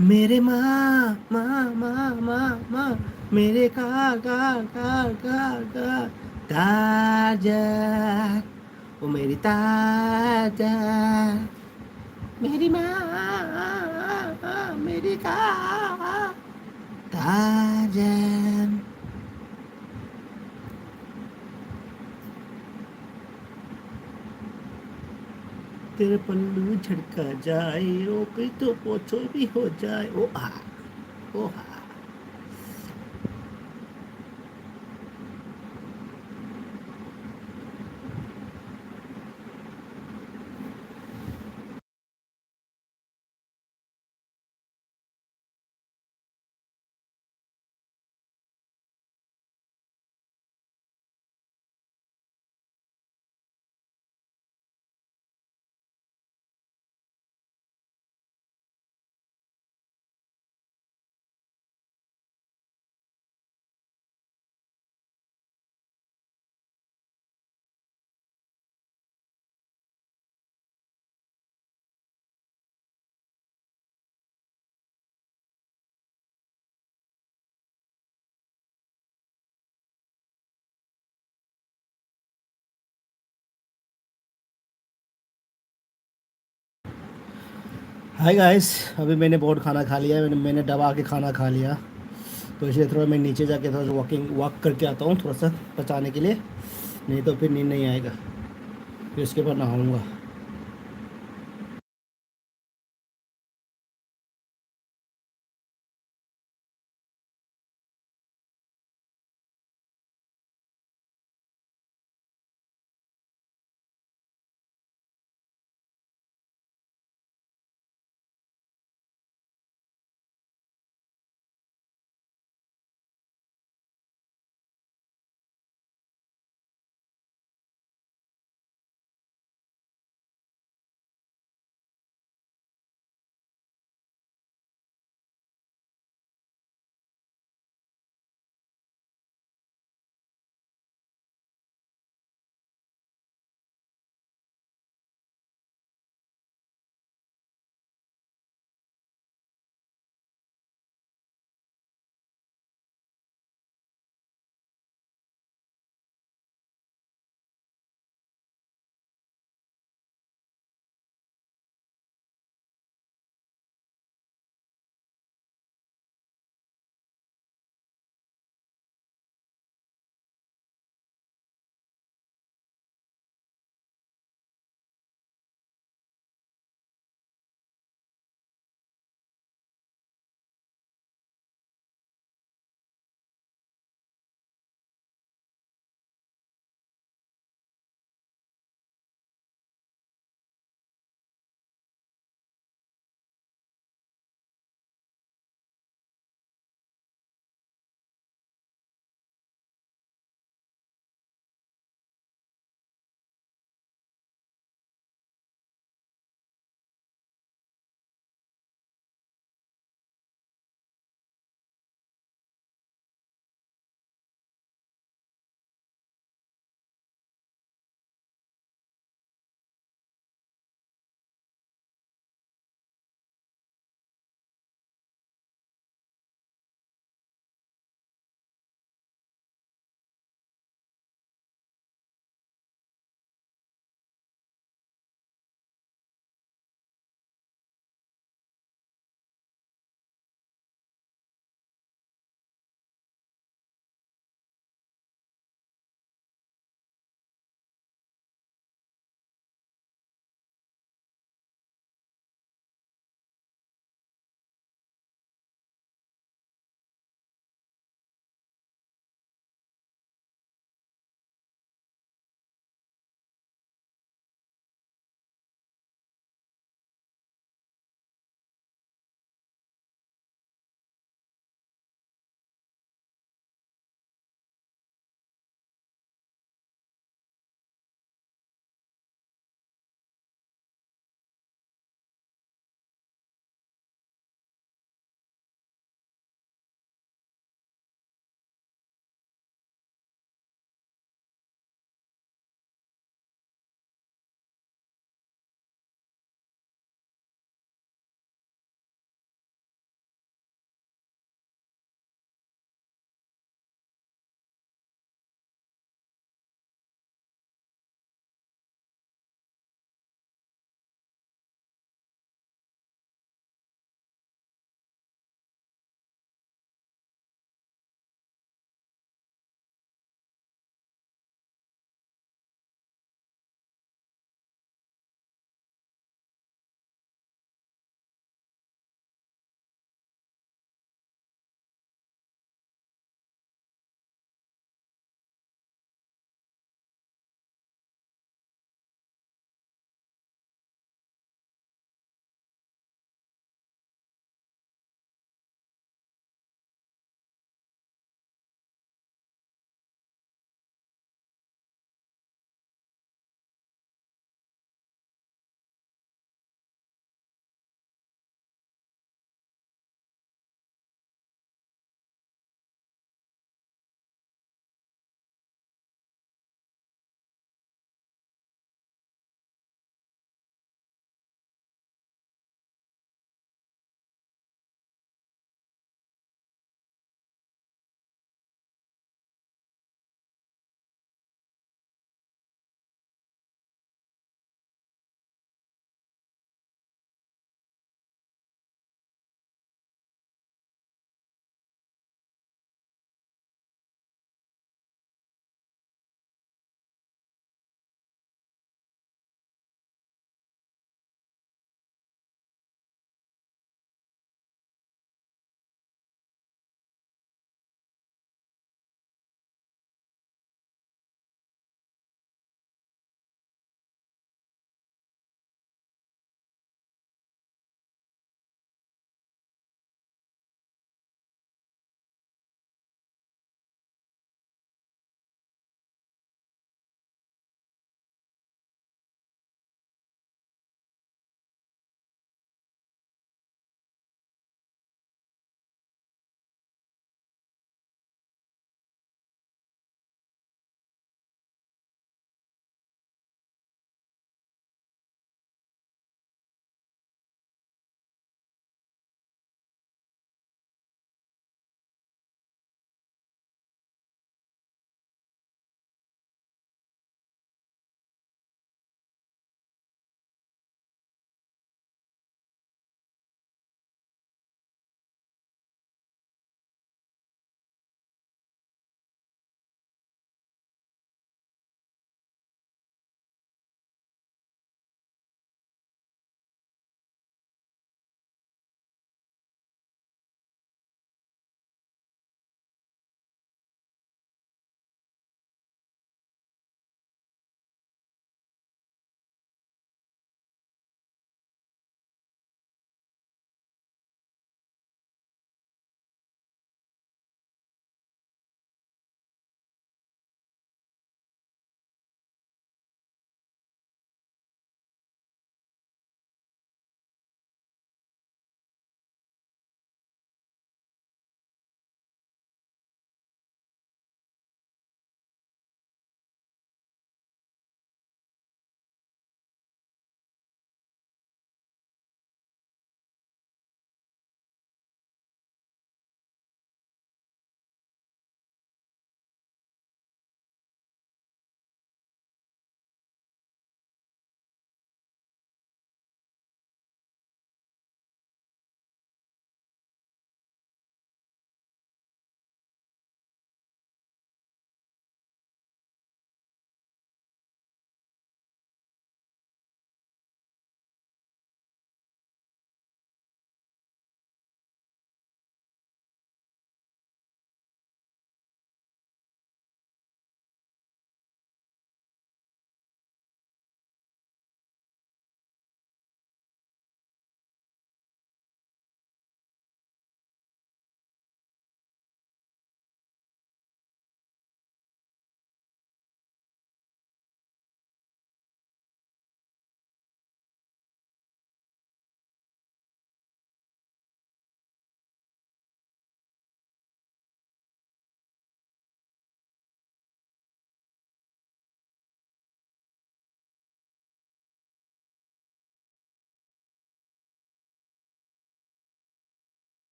मेरे माँ, माँ, माँ, माँ, माँ, मेरे car, car, car, car, car, Tarzan. ओ मेरी ताजा, मेरी माँ, मेरी कार, ताजन। तेरे पल्लू झड़का जाए, ओ कोई तो पोछो भी हो जाए, ओ हा, ओ हा। हाय गाइस, अभी मैंने बहुत खाना खा लिया है, मैंने मैंने दबा के खाना खा लिया। तो इसलिए थोड़ा मैं नीचे जाके थोड़ा सा वॉकिंग वॉक करके आता हूँ, थोड़ा सा पचाने के लिए, नहीं तो फिर नींद नहीं आएगा। फिर उसके बाद नहाऊँगा।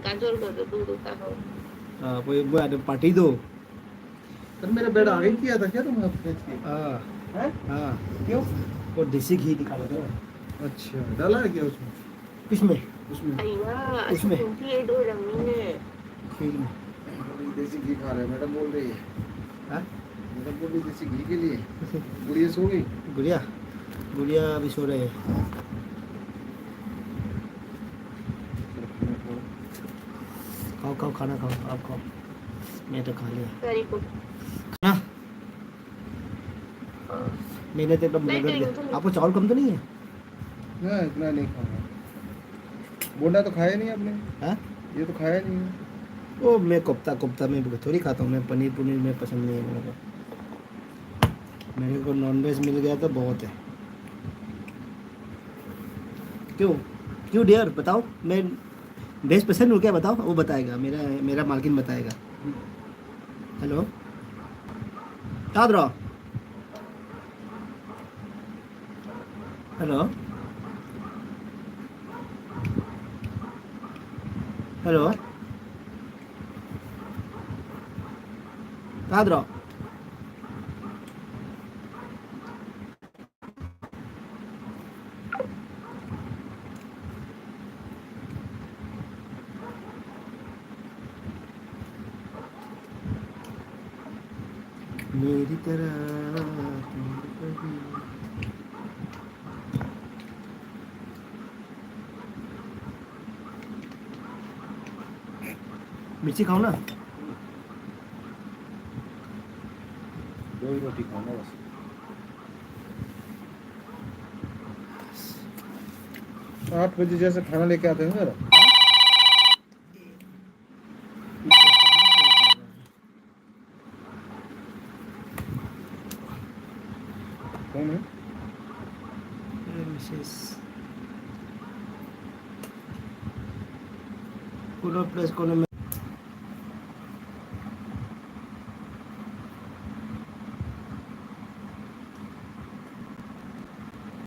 गाजर का तो दूध होता है। हाँ, वो, वो आदमी पार्टी दो। सर, मेरा बेड आगे किया था क्या तुमने फ्रिज के? हाँ। हैं? हाँ। क्यों? वो देसी घी निकाला था। अच्छा, डाला है क्या उसमें? किसमें? उसमें। अय्या, उसमें। ऐसी क्यों थी ये दो रंगीन है? फ्रिज में। देसी घी खा रहे हैं, मैडम बोल रही है। हाँ? मैडम बोल रही देसी घी के लिए। गुड़िया सो गई? गुड़िया? गुड़िया अभी सो रहे हैं। खाओ, खाओ, खाना खाओ, आप खाओ। मैं तो खा लिया। Very good. खाना? मैंने तो एकदम मैं गड़बड़ गई किया। हूँ। आपको चावल कम तो नहीं है? ना, इतना नहीं खाऊंगा। बोंडा तो खाया नहीं आपने? हाँ? ये तो खाया नहीं है। ओ, मैं कोफ्ता, कोफ्ता मैं थोड़ी खाता हूँ, मैं पनीर, पनीर में पसंद नहीं है मेरे को। मेरे को नॉनवेज मिल गया तो बहुत है। क्यों? क्यों डियर, बताओ, मैं वेज पसंद हूँ क्या? बताओ, वो बताएगा, मेरा, मेरा मालकिन बताएगा। हेलो, क्या रहा? हेलो, हेलो, क्या रहा? मेरी तरह तुम कभी। मिर्ची खाओ ना। दो ही रोटी खाऊंगा बस। आठ बजे जैसे खाना लेके आते हैं ना। कौन है? मिसेस कोनो प्लेस कोनो